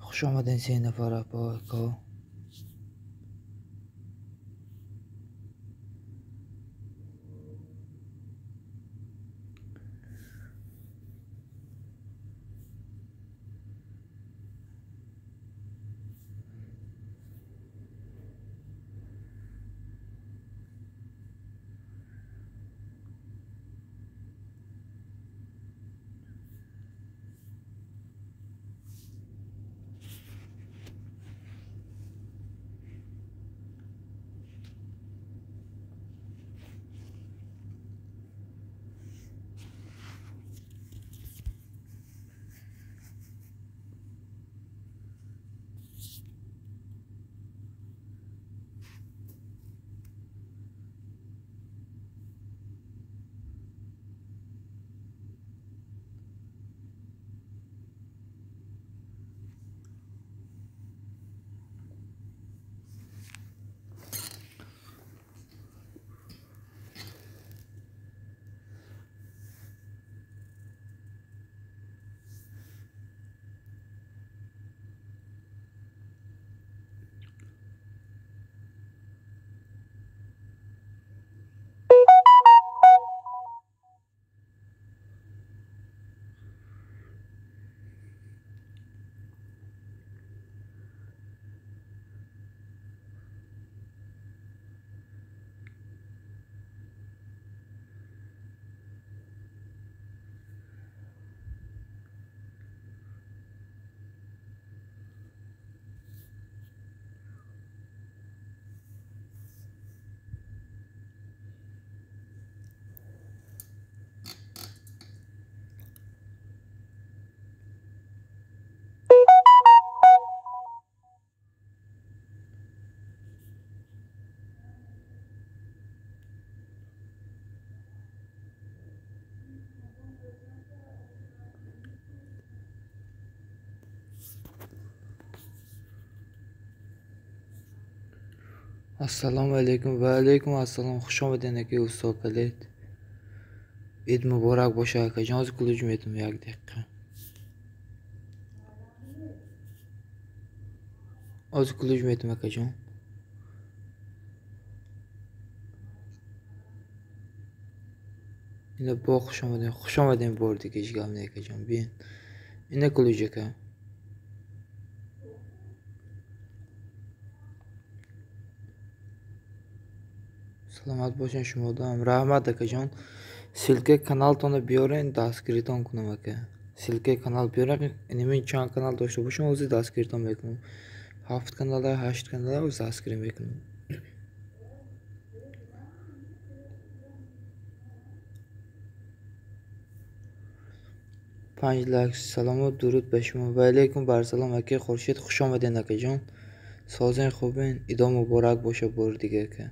Хуш омаден се нафар апа ака. Ассалому алайкум ва алайкум ассалом. Хуш омадед аки устод Калид. Ид муборак бошад акаҷон. Ҳозир ключ метум як дақиқа. Ҳозир ключ метум акаҷон. Ина бо хуш омадем. Хуш омадем бор дига ҳеҷ гап не акаҷон. Биён. Ина ключ ака. Саломат бошен шумодаам. Раҳмат акаҷон. Ссылка и каналтонро биёрен, дастгиритон кунам ака. Ссылка и канал биёрен, инамин чанд канал дошта бошам, ҳозир дастгиритон мекунам. 7 канала, 8 канала ҳозир дастгирӣ мекунам. Панҷ лайк. Салому дуруд ба шумо. Ва алайкум барсалом аки Хуршед. Хуш омадед акаҷон. Созен хубен. Идо муборак бошад бори дига ака.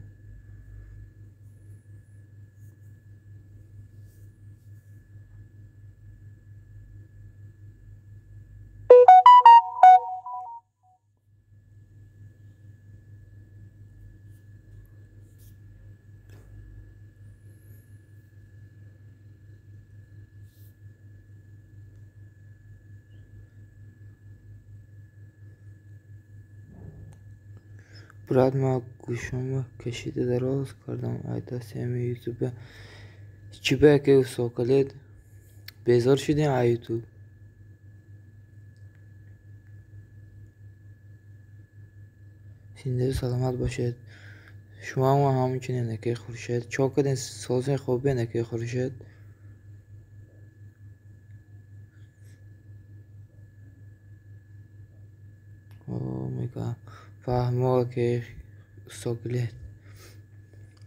Брат, ма гӯшамро кашида дароз кардам. Ай дасти ҳамин ютуба. Чӣ ба ака устод Калид? Безор шудем ай ютуб. Зиндаду саломат бошед. Шумоам ҳамчунин аки Хуршед. Чо кардем? Созен хубен аки Хуршед. О, мега. Фаҳмо аки устод Калид.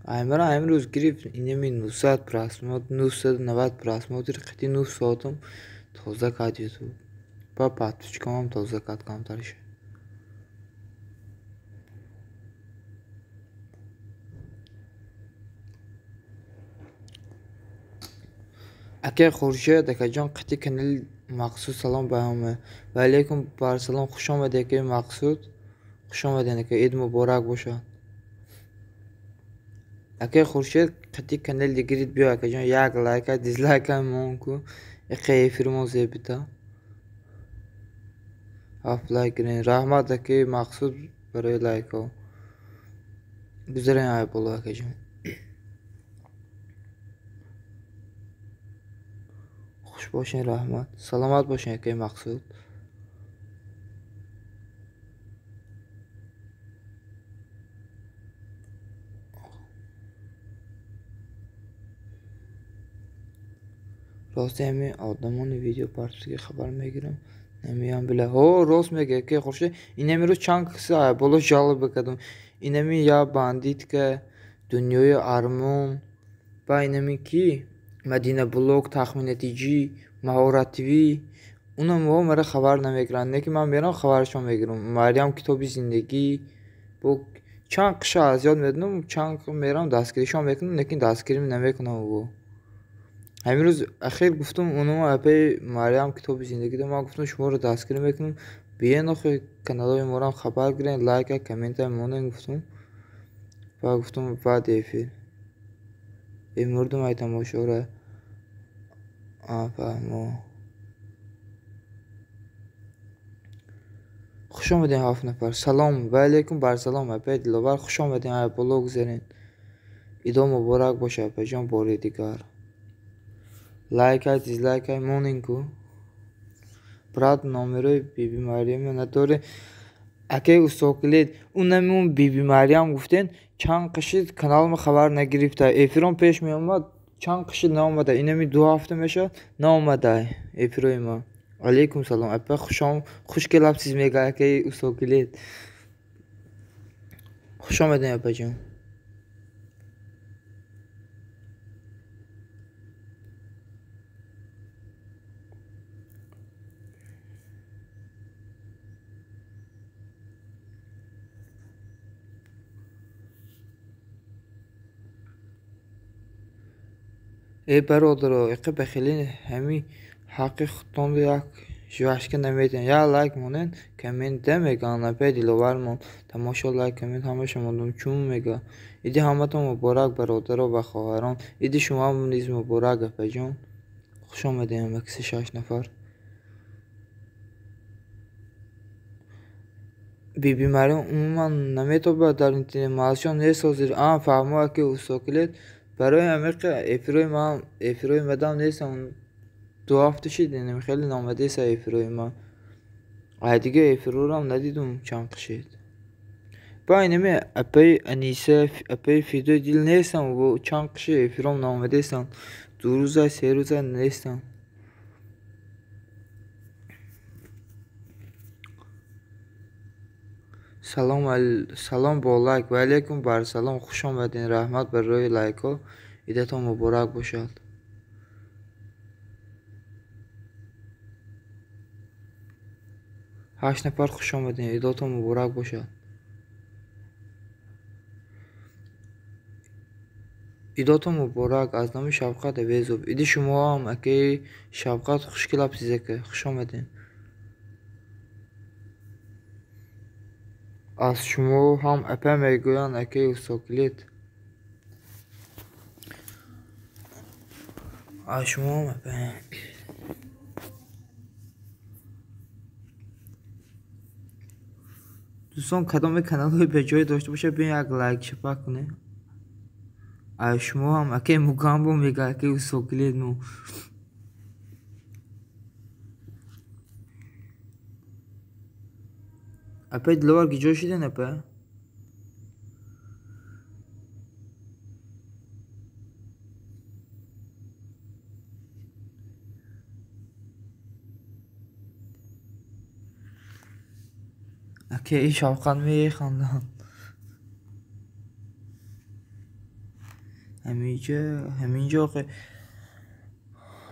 Аймара имрӯз гирифт инами 900 просмотр, 990 просмотр қити 9 соатам тоза кард ютуб. Ба подписчикам ҳам тоза кард камтар шуд. Ака Хуршед акаҷон қити канали Мақсуд салом ба ҳама. Ва алайкум барсалом. Хуш омадед аки Мақсуд. Хуш омадед ака. Ид муборак бошад. Ака Хуршед қити канали дигирит биё акаҷон. Як лайка, дизлайка мон ку. Иқа эфирмон зебита. 7 лайк гирен. Раҳмат акаи Мақсуд барои лайкҳо. Гузарен ай боло акаҷон. Хуш бошен, раҳмат. Саломат бошен акаи Мақсуд. Рости ҳамин одамони видео партофтагӣ хабар мегирам. Намеям била. Ҳо, рост мега акаи Хуршед. Инами рӯз чанд киса ай боло жалоба кардам. Инами я бандитка, дунёи армон, ба инами ки Мадина блог, Тахмина ТЖ, Маҳорат ТВ. Унамҳо мара хабар намегиранд. Не ки ман мерам хабарашон мегирам. Марьям китоби зиндагӣ. Бо чанд қиша аз ёд медонам, чанд мерам дастгиришон мекунам, лекин дастгирӣ намекунам ӯ. Ҳамин рӯз ахир гуфтум унумо апаи Марьям китоби зиндагӣ ман гуфтум шуморо дастгирӣ мекунам. Биен охи каналҳои морам хабар гирен, лайка, коммента монен гуфтум. Ва гуфтум баъди эфир. Э мурдум ай тамошора. Фаҳмо. Хуш омадем 7 нафар. Салом ва алайкум барсалом апаи Диловар, хуш омадем ай боло гузарен. Идо муборак бошад апаҷон бори дигар. Лайкай, дизлайкай монен ку. Брат номерои Биби Марьяма надоре. Акаи Устокилид, унамун Биби Марьям гуфтен, чанд қишид каналма хабар нагирифта. Эфирон пеш меомад, чанд қишид наомада. Инами 2 ҳафта мешавад, наомада эфирои ма. Алейкум салом. Апа хуш келабсиз мега акаи Устокилид. Хуш омадем апаҷон. Э бародаро, иқа бахилӣ ҳами ҳаққи худтонро як жвашка наметиҳанд. Як лайк монен, коммент мегӯянд. Апаи Диловар мон. Тамошо, лайк, коммент ҳамаша мондум. Чун мега. Иди ҳаматон муборак бародаро ва хоҳарон. Иди шумоам низ муборак апаҷон. Хуш омадем ҳамакиси 6 нафар. Биби Марьям умуман наметобад дар интернет. Маълшон нест ҳозир. Фаҳмо аки Устокилид. Барои ҳамиқа эфирои ман, эфирои мадам нестам. 2 ҳафта шид, инам хеле наомадеса эфирои ман. Ай дига эфирорам надидум чанд қишид. Ба инами апаи Аниса, апаи Фидои дил нестам, чанд қиши эфиром наомадестам. 2 рӯза, 3 рӯза нестам. Салом, салом бо лайк. Ва алайкум барсалом. Хуш омадин. Раҳмат барои лайкҳо. Идатон муборак бошад. 8 нафар хуш омадин. Идотон муборак бошад. Идотон муборак аз номи Шавқат Авезов. Иди шумоам акаи Шавқат хуш келабсиз ака. Хуш омадин. Аз шумо ҳам апа мегӯянд акаи Устокилид. Аз шумо ҳам апа. Дӯстон, кадоме каналҳои беҷоӣ дошта бошад, биён як лайк шапак кунед. Аз шумо ҳам акаи Мугамбо мега акаи Устокилид мо. Апаи Диловар гиҷо шиден апа? Акаи Шавқат механданд.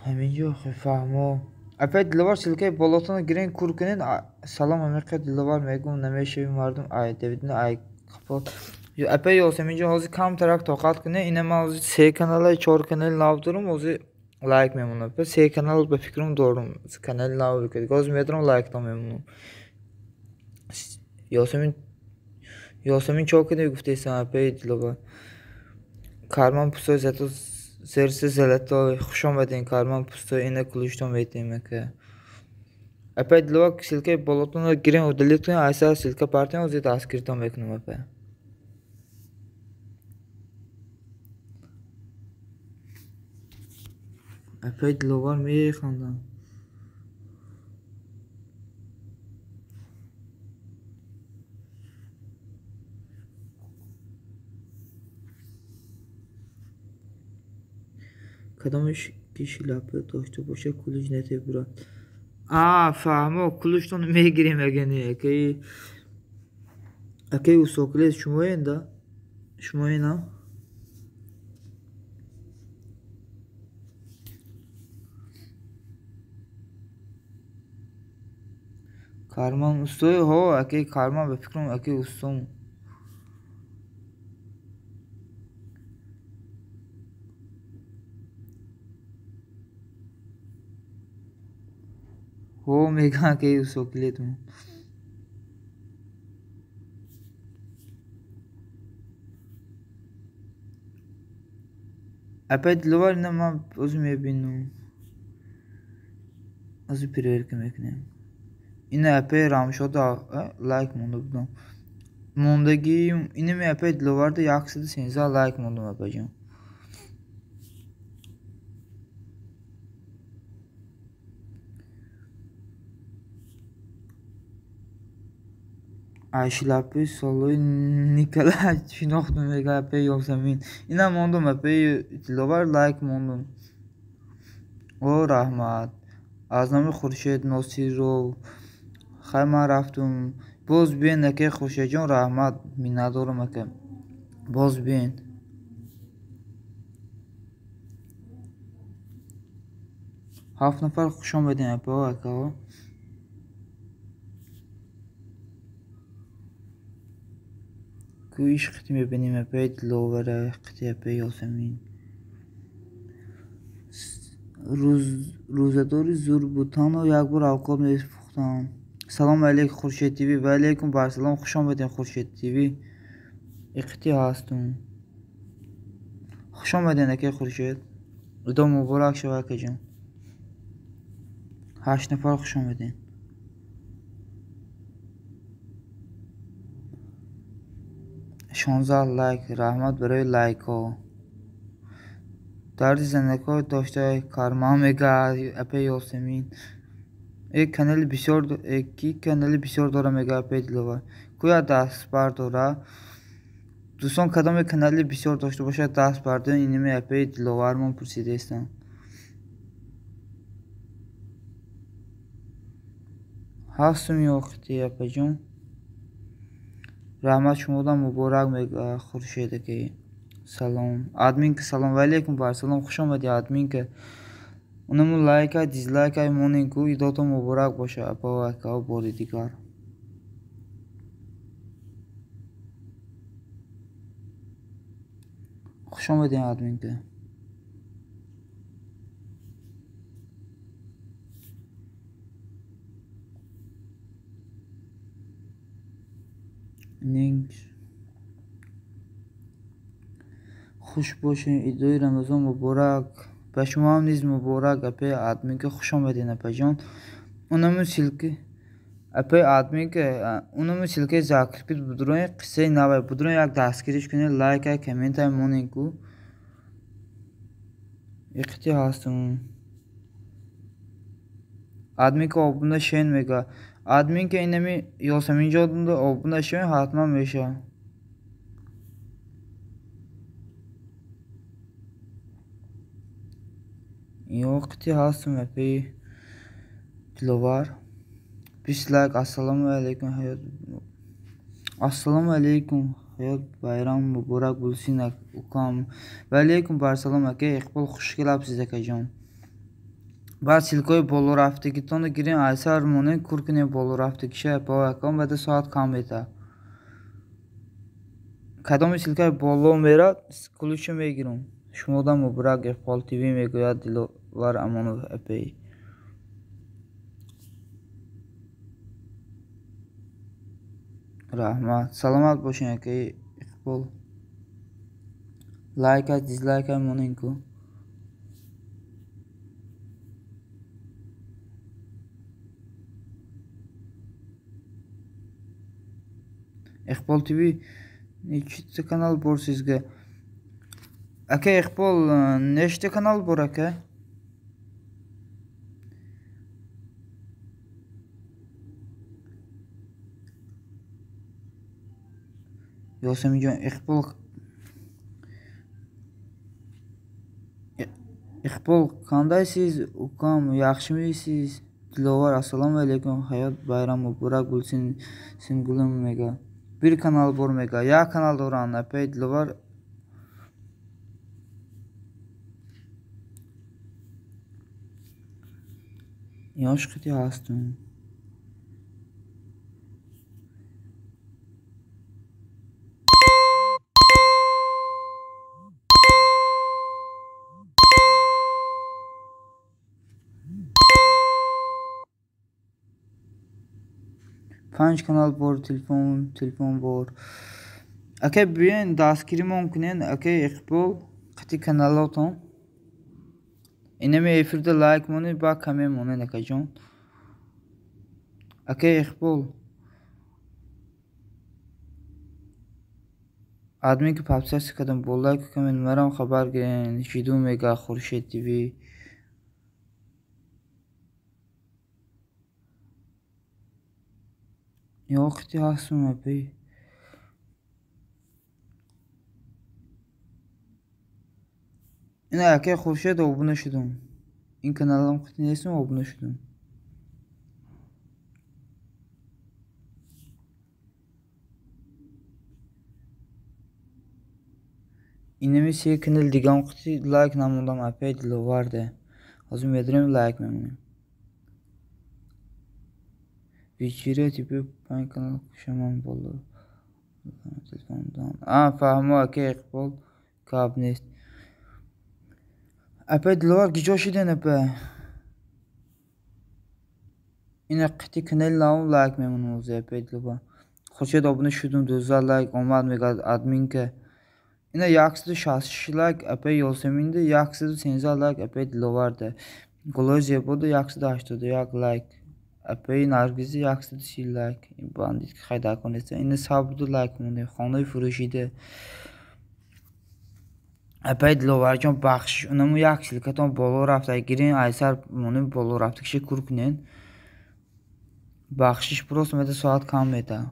Ҳаминҷо охи фаҳмо. Апаи Диловар ссылкаи болотонро гирен кур кунед. Салом ҳамиқа Диловар мегӯм намешави мардум ай давидна ай қапот. Апаи Ёсаминҷон ҳозир камтарак тоқат кунед. Ина ман ҳозир 3 канала, 4 канали нав дорам, ҳозир лайк мемонам. 3 канал ба фикрам дорам. Канали нав бикунед. Ҳозир медорам лайктон мемонам. Ёсамин чо кунед гуфтесам апаи Диловар. Карман пустой зато зерси золотой. Хуш омадин карман пустой. Ина кулиштон метем ака. Апай Диловар, ссылкаи болотонро гирем, удалить кунем, айса ссылка партем, ози дастгиритон мекунем апай. Апай Диловар механдам. Кадомеш ки шляпа дошта бошад, кулуш натебурад. А, фаҳмо, кулуштон мегирем агани. Акаи Усоклез шумоен да? Шумоена? Карман устои? Ҳо, акаи Карман, ба фикрам акаи устом. Ҳо, мегӯям акаи Усоклетмон. Апай Диловар, ина ман озу мебинам. Озу проверка мекунем. Ина апай Рамшода лайк монда будам. Мондагӣ инами апай Диловарда 113 лайк мондам апайҷон. Ай шлапи солои Николай шинохтум мега апай Ёсамин. Ина мондум апай Диловар лайк мондум. О, раҳмат. Аз номи Хуршед Носиров. Хай, ман рафтум. Боз биен акаи Хуршедҷон, раҳмат, миннатдорам ака. Боз биен. Ҳафт нафар хуш омадем апао акао. Ку иш қити мебинем апаи Диловара, қити апаи Ёсамин. Рӯзадори зур буд, танҳо як бор авқот мепухтам. Салом алейкум, Хуршед ТВ. Ва алейкум барсалом, хуш омадем, Хуршед ТВ. Иқити ҳастум. Хуш омадем, акаи Хуршед. Идо муборак шава, акаҷон. 8 нафар хуш омадем. 16 лайк, раҳмат барои лайкҳо. Дарди занакҳо дошта Карман мега апаи Ёсамин. Э канали бисёр, ки канали бисёр дора мега апаи Диловар. Кӯя даст бардора. Дӯстон, кадоме канали бисёр дошта бошад, даст бардоред, инами апаи Диловармон пурсидаистам. Ҳастум ё қити апаҷон. Раҳмат, шумодам муборак мега Хуршед акаи. Салом. Админка салом. Ва алейкум барсалом, хуш омадӣ админка. Унаму лайка, дизлайка монен ку, идотон муборак боша апао акао бори дигар. Хуш омадем админка. Нинг. Хуш бошем, идои Рамазон муборак. Ба шумо ҳам низ муборак, апаи админка, хуш омадед апаҷон. Унаму ссылка апаи админка, унаму ссылкаи закрепить будрои қиссаи навай будрои як дастгириш кунед, лайка, коммента монен ку. Иқити ҳастум. Админка обуна шен мега. Админка инами Ёсаминҷон обуна шен ҳатман мешавад. Ё қити ҳастум апаи Диловар. 20 лайк. Ассалому алейкум ҳаёт. Ассалому алейкум ҳаёт, байрам муборак bo'lsin ukam. Ва алейкум барсалом ака Иқбол, хуш келабсиз акаҷон. Баъд ссылкаҳои болорафтагитонро гирем, айсар монем, кур кунем болорафтагиша апао акаон, баъда соат кам метавад. Кадоми ссылкаи боло мерад, кулушо мегирам. Шумодам муборак Иқбол ТВ мегӯяд Диловар Амонов апаи. Раҳмат. Саломат бошед акаи Иқбол. Лайка, дизлайка монен ку. Иқбол ТВ нечита канал бор сизга? Ака Иқбол, нечта канал бор ака? Ёсаминҷон, Иқбол, Иқбол қандайсиз укам, yaxshimisiz? Диловар, ассалому алайкум, ҳаёт байрам муборак bo'lsin singlim мега. Bir канал бор мега, як канал доранд апаи Диловар. Ёш қити ҳастум. Панҷ канал бор, телефон бор. Ака биёен дастгиримон кунен, ака Иқбол, қити каналотон. Инами эфирда лайк монед, ба коммент монед, акаҷон. Ака Иқбол, админ ки подписаться кардам, бо лайку коммент марам хабар гирен. Жиду мега Хуршед ТВ. Ё қити ҳастум апи. Ина акаи Хуршед обуна шудум. Ин каналам қити нестум, обуна шудум. Инами се канал дигам қити лайк намондам апаи Диловарде. Ҳозир медарем лайк мемонем. Вечера тебе панҷ канал кушаман боло. Телефондан. А, фаҳмо акаи Иқбол, гап нест. Апаи Диловар киҷо шуден апа? Ина қити канали навом лайк мемонам ҳозир апаи Диловар. Хуршед обуна шудум, 12 лайк омад мегӯяд админка. Ина 166 лайк апаи Ёсаминда, 113 лайк апаи Диловарда. Гулои зебода 181 лайк. Апаи Наргиза 130 лайк. Бандит ки хай дар кор нест. Ина 102 лайк монде. Хонаи фурӯшида. Апаи Диловарҷон бахшиш, унаму як ссылкатон боло рафта. Гирен айсар монем боло рафта. Киши кур кунен. Бахшиш просто мета соат кам мета.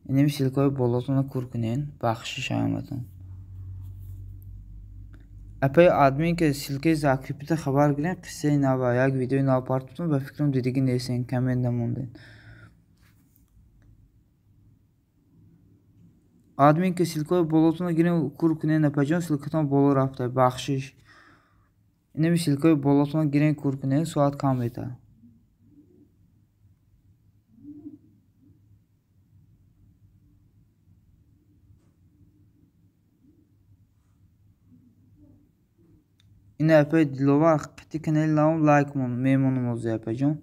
Инами ссылкаҳои болотонро кур кунен. Бахшиш ҳаматон. Апаи админ ки ссылкаи закрепита хабар гирен, қиссаи нава, як видеои нав партофтум, ба фикрам дидагӣ нестен, коммент намонден. Админ ки ссылкаҳои болотонро гирен кур кунен, апаҷон, ссылкатон боло рафта, бахшиш. Инами ссылкаҳои болотонро гирен кур кунен, соат кам мета. Ина апаи Диловар қити канали навом лайк мемонам ҳозир апаҷон.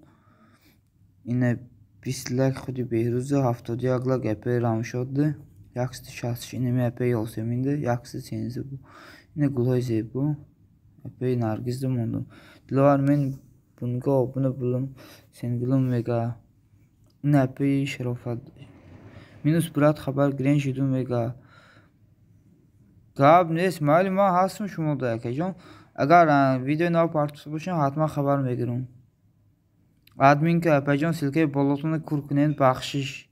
Ина 20 лайк худи Беҳрӯза, 71 лайк апаи Рамшодда, 166 инами апаи Ёсаминда, 113 бу. Ина гулҳои зебо апаи Наргизда мондум. Диловар мен бунга обуна булум, сенгулум мега. Ина апаи Шарофат. Минус брат хабар гирен жиду мега. Гап нест, майли ман ҳастам шумода акаҷон. Агар видеои нав партофта бошем, ҳатман хабар мегирам. Админка апаҷон ссылкаи болотонро кур кунед, бахшиш.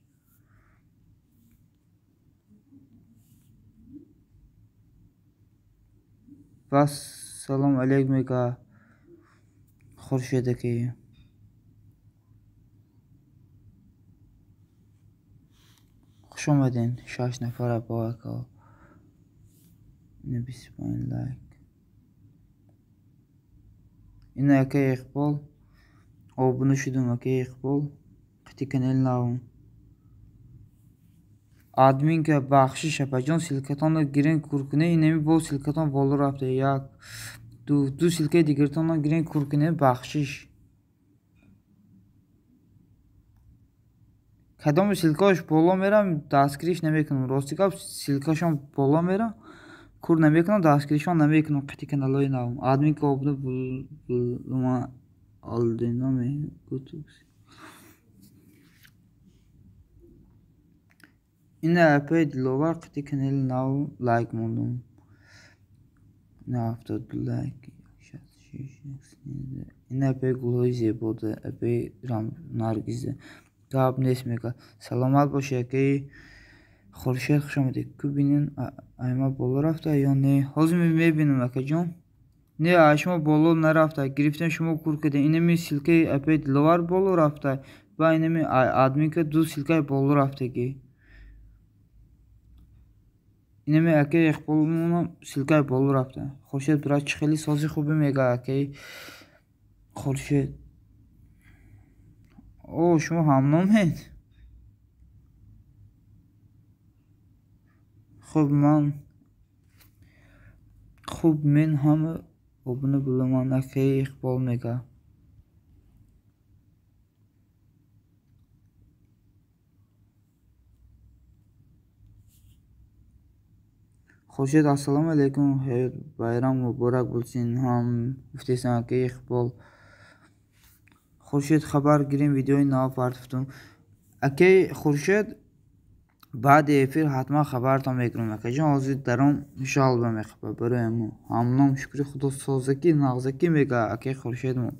Вассалому алайкум мега Хуршедаки. Хуш омаден, 6 нафар апо ака. Ина 25 лайк. Ина акаи Иқбол, обуна шудум акаи Иқбол, қити канали навом. Админка бахшиш апаҷон, ссылкатонро гирен кур кунед, инами бо ссылкатон боло рафта. Як, ду ссылкаи дигартонро гирен кур кунед, бахшиш. Кадоми ссылкаош боло мерам, дастгириш намекунам. Рости гап, ссылкашон боло мерам, кур намекунам, дастгиришон намекунам қити каналҳои навом. Админка обуна булума олдино мегӯтукс. Ина апаи Диловар қити канали нав лайк мондум. Ина 72 лайк. Ина апаи гулҳои зебода, апаи Наргиза. Гап нест мега. Саломат бошед, акаи Хуршед, хуш омадед. Ку бинен айма боло рафта ё не? Ҳозир мебинам, акаҷон. Не, ай шумо боло нарафта. Гирифтем шумо кур кардем. Инами ссылкаи апаи Диловар боло рафта. Ва инами админка ду ссылкаи боло рафтагӣ. Инами акаи Иқболмонам ссылкаи боло рафта. Хуршед брат, чӣ хеле сози хубе мега акаи Хуршед. О, шумо ҳамномед? Хуб мен ҳама обуна буламан, акаи Иқбол мега. Хуршед, ассалому алайкум, ҳаёт байрам муборак bo'lsin ҳам гуфтесан, акаи Иқбол. Хуршед, хабар гирем, видеои нав партофтум. Акаи Хуршед, баъди эфир ҳатман хабартон мекунам, акаҷон. Ҳозир даром жалба мехӯрад барои мо. Ҳамном шукри худо созакӣ нағзакӣ мега акаи Хуршедмо.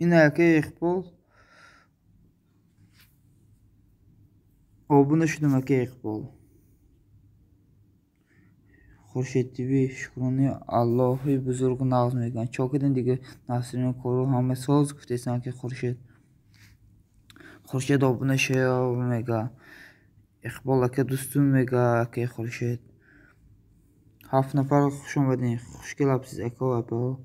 Ина акаи Иқбол обуна шудам, акаи Иқбол. Хуршед ТВ, шукрони Аллоҳи бузург нағз мегӯянд. Чо кардем дига Насрин кору ҳама соз гуфтесан, аки Хуршед. Хуршед обуна шав мега. Иқбол ака дӯстум мега, акаи Хуршед. 7 нафар хуш омадем. Хуш келабсиз, ака ва апаҳо.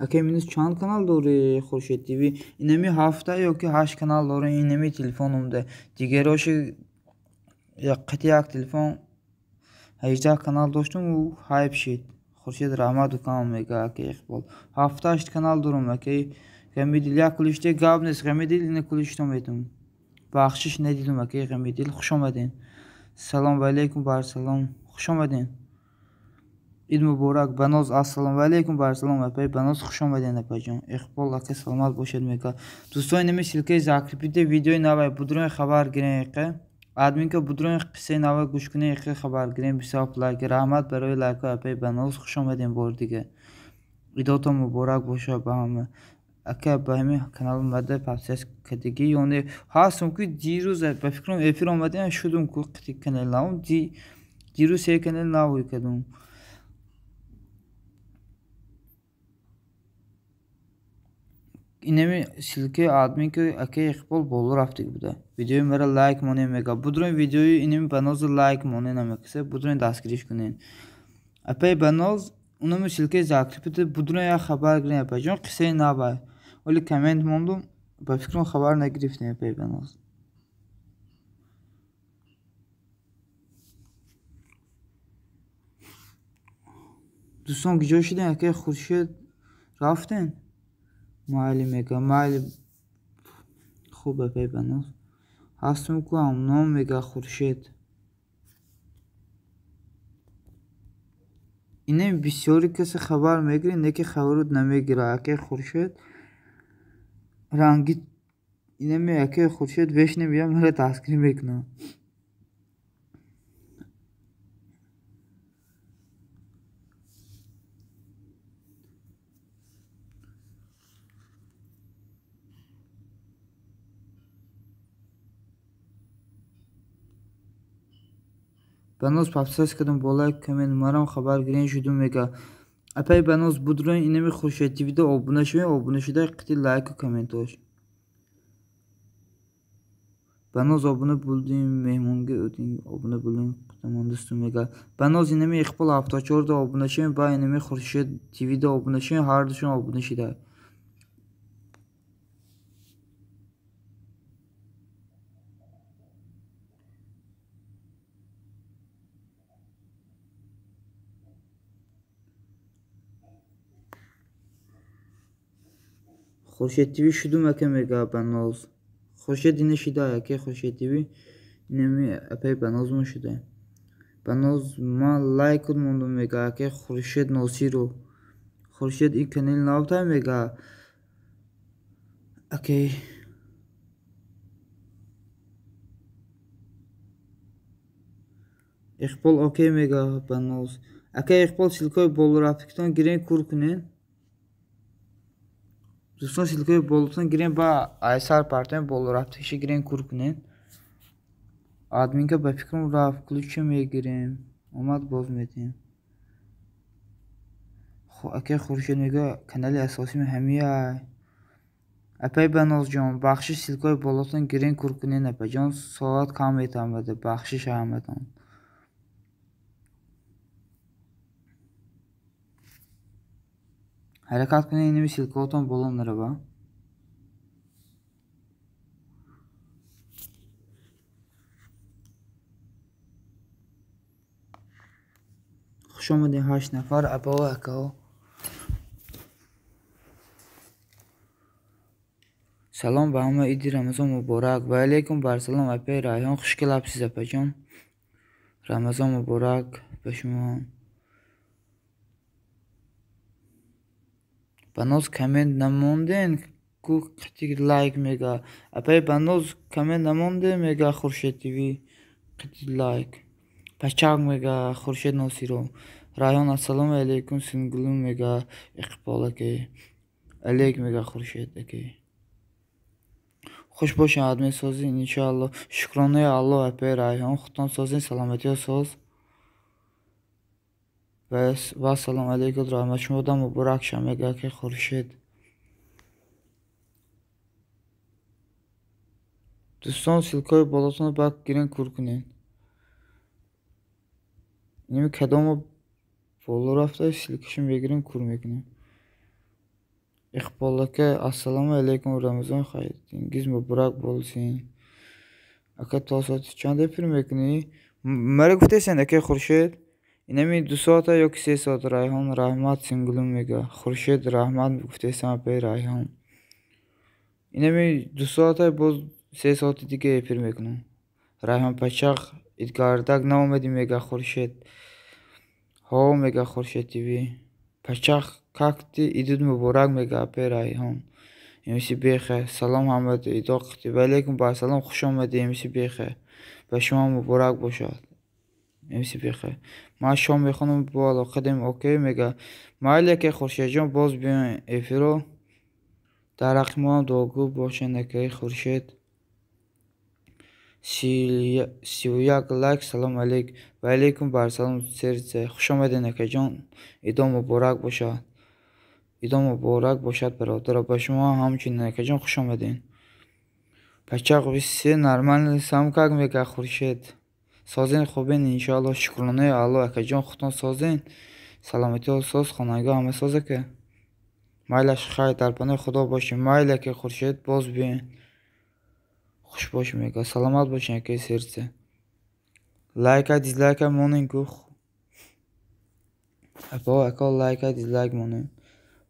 Акаи минус чанд канал дорӣ, Хуршед ТВ? Инами 7 ё ки 8 канал дорӣ, инами телефонумда. Дигароши қати як телефон 18 канал доштум, ӯ хайб шид. Хуршед раҳмат укам мега, акаи Иқбол. 7-8 канал дорум, акаи Ғамидил. Як кулиште гап нест, Ғамидил, ина кулишто метум. Бахшиш надидум, акаи Ғамидил. Хуш омаден. Салом ва алайкум барсалом. Хуш омаден. Ид муборак, Баноз. Ассалому алайкум барсалом, апаи Баноз, хуш омаден, апаҷон. Иқбол ака саломат бошед мега. Дӯстони, инами ссылкаи закрепида видеои навай будрои хабар гирен иқа. Админка будрои қиссаи навай гӯш кунен иқа, хабар гирен. 27 лайк. Раҳмат барои лайкҳо, апаи Баноз, хуш омаден бори дига. Идотон муборак бошад ба ҳама. Ака ба ҳамин канал омада подписаться кардагӣ ё не? Ҳастам ки дирӯз ба фикрам эфир омадем шудум ку қити канал нав. Дирӯз се канал нав кардум. Инами ссылкаи админка акаи Иқбол боло рафтагӣ буда. Видеои маро лайк монем мега. Будрои видеои инами Банозро лайк монем намекаса, будрои дастгириш кунем. Апаи Баноз, унами ссылкаи закрепида будрои як хабар гирем, апаҷон, қиссаи навай. Оли коммент мондум, ба фикрам хабар нагирифтем, апаи Баноз. Дӯстон, куҷо шудем, акаи Хуршед рафтем? Майли мега, майли хуб, апаи Баноз. Ҳастум ку ҳамном мега Хуршед. Инами бисёри касе хабар мегирад, не ки хабарро намегирад. Акаи Хуршед ранги инами акаи Хуршед веш намеяд, маро дастгирӣ мекунад. Баноз подписаться кардам болаи коммент, марам хабар гирен шудум мега. Апаи Баноз, будрои инами Хуршед ТВ-да обуна шавем, обуна шуда қити лайку комментош. Баноз обуна булдим, меҳмонга o'ting, обуна булдим, қутамон дӯстум мега. Баноз инами Иқбол 74-да обуна шавем, ба инами Хуршед ТВ-да обуна шавем, ҳар душон обуна шида. Хуршед ТВ шудум, ака мега Баноз. Хуршед ина шида, ака Хуршед ТВ инами апаи Банозмон шуда. Баноз ман лайк мондум мега акай Хуршед Носиров. Хуршед ин канали навтай мега. Акай Иқбол окей мега Баноз. Акай Иқбол ссылкаи болорафтикитон гирен кур кунен. Дӯстон ссылкаи болотон гирен ба айсар партоен болорафтикиши гирен кур кунен. Админка ба фикрам рафт, ключа мегирем. Омад боз медиҳем. Акай Хуршед мега канали асосим ҳамияй. Апай Банозҷон, бахшиш ссылкаи болотон гирен кур кунен апаҷон, соат кам метавонад, бахшиш ҳаматон. Ҳаракат кунед инами ссылкаотон боло нарава. Хуш омадед 8 нафар апао акао. Салом ба ҳама, иди Рамазон муборак. Ва алайкум барсалом апаи Райҳон, хуш келабсиз апаҷон. Рамазон муборак ба шумо. Баноз коммент намонден ку қити лайк мега. Апаи Баноз коммент намонде мега Хуршед ТВ қити лайк. Пачак мега Хуршед Носиров. Райҳон ассалому алайкум сингулум мега Иқбол акай. Алейк мега Хуршед акай. Хуш бошед админ созин иншоалло. Шукронаи Аллоҳ апаи Райҳон, худтон созин, саломатиё соз. Ва ассалому алайкум раҳмат шумода муборак шав мега акай Хуршед. Дӯстон ссылкаи болотонро баъд гирен кур кунед. Инами кадомо боло рафта ссылкашо мегирем кур мекунем. Иқбол ака ассалому алайкум, Рамазон хайрингиз муборак болсин. Ака то соати чанд эфир мекунӣ? Мара гуфтесен акай Хуршед? Инами 2 соата ё ки 3 соат. Райҳон раҳмат сингулум мега. Хуршед раҳмат гуфтесам апаи Райҳон. Инами 2 соата боз 3 соати дига эфир мекунам. Райҳон пачақ идгардак наомадӣ мега Хуршед. Ҳо мега Хуршед ТВ. Пачақ как ты идуд муборак мега апаи Райҳон. МС Беха салом ҳамад идоқти. Ва алайкум барсалом, хуш омадӣ МС Беха. Ба шумо муборак бошад. МС Беха. Ман шом мехонам бо алоқа дем окей мега. Майли акай Хуршедҷон боз биёен эфиро. Дар ҳаққи моам дуогӯ бошед акай Хуршед. 31 лайк салом алейк. Ва алайкум барсалом сердце. Хуш омадед акайҷон. Идо муборак бошад. Идо муборак бошад бародаро. Ба шумо ҳамчунин акайҷон хуш омадед. Пачақ все нормально сам как мега Хуршед. Созен хубен иншоалло, шукронаи Аллоҳ акайҷон, худтон созен, саломатиҳо соз, хонагиҳо ҳама соз ака. Майлаш хайр, дар паноҳи Худо бошед. Майли акай Хуршед боз биёен. Хуш бош мега. Саломат бошед акай сердце. Лайка дизлайка монен ку. Апао ака лайка дизлайк монен.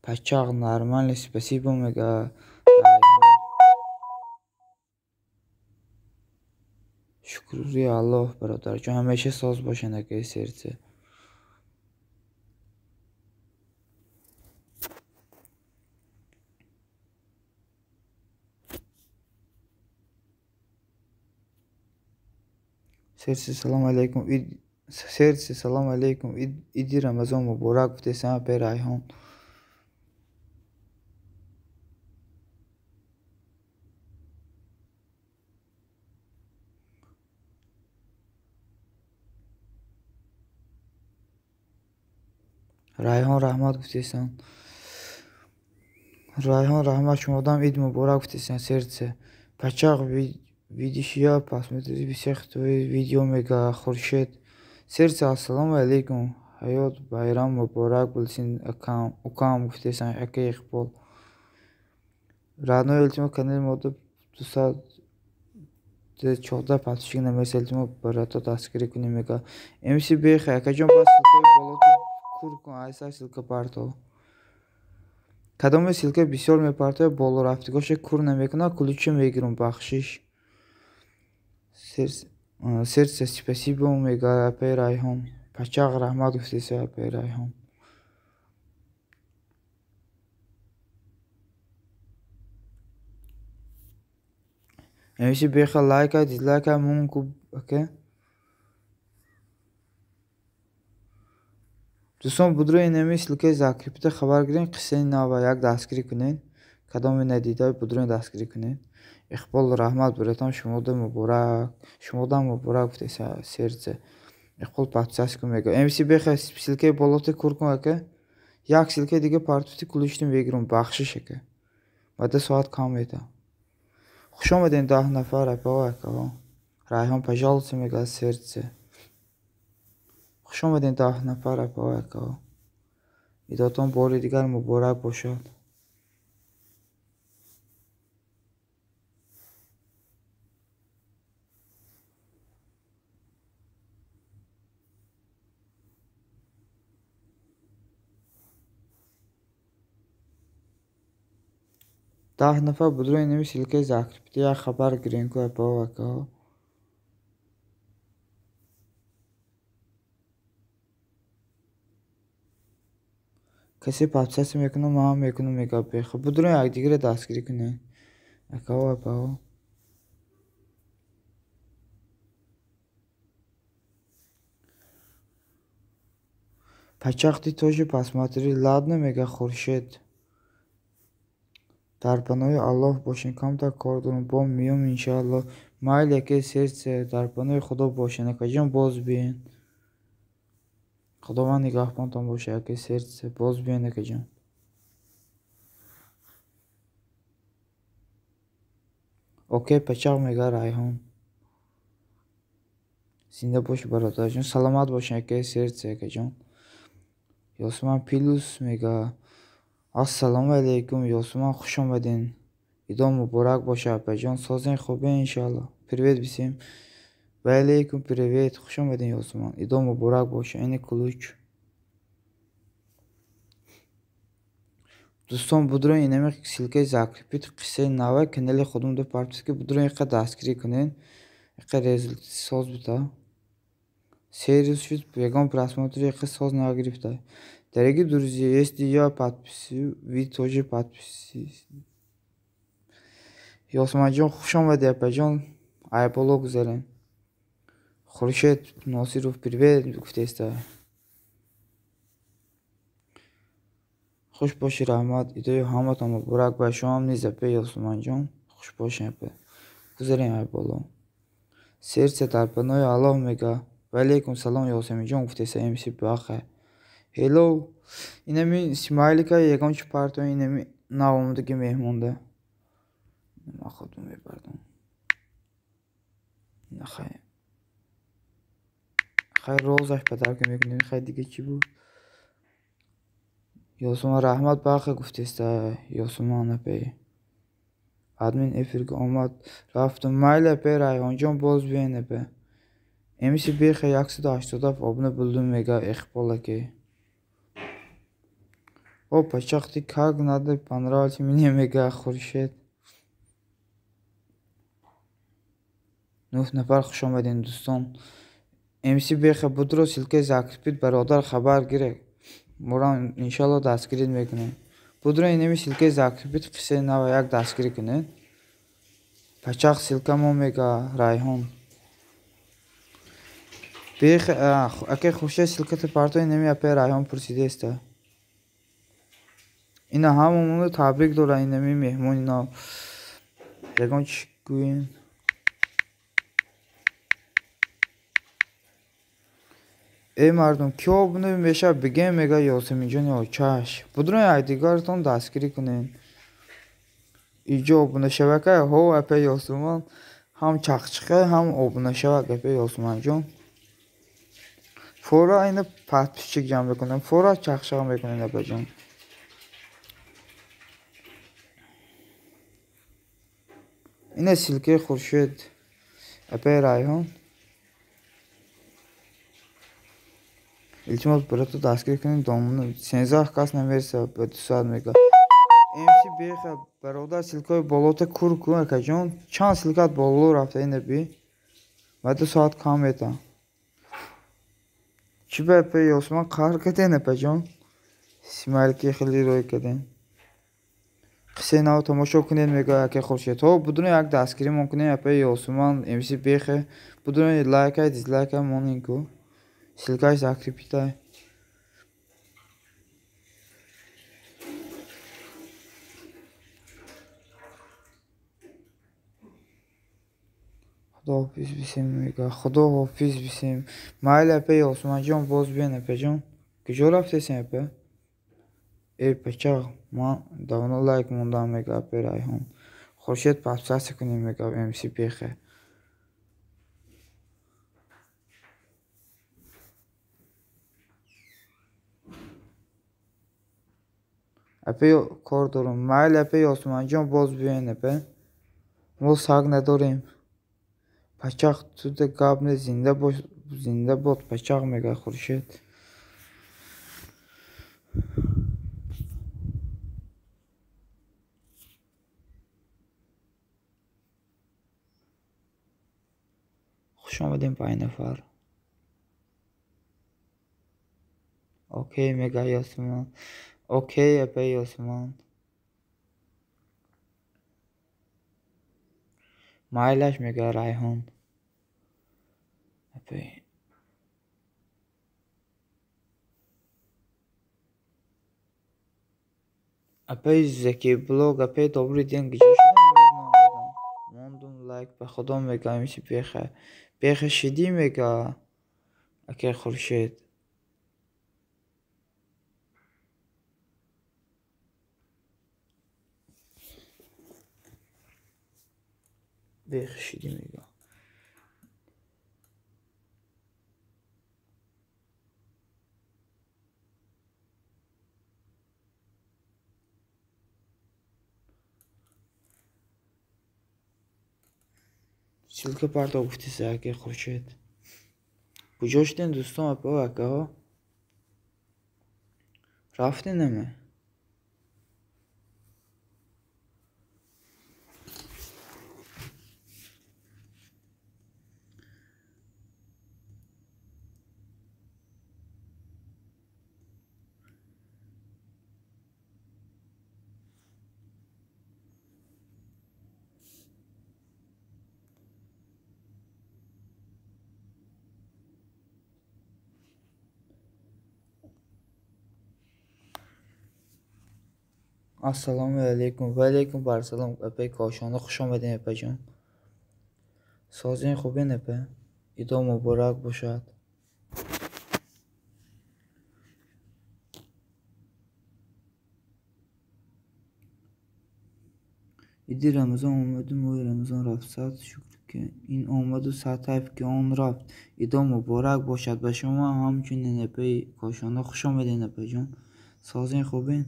Пачақ нормально спасибо мега. Шукри Аллоҳ бародарҷон, ҳамеша соз бошед акай сердце. Сердце салом алейкум. Сердце салом алейкум. Иди Рамазон муборак гуфтесам апаи Райҳон. Райҳон раҳмат гуфтесан. Райҳон раҳмат шумодам ид муборак гуфтесан сердце. Пачақ видишь я посмотри всех твои видео мега Хуршед. Сердце ассалому алейкум. Ҳаёт байрам муборак булсин укам гуфтесан акай Иқбол. Родной илтимо канали мода 214 подписчик намеса илтимо барато дастгирӣ кунем мега. МС Беха акаҷон бас ссылкаи болото кур кун, айса ссылка парто. Кадоме ссылка бисёр мепартояд болорафтигоша кур намекунад, ключа мегирам бахшиш. Сердце спасибо мега апаи Райҳон. Пачақ раҳмат гуфтеса апаи Райҳон. МС беха лайка, дизлайка мунку ака. Дӯстон, будро инами ссылкаи закрепита хабар гирен, қиссаи нава як дастгирӣ кунед. Кадоме надида будро дастгирӣ кунед. Иқбол раҳмат братам, шумода муборак. Шумода муборак гуфтеса сердце. Иқбол подписаться кун мега. МС беха ссылкаи болота кур кун ака. Як ссылкаи дига партуфти кулиштин мегирам, бахшиш ака. Баъда соат кам мета. Хуш омадем 10 нафар апао акаҳо. Райҳон пожалуйста мега сердце. Хуш омадем 10 нафар апао акаҳо. Идотон бори дигар муборак бошад. Даҳ нафар будро инами ссылкаи закрепита як хабар гирен ку апао акаҳо. Касе подписаться мекунад, ман ҳам мекунам мега беха. Будро якдигарро дастгирӣ кунед. Акаҳо апаҳо. Пачақ ты тоже посмотри, ладно мега Хуршед. Дар паноҳи Аллоҳ бошен, камтар кор дорам, бо миём иншааллоҳ. Майли яке сердце, дар паноҳи Худо бошен, акаҷон боз биен. Худованд нигаҳбонтон бошад, яке сердце, боз биен акаҷон. Окей, пачақ мега Райҳон. Зинда бошӣ бародарҷон, саломат бошен яке сердце акаҷон. Ёсуман плюс мега. Ассалому алайкум Ёсуман, хуш омадин. Идон муборак бошад апаҷон, созен хубе иншааллоҳ. Привет всем. Ва алайкум привет, хуш омадин Ёсуман. Идон муборак бошад, ини ключ. Дӯстон, будро инами ссылкаи закрепит қиссаи нава канали худумда подписка будро иқа дастгирӣ кунед. Иқа результат соз бита. Се рӯз шуд, ягон просмотр иқа соз нагирифта. Дорогие друзья, если я подписываю, вы тоже подписывайтесь. Ёсуманҷон, хуш омадӣ апаҷон. Айболо гузарем. Хуршед Носиров привет гуфтеста. Хуш бошӣ, раҳмат. Идои ҳаматон муборак ба шумоам низ апа Ёсуманҷон. Хуш бошед апа. Гузарем айболо. Сердце дар паноҳи Аллоҳ мега. Ва алайкум салом Ёсаминҷон гуфтеста МС баха. Hello. Инами смайлика ягон чи парто инами наомадаги меҳмонда. Ман худам мебардам. Хай. Хай розаш падарка мекунем. Хай дига чӣ буд? Ёсуман раҳмат баха гуфтеста Ёсуман апай. Админ эфирга омад рафтам. Майли апай Райҳонҷон боз биен апай. МС беха 187 обуна булдум мега Иқбол аке. О, пачақ ты как надо понравился мне мега Хуршед. 9 нафар хуш омадем дӯстон. МС беха будро ссылкаи закрепит бародар хабар гирек. Морам иншааллоҳ дастгирӣ мекунем. Будро инами ссылкаи закрепит қиссаи нава як дастгирӣ кунед. Пачақ ссылка мо мега Райҳон. Беха аке Хуршед ссылката парто инами апаи Райҳон пурсидеста. Ина ҳамамонро табрик дора инами меҳмони нав. Ягон чӣ гӯем? Эй мардум, ки обуна мешавад бигем мега Ёсаминҷони очаш. Будро якдигаратон дастгирӣ кунед. Иҷо обунашавака ҳо апа Ёсуман ҳам чақчиқа ҳам обунашавак апа Ёсуманҷон. Фора ина подписчик ҷамъ мекунем, фора чақчақа мекунем апаҷон. Ина ссылкаи Хуршед апаи Райҳон. Илтимос барото дастгирӣ кунед, домуна 13 кас намерасад ба 2 соат мега. МС беха бародар ссылкаи болота кур кун акаҷон. Чанд ссылкаат боло рафта ина би. Ма 2 соат кам метам. Чӣ ба апаи Ёсуман қаҳр карден, апаҷон? Смайлики хеле рой карден. Қиссаи нав тамошо кунед, мегӯяд акаи Хуршед. Ҳо, будуно як дастгиримон кунед, апаи Ёсуман, МС Бехе. Будуно лайкай, дизлайкай монен ку. Ссылкаш закрепитай. Худоҳофиз бисем, мегӯяд. Худоҳофиз бисем. Майли, апаи Ёсуманҷон, боз биён, апаҷон. Куҷо рафтесен, апа? Э, пачақ, ман давно лайк мондам, мегӯяд апаи Райҳон. Хуршед подписаться кунем, мегӯяд МС Бехе. Апаи кор дорам. Майли, апаи Ёсуманҷон, боз биёен, апа. Мо саг надорем. Пачақ туда гап нест, зинда бош, зинда бод, пачақ, мегӯяд Хуршед. Хуш омадем, 5 нафар. Окей, мегӯяд Ёсуман. Окей, апаи Ёсуман. Майлаш, мегӯяд Райҳон. Апаи апаи Заки блог, апаи добрый день, куҷо шудам? Мондум лайк, ба худо, мегӯяд МС Бехе. Бехе шидӣ, мегӯяд акаи Хуршед. Бехе шидӣ, мегӯяд. Ссылка парто гуфтеса акаи Хуршед. Куҷо шудем, дӯстон, апао, акаҳо? Рафтем аме? Ассалому алайкум. Ва алайкум барсалом, апаи Кошона, хуш омадем, апаҷон. Созин хубен, апа? Идо муборак бошад. Иди Рамазон омаду, моҳи Рамазон рафт. Сад шукр, ки ин омаду, сад ҳайф, ки он рафт. Идо муборак бошад ба шумо ҳамчунин, апаи Кошона, хуш омадем, апаҷон. Созин хубен?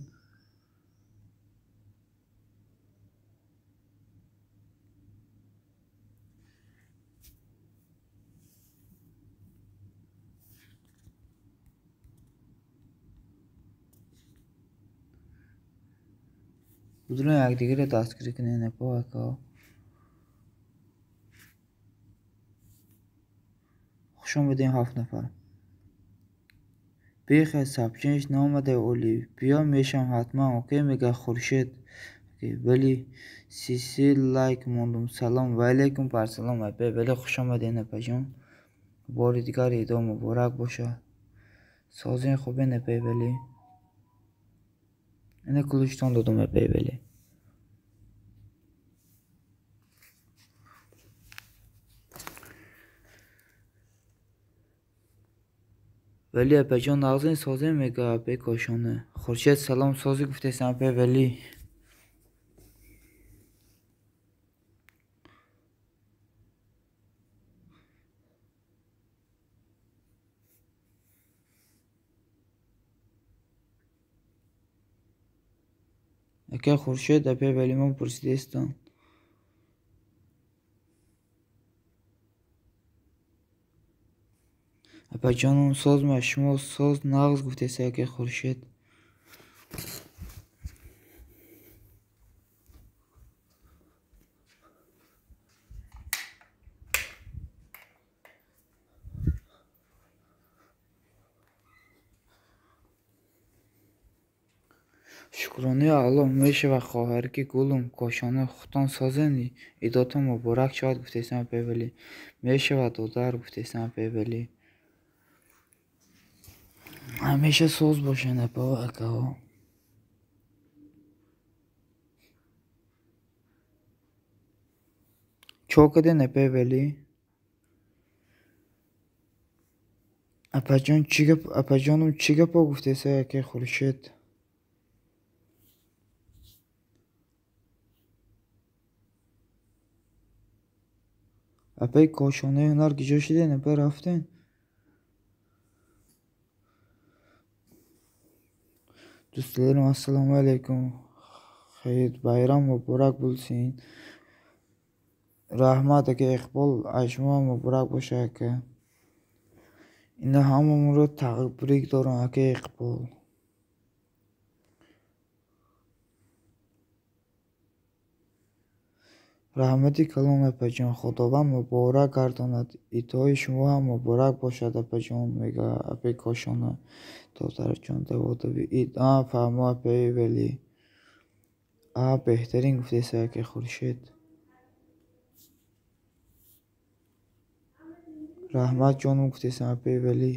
Будуно якдигарро дастгирӣ кунед, апо, акаҳо. Хуш омадем, 7 нафар. Бехе сообщениш наомада олӣ. Биё, мешам ҳатман. Окей, мегӯяд Хуршед. Вале сиси лайк мондум. Салом. Ва алайкум барсалом, апа. Вале хуш омадем, апаҷон. Бори дигар идо муборак бошад. Созин хубен, апаи Вале. Ина ключтон додум, апаи Вале. Вале апаҷон, нағзин созем, мегӯяд апаи Кошона. Хуршед салом, созӣ гуфтесам, апаи Вале. Акаи Хуршед, апаи Вале мо пурсидестон. Апаҷоном, созма, шумо соз нағз гуфтеса, акаи Хуршед. Шукронаи Аллоҳ мешавад хоҳарки гулум кошона хутон созен идотон муборак шавад гуфтесам апаи Валӣ. Мешавад додар гуфтесам апаи Валӣ. Ҳамеша соз бошанд апао акаҳо. Чо карден апаи Валӣ? Апаҷон чӣ гап апаҷоном чӣ гапо гуфтеса акаи Хуршед? Апаи кошонаи ҳунар киҷо шиден апа рафтен? Дӯсталарим ассалому алайкум. Хайр байрам муборак булсин. Раҳмат ака Иқбол аз шумо муборак бошад ака. Ина ҳамамонро табрик дорам ака Иқбол. Раҳмати калон апаҷон. Худованд муборак гардонад. Идҳои шумо ҳам муборак бошад апаҷон мегӯяд апаи Кошона. Додарҷон даводави ид. А фаҳмо апаи Валӣ. А беҳтарин гуфтеса акаи Хуршед. Раҳмат ҷонум гуфтесам апаи Валӣ.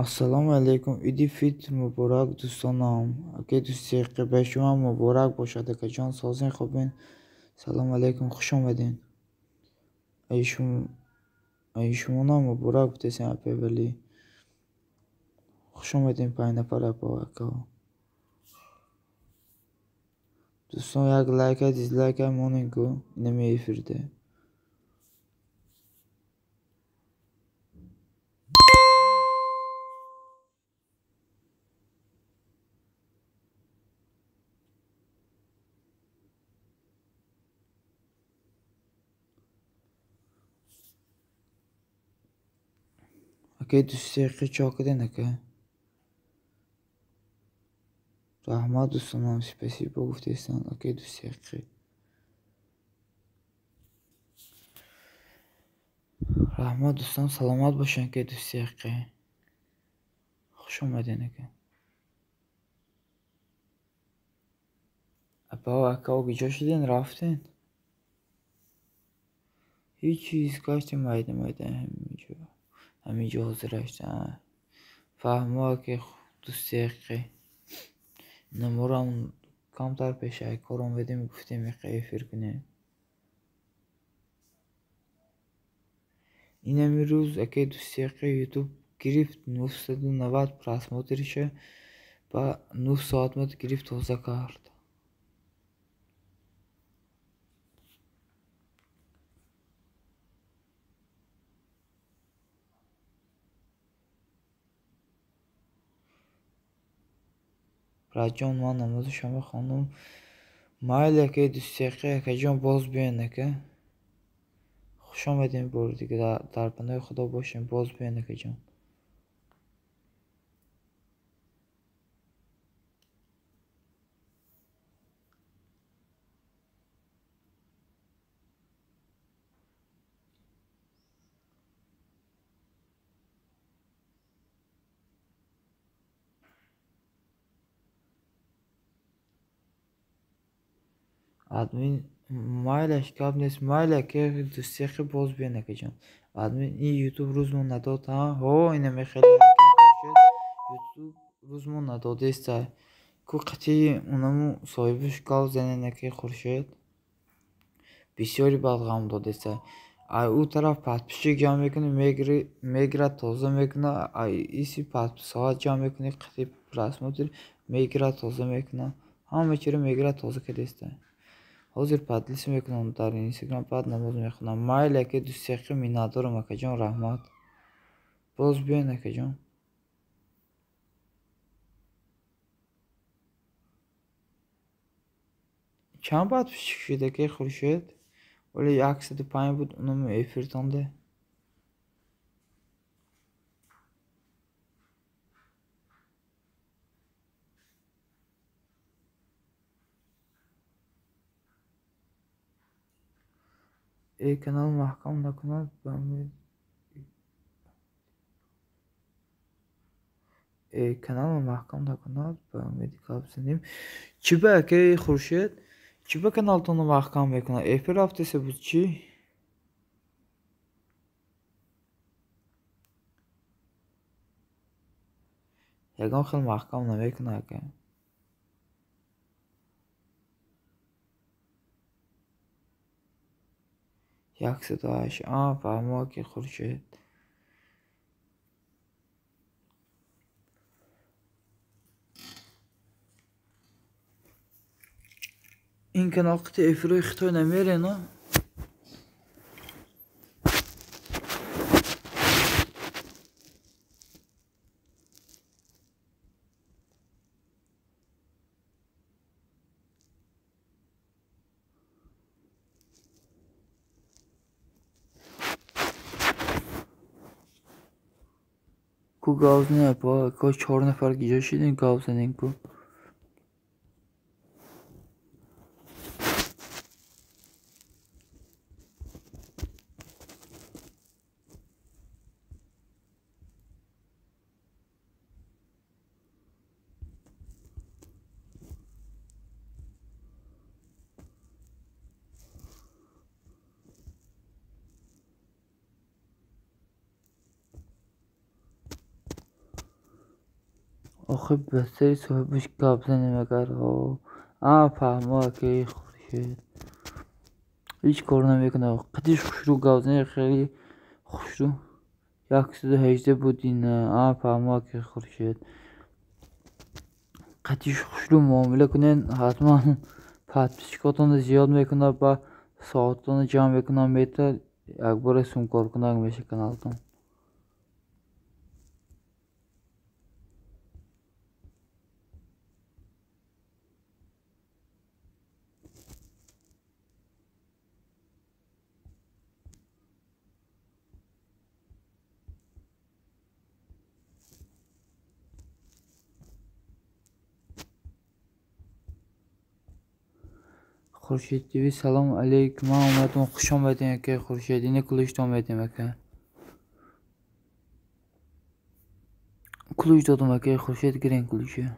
Ассалому алайкум. Иди фитр муборак дӯстонам. Акаи дӯстиқӣ ба шумо муборак бошад акаҷон. Созен хубен. Салому алайкум. Хуш омаден. Ай шумонам муборак гуфтесем апаи Валӣ. Хуш омадем панҷ нафар апа акаҳо. Дӯстон як лайка дизлайка монен ку инами эфирде. Акаи дӯстиқӣ чо карден ака? Раҳмат дӯстонам спасибо гуфтестан акаи дӯстиқӣ. Раҳмат дӯстон саломат бошанд акаи дӯстиқӣ. Хуш омаден ака. Апао акао киҷо шуден рафтен? Ҳеҷ чиз гаштем майда майда ҳаминҷо. Ҳаминҷо ҳозир гаштам. Фаҳмо акаи дӯстиқӣ. Наморам камтар пешаи кор омадем гуфтем яқа эфир кунем. Инами рӯз акаи дӯстиқӣ ютуб гирифт 990 просмотриша ба 9 соат мад гирифт тоза кард. Раҷон ман намози шома хондум. Майли акаи дӯстиқӣ акаҷон боз биёен ака. Хуш омадем бори дига дар паноҳи Худо бошем боз биёен акаҷон. Админ майлаш гап нест майли акаи дӯстиқӣ боз биёен акаҷон. Админ ин ютуб рӯзмон надод ҳа? Ҳо инаме хеле ютуб рӯзмон надодеста. Ку қатъи унаму соҳибаш гап занен акаи Хуршед. Бисёри бад ғам додеста. Ай ӯ тараф подписчик ҷамъ мекунӣ мегирад тоза мекунад. Ай иси соат ҷамъ мекунӣ қатъи просмотр мегирад тоза мекунад. Ҳама чиро мегирад тоза кардеста. Ҳозир подлис мекунам дар инстаграм баъд намоз мехонам. Майли акаи дӯстиқӣ миннатдорам акаҷон раҳмат. Боз биёен акаҷон. Чанд подписчик шуд акаи Хуршед? Вале 105 буд унам эфиртонде. Канал маҳкам накунад, ба умед каналро маҳкам накунад, ба умеди гап занем. Чӣ ба, акаи Хуршед? Чӣ ба каналтонро маҳкам мекунад? Эфир рафтеса буд чӣ? Ягон хел маҳкам намекунад, ака. 108. А, фаҳмо, акаи Хуршед. Ин канал қити эфирҳои Хитой намерена? Ку гав занем, апа, ко 4 нафар гиҷо шидем, гав занем ку. Охи ба сари соҳибаш гап занем агар. А, фаҳмо, акаи Хуршед. Ҳеҷ кор намекунад. Қадиш хушрӯ гап занем, хеле хушрӯ. 118 буд ин. А, фаҳмо, акаи Хуршед. Қадиш хушрӯ муомила кунед, ҳатман подписчикотонро зиёд мекунад ва соатонро ҷамъ мекунад, метавад якбора сумкоркунак мешавад каналтон. Хуршед ТВ, салом алейкум. Ман омадам, хуш омадем, акаи Хуршед. Ина ключтон медем, ака. Ключ додам, акаи Хуршед, гирен ключа.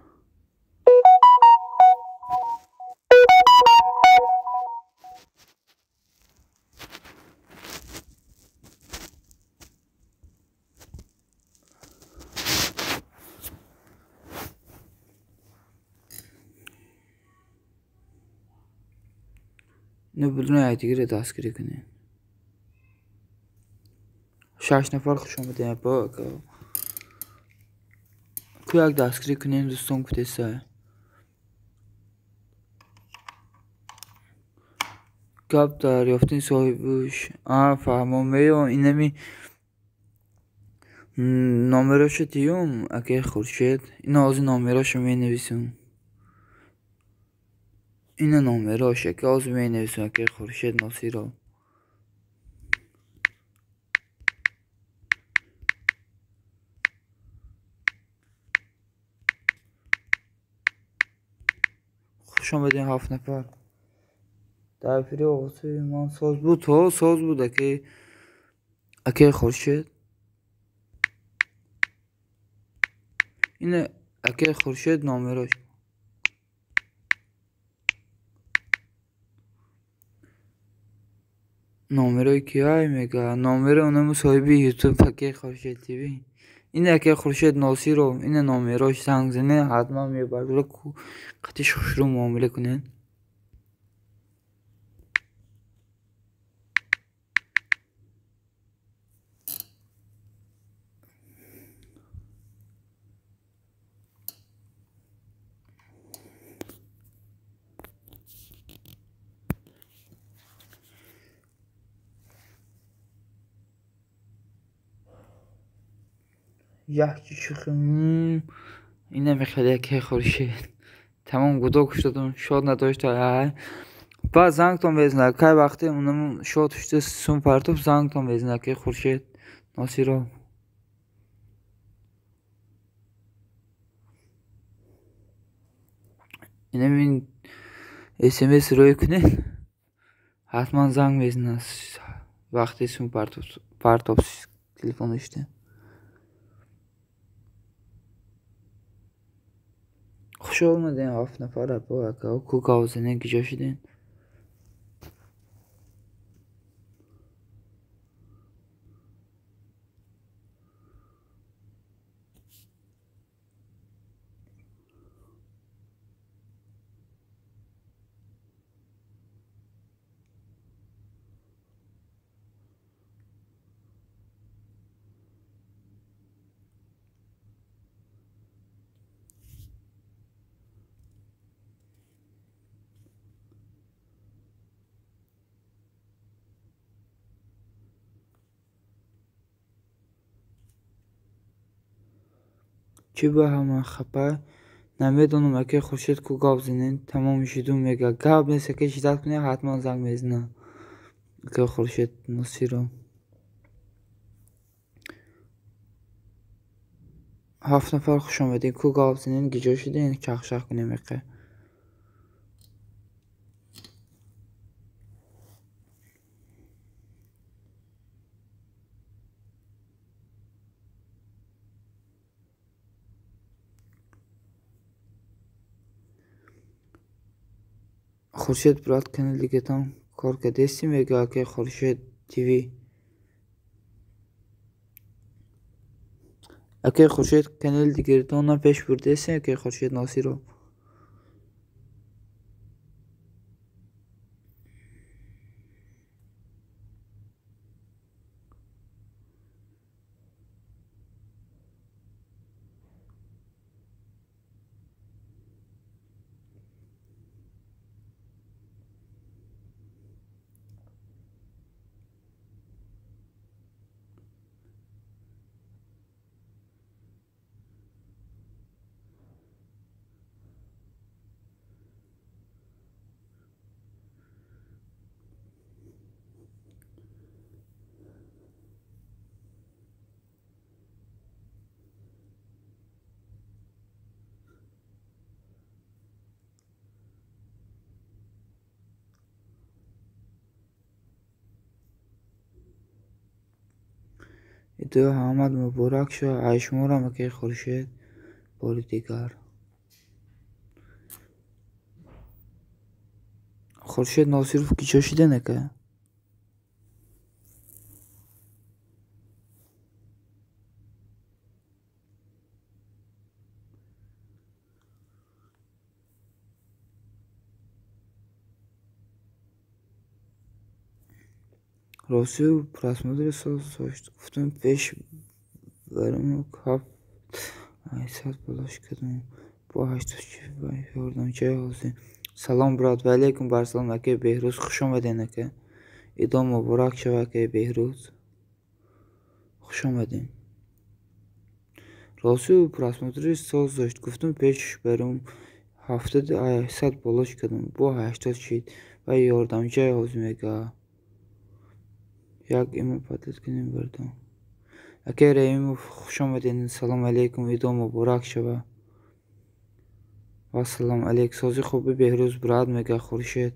Ну бидуни айдигире дастгирӣ кунем. 6 нафар хуш омадем, апа, ака. Ку як дастгирӣ кунем, дӯстон гуфтеса. Гап дар ёфтани соҳибаш. А, фаҳмо, меём инами номерошо диём, акаи Хуршед. Ина ҳозир номерошо менависам. Ина номерош, ака, ҳозир менависам, акаи Хуршед Носиров. Хуш омадем, 7 нафар. Дар эфири оғози ман соз буд, ҳо, соз буд, акаи Хуршед. Ина акаи Хуршед номерош. Номерои киай мега? Номерои онаму соҳиби Ютуб, акаи Хуршед ТВ. Ин акаи Хуршед Носиров, ина номерош, занг занед, ҳатман мебардора, қатиш хушрӯ муомила кунед. Як шӯхи ина мехеле, акаи Хуршед. Тамом гудо куштадум, шод надошта. Баъд зангтон мезанад. Кай вақте унаму шод шуда сум партоб, зангтон мезанад, акаи Хуршед Носиров. Инамин смс рӯй кунед, ҳатман занг мезанад. Вақте сум партоб телефон дошта. Хуш омадем 7 нафар апо ака ку гав занем киҷо шудем? Чӣ ба ҳама хапа? Намедонам аке Хуршед ку гап занем, тамом шуду мега. Гап нест аке шиддат кунем, ҳатман занг мезанам. Аке Хуршед Носиров. 7 нафар хуш омадем. Ку гап занем, гиҷо шудем, чахшах кунем аке. Хуршед брат канал дигатон кор кардести мега аке Хуршед ТВ. Аке Хуршед канал дигартонам пеш бурдести аке Хуршед Носиров. Иду ҳамад муборак шуд. Ай шуморам аке Хуршед бори дигар. Хуршед Носиров киҷо шуден ака? Ростию просмотри соз гуфтам пеш барам 700 болош кардам бо 84 ёрдамчаи ҳозир. Салом брат, ва алейкум барсалом аке Беҳрӯз, хуш омаден ака. Идом муборак шава аке Беҳрӯз. Хуш омадем. Ростию просмотри соз дошт гуфтам пеш барам 700 болош кардам бо 80 шид ва ёрдамчаи ҳозир мега. Як има подлет кунем бардам. Аке Раимов хуш омаден. Салом алейкум, идом муборак шава. Ва салом алейк. Сози хуби Беҳрӯз брат мега Хуршед.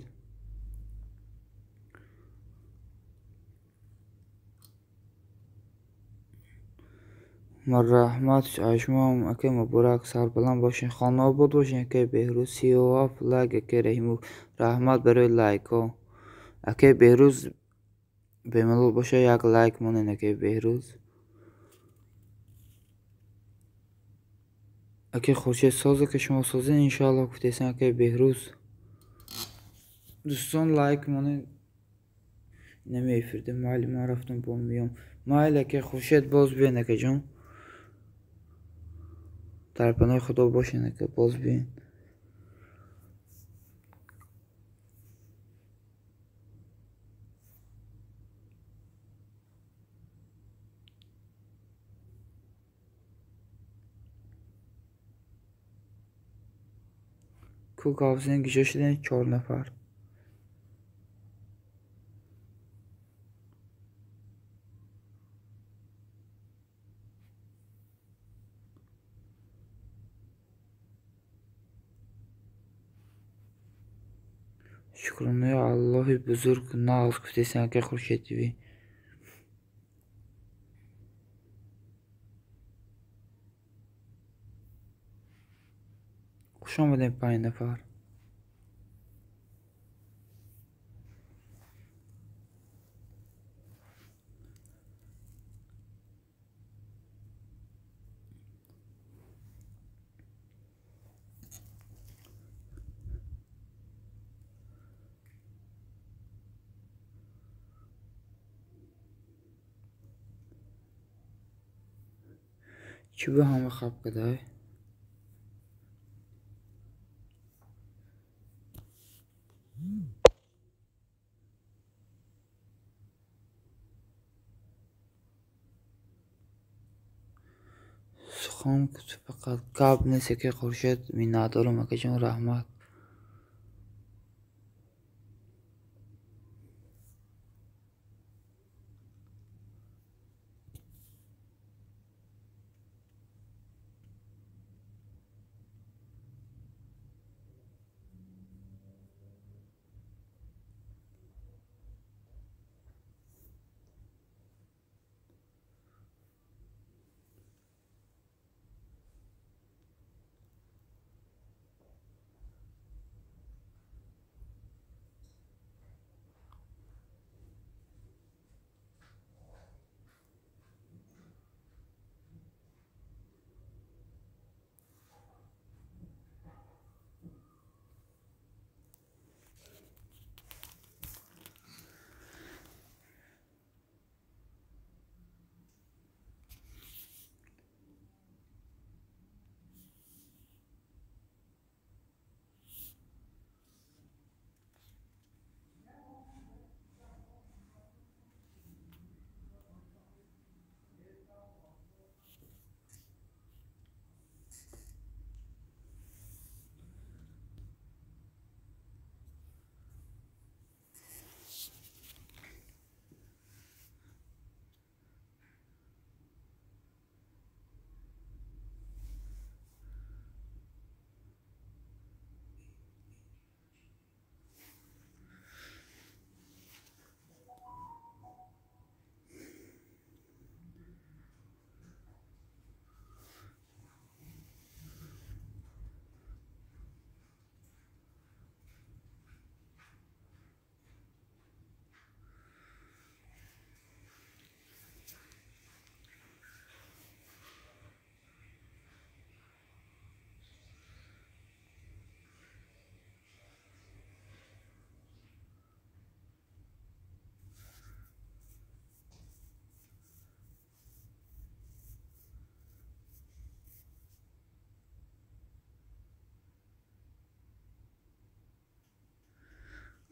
Марҳамат ай шумоам аке муборак, сарбаланд бошен, хонаобод бошен аке Беҳрӯз. 37 лайк аке Раҳимов. Раҳмат барои лайкҳо. Аке Беҳрӯз бемалол боша як лайк монен аке Беҳрӯз. Аке Хуршед соза ки шумо созен иншоаллоҳ гуфтесан аке Беҳрӯз. Дӯстон лайк монен. Намефирдем майли ман рафтам бо миём. Майли аке Хуршед боз биён акаҷон. Дар паноҳи Худо бошен ака боз биён. Ку гап занем киҷо шудем 4 нафар. Шукронаи Аллоҳи бузург нағз гуфтесан аке Хуршед ТВ. Хуш омадем 5 нафар. Чӣ ба ҳама хаб кадай? Сухан фақат гап нест, яке Хуршед, миннатдорам акаҷон, раҳмат.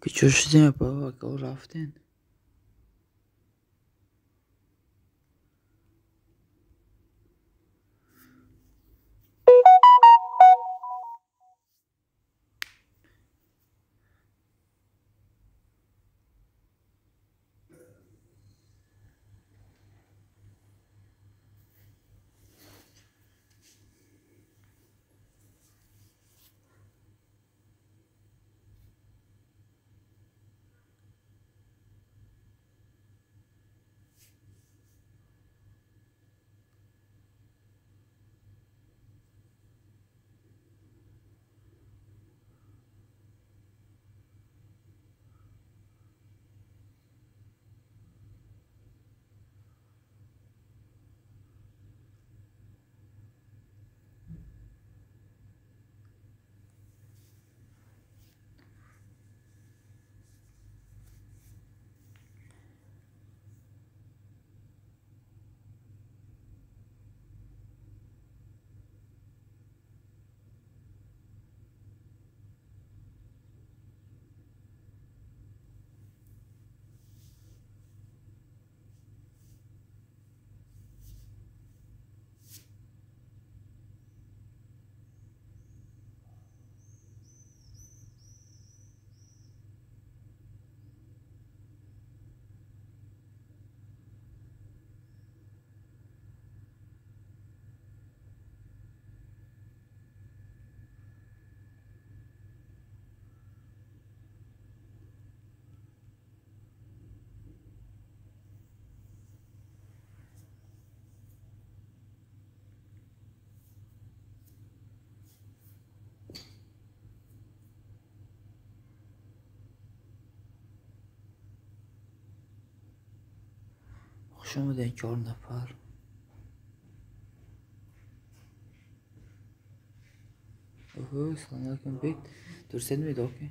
Куҷо шудем, апа, акао рафтем? Хуш омадед 4 нафар. Оҳо, салом алейкум бек. Дурустед медоки?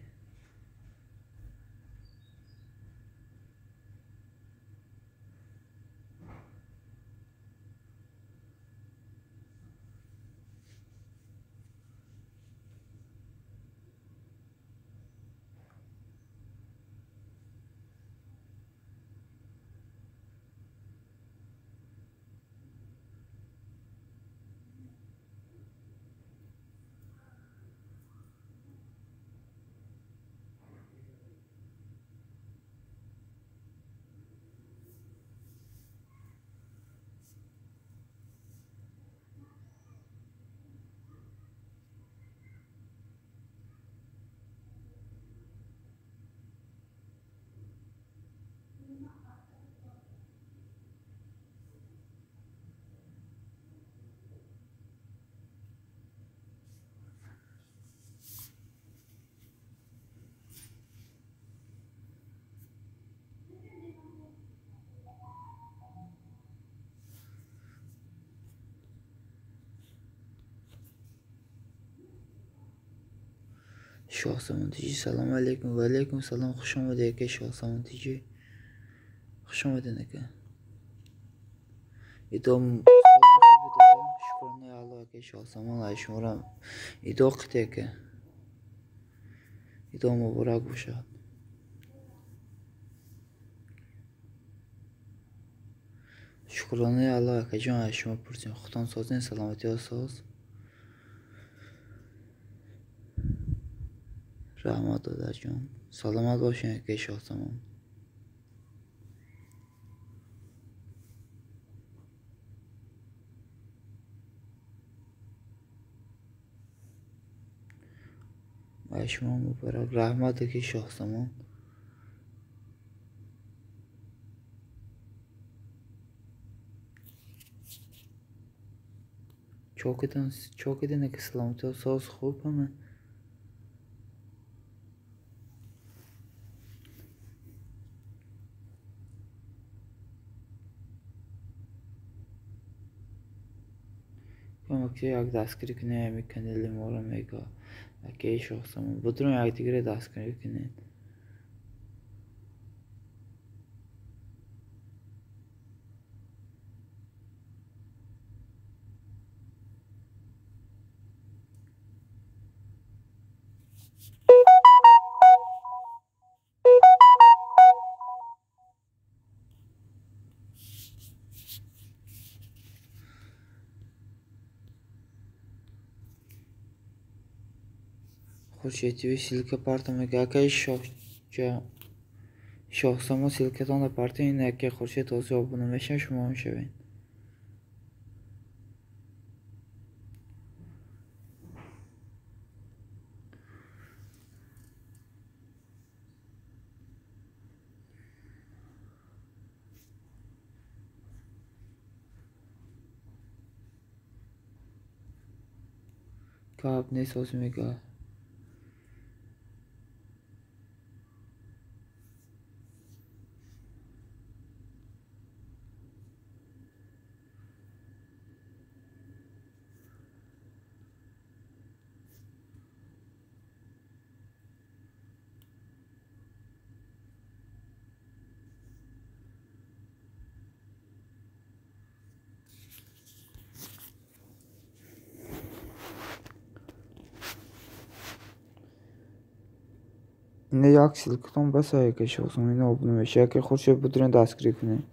Шоҳзамон тиҷи, салом алейкум. Ва алейкум салом. Хуш омадед ака Шоҳзамон тиҷи. Хуш омадед ака. Идом шукронаи Аллоҳ ака Шоҳзамон, ай шуморо идо қите ака. Идо муборак бошад. Шукронаи Аллоҳ акаҷон, ай шумо пурсем. Худтон созен, саломатиҳо соз. Раҳмат додарҷон. Саломат бошед ака Шоҳзамон. Ай шумо муборак. Раҳмат ака Шоҳзамон. Чокидан ака, саломатиҳо соз, хуб ҳама? Як дастгирӣ кунед ҳамин канали моро мега акаи Шоҳзамон. Будрун якдигаре дастгирӣ кунед. Хуршед ТВ ссылка парта мега акаи Шоҳзамон, ссылкатонро парта. Ин акаи Хуршед ҳозир обуна мешавад, шумо мешавед. Гап нест ҳозир мега. Ина як ссылкатон бас ака Шоҳзамон, ина обуна мешавад. Акаи Хуршед будрен дастгирӣ кунед.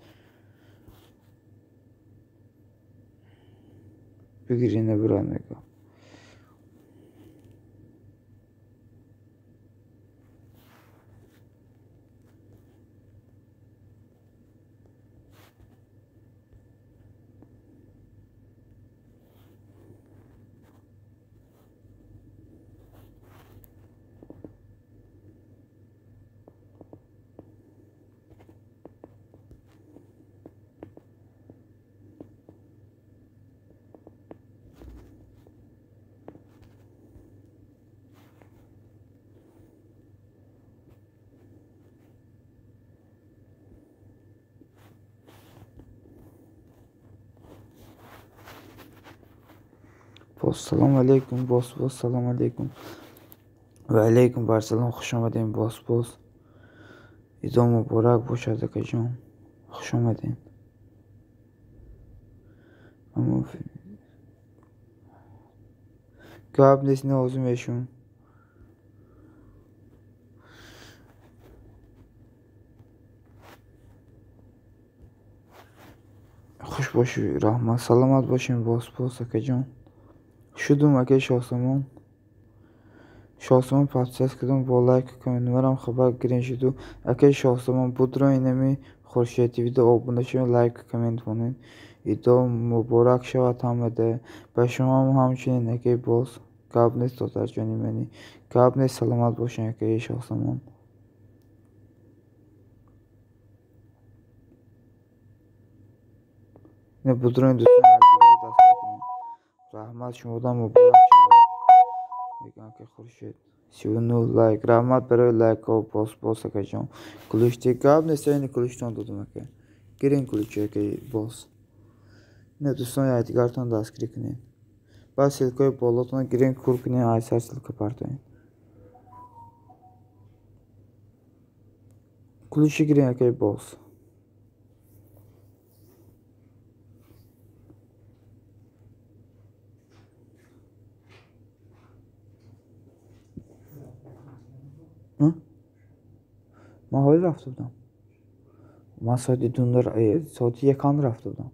Бигир ина бирад мега. Боз салом алейкум, боз боз салом алейкум. Ва алейкум барсалом, хуш омадем боз боз. Идо муборак бошад акаҷон. Хуш омадем. Гап нест, нозу мешум. Хуш бошӣ, раҳмат, саломат бошем боз боз акаҷон. Шудум акаи Шоҳсамон. Шоҳсамон подписать кардам бо лайку коммент. Марам хабар гирен шуду. Акаи Шоҳсамон будро инами Хуршед ТВ-да обуна шавед, лайку коммент монед. Идо муборак шавад ҳамада. Ба шумоам ҳамчунин акаи боз. Гап нест додарҷони мани. Гап нест, саломат бошед акаи Шоҳсамон. Ина будрои дӯстон даст кунед. Раҳмат, шумодан муборак шавад. Мегӯям акаи Хуршед. 39 лайк. Раҳмат барои лайкҳо боз боз акаҷон. Ключ гап нест, ина ключтон додам ака. Гирен ключи акаи боз. Ина дӯстон якдигартон дастгирӣ кунед. Баъд ссылкаҳои болотон гирен кур кунед, айсар ссылка партоед. Ключи гирен акаи боз. Ман ҳоле рафта будам. Ман соати соати якан рафта будам.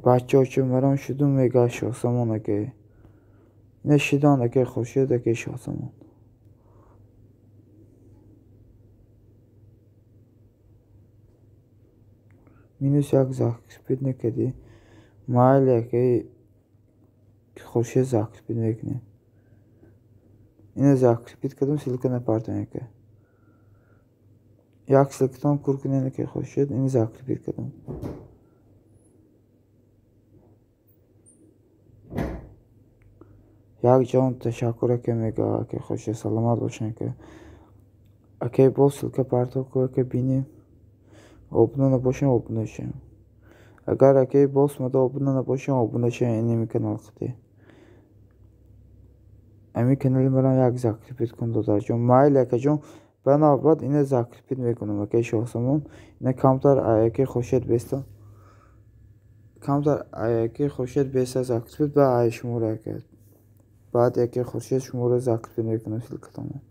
Бачаҳо чун марам шудум мега Шоҳсамон акай. Ина шидан акай Хуршед акай Шоҳсамон. Минус як закрепить накардӣ. Майли акай Хуршед закрепить мекунем. Ина закрепить кардам, ссылка напартоем ака. Як ссылкатон кур кунед акай Хуршед, ина закрепить кардам. Як ҷон ташаккур ака мега акай Хуршед, саломат бошед ака. Акай боз ссылка партов ку ака бинем. Обуна набошем, обуна шавем. Агар акай боз мада обуна набошем, обуна шавем инами канал қити. Ами канали марам як закрепить кун додарҷон. Майли акаҷон, ба навбат ина закрепить мекунам акаи Шоҳсамон. Ина камтар акаи Хуршед беста. Камтар акаи Хуршед беста закрепить ба ай шуморо ака. Баъд акаи Хуршед шуморо закрепить мекунам ссылкатонро.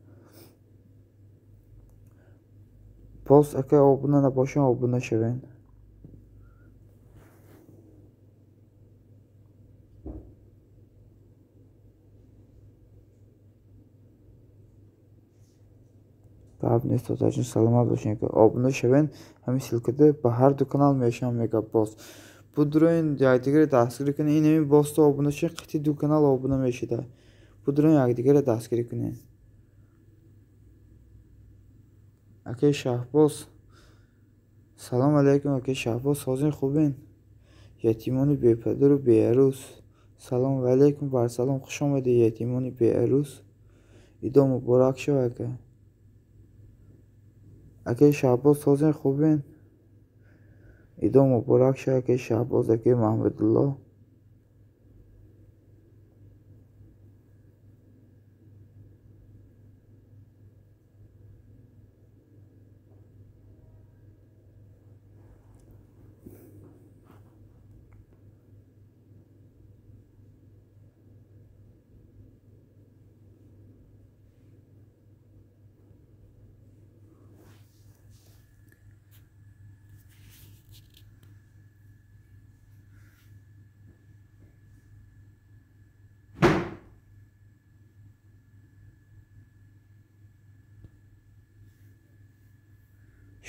Боз акай обуна набошем, обуна шавед. Гап нест додарҷон, саломат бошед. Обуна шавед, ҳамин ссылкада ба ҳар ду канал мешавам мега боз. Будроин якдигарро дастгирӣ кунед. Ин ҳамин бозто обуна шавед, қити ду канал обуна мешида. Будроин якдигарро дастгирӣ кунед. Акаи Шаҳбоз, салом алейкум акаи Шаҳбоз, ҳозир хубен? Ятимони бепадару беарӯс. Салом ва алейкум барсалом, хуш омадед ятимони беарӯс. Идо муборак шавад ака. Акаи Шаҳбоз, ҳозир хубен? Идо муборак шавад акаи Шаҳбоз, акаи Маҳмудулло.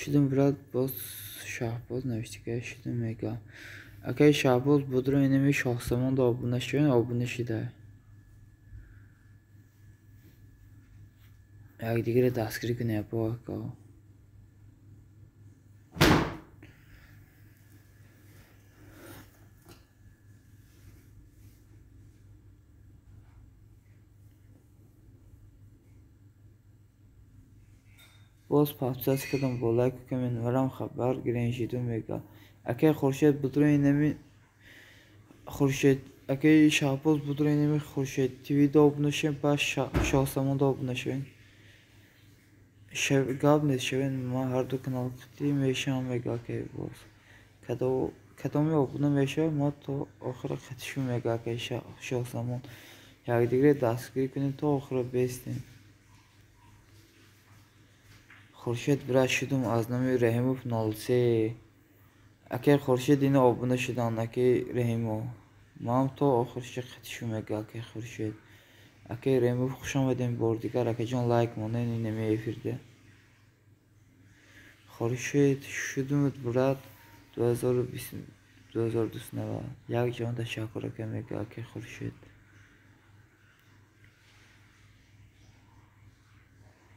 Шудум брат, боз Шаҳбоз навиштика шудум мега. Акаи Шаҳбоз будро инами Шоҳсамонда обуна шавед, обуна шида. Якдигарро дастгирӣ кунед апо ака. Боз подписать кардам бо лайку коммент. Марам хабар гирен шиду мега. Акаи Хуршед будро инами Хуршед Акаи Шаҳбоз будро инами Хуршед ТВ обуна шавем, баъд Шоҳзамон обуна шавем. Гап нест, шавем, ман ҳарду канал қитӣ мешавам, мега акаи боз. Кадоме обуна мешавад, ма то охира қитишу, мега акаи Шоҳзамон. Якдигаре дастгирӣ кунем, то охира бестем. Хуршед брат шудум аз номи Раҳимов 03. Акаи Хуршед ина обуна шуданд, акаи Раҳимов. Манам то охирша қитишу, мега акаи Хуршед. Акаи Раҳимов, хуш омадем бори дигар, акаҷон, лайк монед инами эфирда. Хуршед шудумуд брат 2029. Як ҷон ташаккур, ака, мега акаи Хуршед.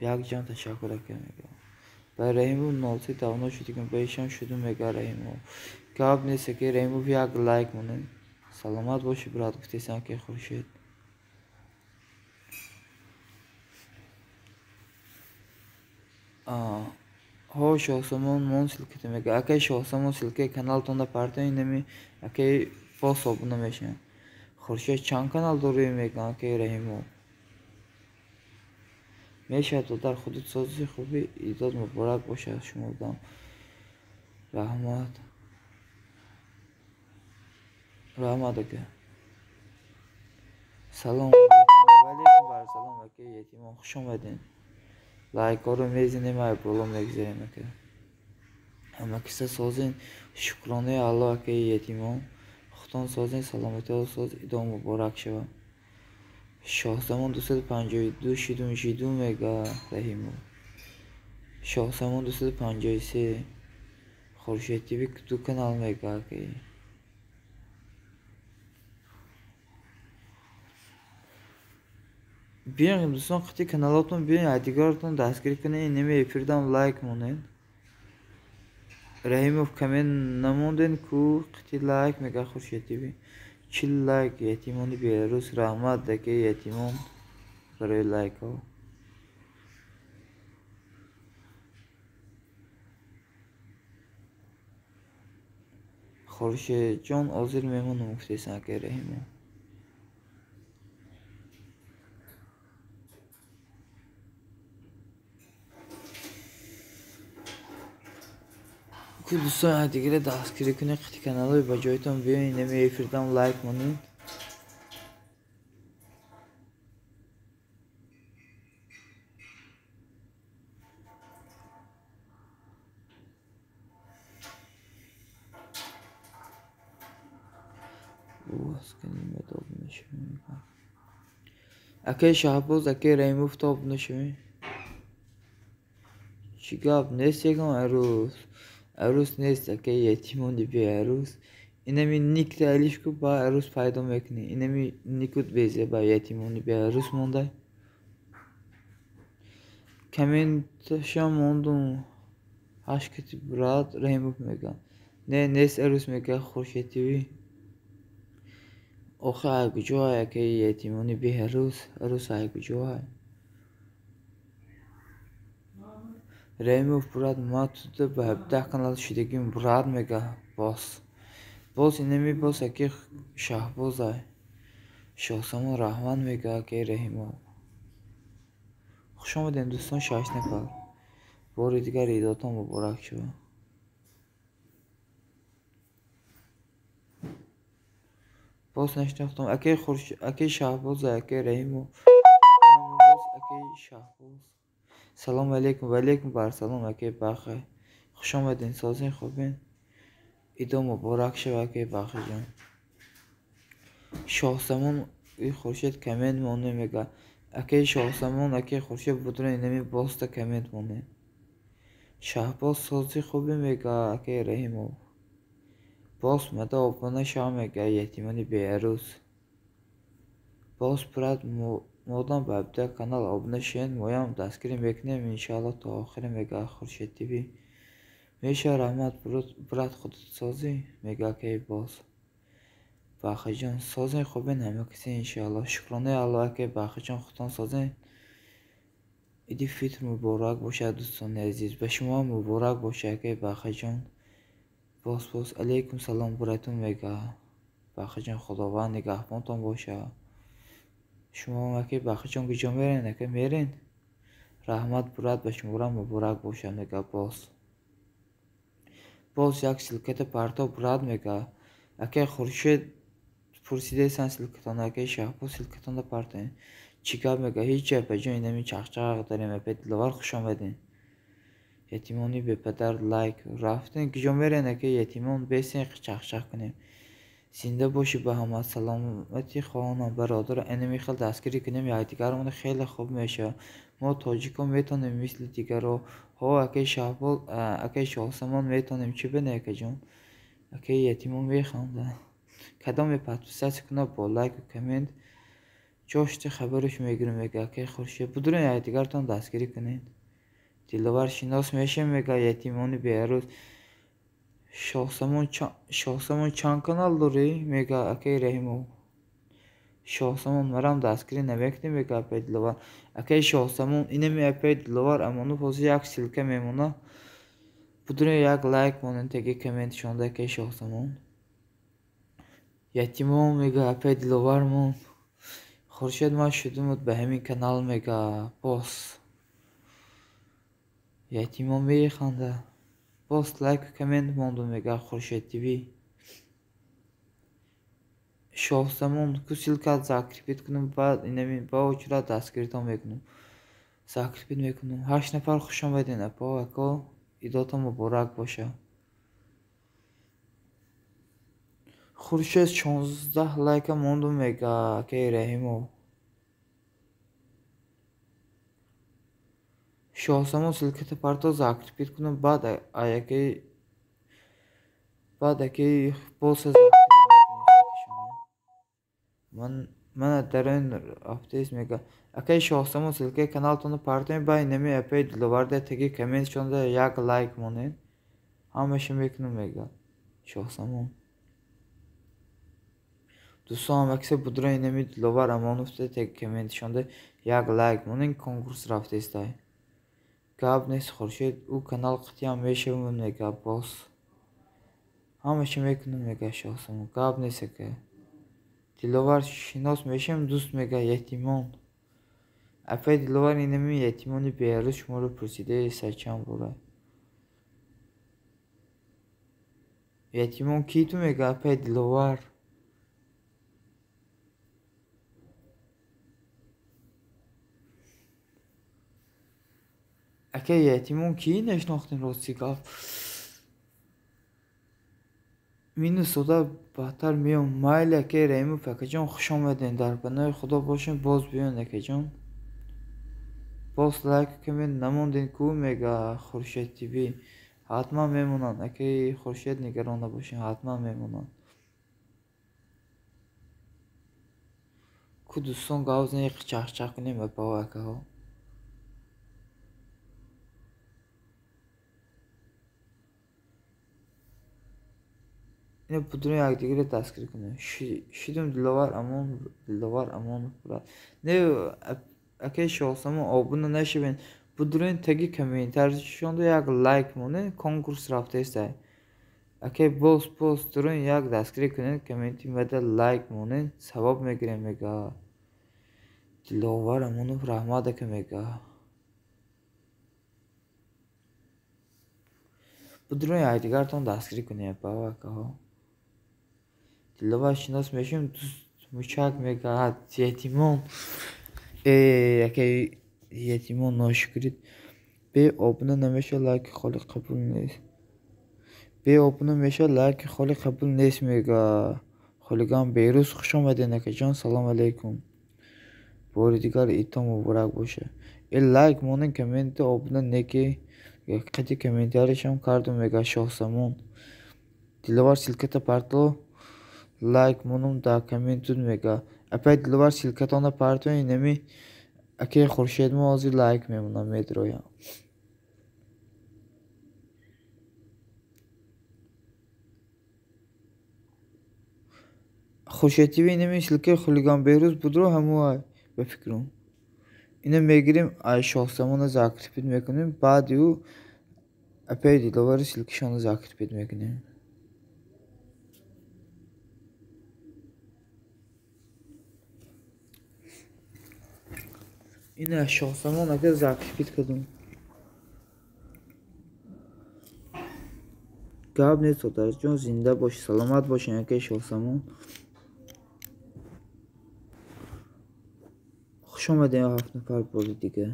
Як ҷон ташаккур, ака, мега. Ба Раҳимов 03 давно шудигим, ба ишам шудум, мега Раҳимов. Гап нест, акаи Раҳимов, як лайк монед. Саломат бошӣ, брат, гуфтесам, акаи Хуршед. Ҳо, Шоҳзамон, мон ссылката, мега. Акаи Шоҳзамон, ссылкаи каналтонда партои инами акаи боз обуна мешавам. Хуршед, чанд канал дорӣ, мега акаи Раҳимов. Мешавад, додар, худут сози хуби, идод муборак бошад шумодам. Раҳмат. Раҳмат, ака. Салом алейкум, барсалом, акаи ятимон, хуш омадед. Лайкҳоро мезанем, ай боло мегузарем, ака. Ҳама киса созен, шукронаи Аллоҳ, акаи ятимон. Худтон созен, саломатиҳо соз, идо муборак шавад. Шоҳзамон 252 шидум шидум, мега Раҳимов. Шоҳзамон 253. Хуршед ТВ ду канал, мега акаи. Биён, дӯстон, қити каналотон биён, якдигаратон дастгирӣ кунед, инами эфирдам лайк монед. Раҳимов, коммент намонден ку, қити лайк, мега Хуршед ТВ. 40 лайк, ятимони Беларус, раҳмат, акаи ятимон, барои лайкҳо. Хуршедҷон, ҳозир мемонам, гуфтесам, акаи Раҳимов. Ку дӯстон, якдигаре дастгирӣ кунед, қити каналҳои ба ҷоятон биён, инами эфирдам лайк монед. Акаи Шаҳбоз, акаи Раҳимов то обуна шавем. Чӣ гап нест, ягон арӯс? Арӯс нест, акаи ятимони беарӯс. Инами никта алиш ку, ба арӯс пайдо мекунӣ. Инами никут безеба ятимони беарӯс мондай. Комменташам мондум. Ҳашт кати брат Раҳимов мега. Не, нест арӯс, мега Хуршед ТВ. Охи ай куҷо ай, акаи ятимони беарӯс? Арӯс ай куҷо ай? Раҳимов брат, ма туда ба 17 канал шудагим, брат, мега боз. Боз инами боз акаи Шаҳбоз ай. Шоҳзамон, раҳмат, мега акаи Раҳимов. Хуш омадем, дӯстон, 6 нафар. Бори дигар идотон муборак шавад. Боз нашинохтам. Акаи Хуршед, акаи Шаҳбоз, акаи Раҳимов. Боз акаи Шаҳбоз. Салом алейкум, ва алейкум барсалом, акаи Бахай. Хуш омадем, созен, хубен. Идо муборак шавад, акаи Бахайҷон. Шоҳзамон Хуршед коммент монед, мега. Акаи Шоҳзамон, акаи Хуршед будро инами бозта коммент монед. Шаҳбоз сози хубе, мега акаи Раҳимов. Боз мада обуна шав, мега ятимони беарӯс. Боз брат, модам ба 17 канал обуна шавед, моям дастгирӣ мекунем, иншоалло то охира, мега Хуршед ТВ. Меша, раҳмат, брат, худут созӣ, мега акаи боз. Бахиҷон, созен, хубен ҳама касе, иншоалло. Шукронаи Аллоҳ, акаи Бахиҷон, худтон созен. Иди Фитр муборак бошад, дӯстони азиз. Ба шумо муборак бошад, акаи Бахиҷон. Боз боз алейкум салом, братун, мега. Бахиҷон Худованд нигаҳбонтон боша. Шумо аки Бахиҷон куҷо мерен? Ака мерен? Раҳмат бурад ба шуморо муборак боша мега боз. Боз як ссылката парто бурад мега. Акай Хуршед пурсидесан ссылкатон, акай Шаҳбоз ссылкатонро партоен. Чӣ гап мега? Ҳеҷ апаҷон инами чақчақ дарем. Апай Диловар хуш омадем. Ятимони бепадар лайк рафтен куҷо мерен акай ятимон бесен чақчақ кунем. Зинда бошӣ ба ҳама саломатӣ хоҳонам бародаро. Инами хел дастгирӣ кунем якдигармон хеле хуб мешавад. Мо тоҷикон метавонем мисли дигаро. Ҳо акай Шаҳбоз, акай Шоҳсамон метавонем. Чӣ бинӣ акаҷон? Акай ятимон механдад. Кадоме подписаться кунад бо лайку коммент ҷошти хабараш мегирем мега акай Хуршед. Будурен якдигартон дастгирӣ кунед. Диловар шинос мешем мега ятимони беарӯз. Шоҳсамон чанд канал дорӣ? Мега акай Раҳимов. Шоҳсамон марам дастгирӣ намекунӣ мега апай Диловар. Акай Шоҳсамон инами апай Диловар Амонов ҳозир як ссылка мемонад. Будурен як лайк монед таги комментшонда акай Шоҳсамон. Ятимон мега апай Диловармон. Хуршед ман шудумуд ба ҳамин канал мега боз. Ятимон механда. Боз лайку коммент мондум мега Хуршед ТВ. Шоҳсамон ку ссылкат закрепить кунам баъд инами ба очурат дастгиритон мекунам. Закрепить мекунам. 8 нафар хуш омадед апо ако. Идотон муборак боша. Хуршед 16 лайка мондум мега акай Раҳимов. Шоҳсамон ссылката парто закрепить кунам баъд аякай баъд акай боз закрепить мекунам. Мана дароин рафтест мега. Акай Шоҳсамон ссылкаи каналтонро партоем ба инами апай Диловарда таги комментшонда як лайк монед. Ҳамаша мекунам мега Шоҳсамон. Дӯстон ҳамакиса будура инами Диловар Амонов таги комментшонда як лайк монед конкурс рафтестай. Гап нест Хуршед ӯ канал қатъиян мешавам мега боз. Ҳамаша мекунам мега Шоҳсамон. Гап нест ака. Диловар шинос мешавем дӯст мега ятимон. Апай Диловар инами ятимони беарӯз шуморо пурсидаест чанд бора. Ятимон кӣ ту мега апай Диловар. Акай ятимон кӣ нашинохтем рости гап. Минус ода баъдтар меом. Майли акай Раҳимов акаҷон хуш омадед. Дар паноҳи Худо бошем боз биёед акаҷон. Боз лайку коммент намондед ку мега Хуршед ТВ. Ҳатман мемонанд. Акай Хуршед нигарон набошед, ҳатман мемонанд. Ку дӯстон гап занед чақчақ кунем апаҳо акаҳо. Ина будурен якдигарро дастгирӣ кунем. Шидум Диловар Амон, Диловар Амонов бурад. Не акай Шоҳсамон обуна нашавед. Будурен таги комментаришонда як лайк монед конкурс рафтестай. Акай боз дурен як дастгирӣ кунед комменти мада лайк монед савоб мегирем мега. Диловар Амонов раҳмат ака мега. Будурен якдигартон дастгирӣ кунед апаҳо акаҳо. Диловар шинос мешавем дӯст мучак мега ятимон. Акай ятимон ношукрид. Бе обуна намешавад лайки холӣ қабул нест. Бе обуна мешавад лайки холӣ қабул нест мега. Холиган Берӯз хуш омадед акаҷон салом алейкум. Бори дигар идтон муборак боша. Лайк монед комменти обуна неки қати комментаришам кардум мега Шоҳсамон. Диловар ссылката парто лайк монум дар комментут мега. Апай Диловар ссылкатонро партоен инами акай Хуршед мо ҳозир лайк мемонам медроям. Хуршед ТВ инами ссылкаи Хулиган Беҳрӯз будро ҳамуай ба фикрам. Ина мегирем ай Шоҳсамонро закрепить мекунем баъди ӯ апай Диловари ссылкашонро закрепить мекунем. Ина Шоҳзамон ака закрепить кардум. Гап нест, додарҷон, зинда бошӣ, саломат бошӣ, акаи Шоҳзамон. Хуш омадем 7 нафар бори дига.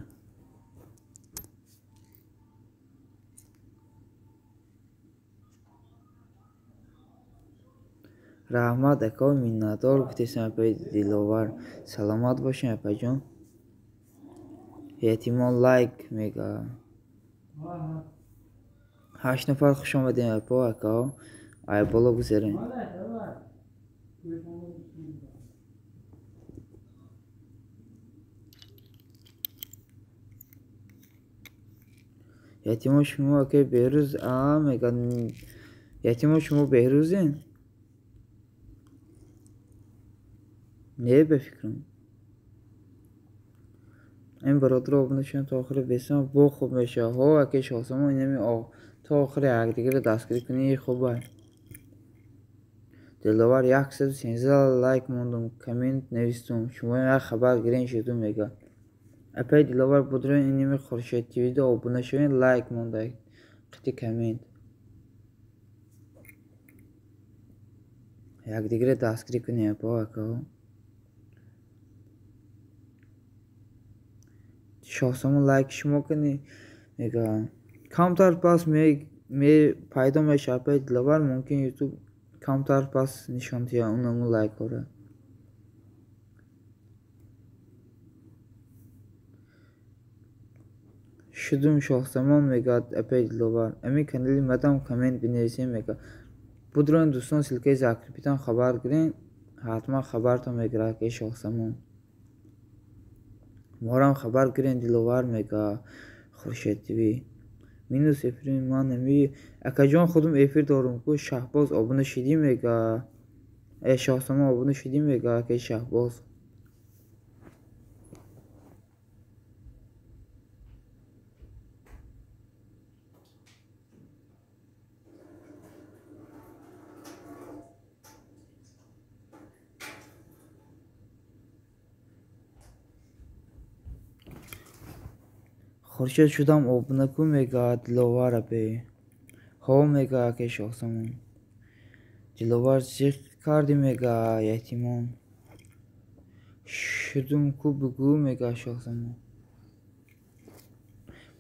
Раҳмат, ака, миннатдор гуфтесам, апаи Диловар. Саломат бошем, апаҷон. Ятимон лайк мега. 8 нафар хуш омадем, апо, акао. Ай боло гузарем. Ятимон шумо акаи Беҳрӯз а мега. Ятимон шумо Беҳрӯзен? Не, ба фикрам. Ин бародаро обуна шудем то охири бесам бо хуб мешавад. Ҳо, акаи Шоҳзамон, инами то охири якдигарро дастгирӣ кунӣ хуб ай. Диловар 113 лайк мондум, коммент навистум. Шумо як хабар гирен шудум мега. Апаи Диловар будрон инами Хуршед ТВ-да обуна шавед, лайк монда қити коммент. Якдигарро дастгирӣ кунем, апо, акао. Шоҳзамон лайк шумо кунӣ мега. Камтар пас пайдо мешавад, апаи Диловар, мумкин Ютуб камтар пас нишон диҳад унаму лайкҳоро. Шудум Шоҳзамон мегӯяд апаи Диловар. Ами канали мадам коммент бинависем мега. Будрон дӯстон ссылкаи закрепитан хабар гирен, ҳатман хабартон мегирад акаи Шоҳзамон. Морам хабар гирен Диловар мега Хуршед ТВ. Минус эфири ман ами акаҷон худум эфир дорум ку Шаҳбоз обуна шидӣ мега. Шоҳзамон обуна шидӣ мега акаи Шаҳбоз. Хуршед шудам обуна ку мега Диловар апе. Ҳо мега акаи Шоҳзамон. Диловар зиқ кардӣ мега ятимон. Шудум ку бугӯ мега Шоҳзамон.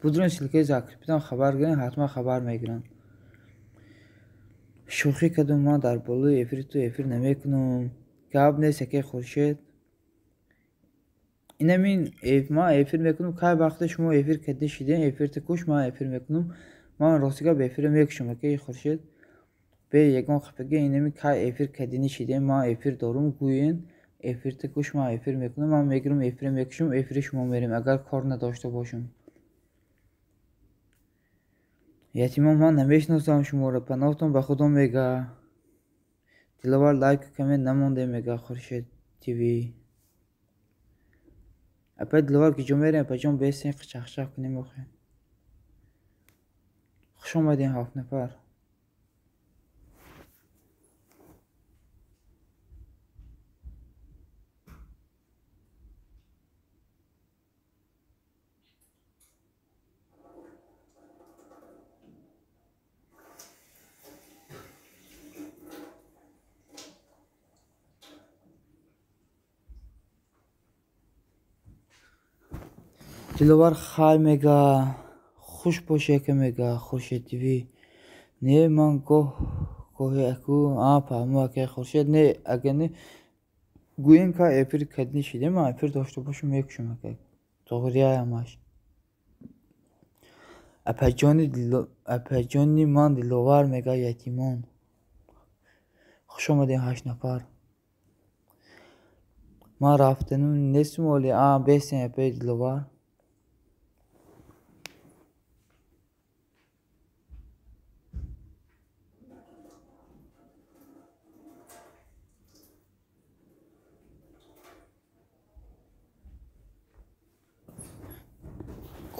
Будрон ссылкаи закрепитан хабар гирен, ҳатман хабар мегиранд. Шӯхӣ кардум, ман дар болои эфири ту эфир намекунам. Гап нест акаи Хуршед. Инамин ман эфир мекунам, кай вақте шумо эфир карда шидем, эфирта куш, ман эфир мекунам. Ман рости гап эфирро мекушам, акаи Хуршед. Бе ягон хафагӣ инами кай эфир кардини шидем, ман эфир дорум, гӯен эфирта куш, ман эфир мекунам, ман мегирам эфирро мекушам, эфири шумо мерем, агар кор надошта бошам. Ятимон ман намешиносам шуморо, паноҳтон ба Худо мега. Диловар лайку коммент намонде мега Хуршед ТВ. Апаи Диловар куҷо мерем, апаҷон, бесен чахчах кунем охе. Хуш омадем 7 нафар. Диловар хай мега, хуш бошӣ ака мега Хуршед ТВ. Не ман гоҳ гоҳе аку а фаҳмо акаи Хуршед, не агар не гӯем ка эфир кардини шидем, ман эфир дошта бошам мекушам ака. Тоғрияй ҳамаш. Апаҷони ман Диловар мега ятимон. Хуш омадем 8 нафар. Ман рафтанум нестум оли, а бесен апаи Диловар.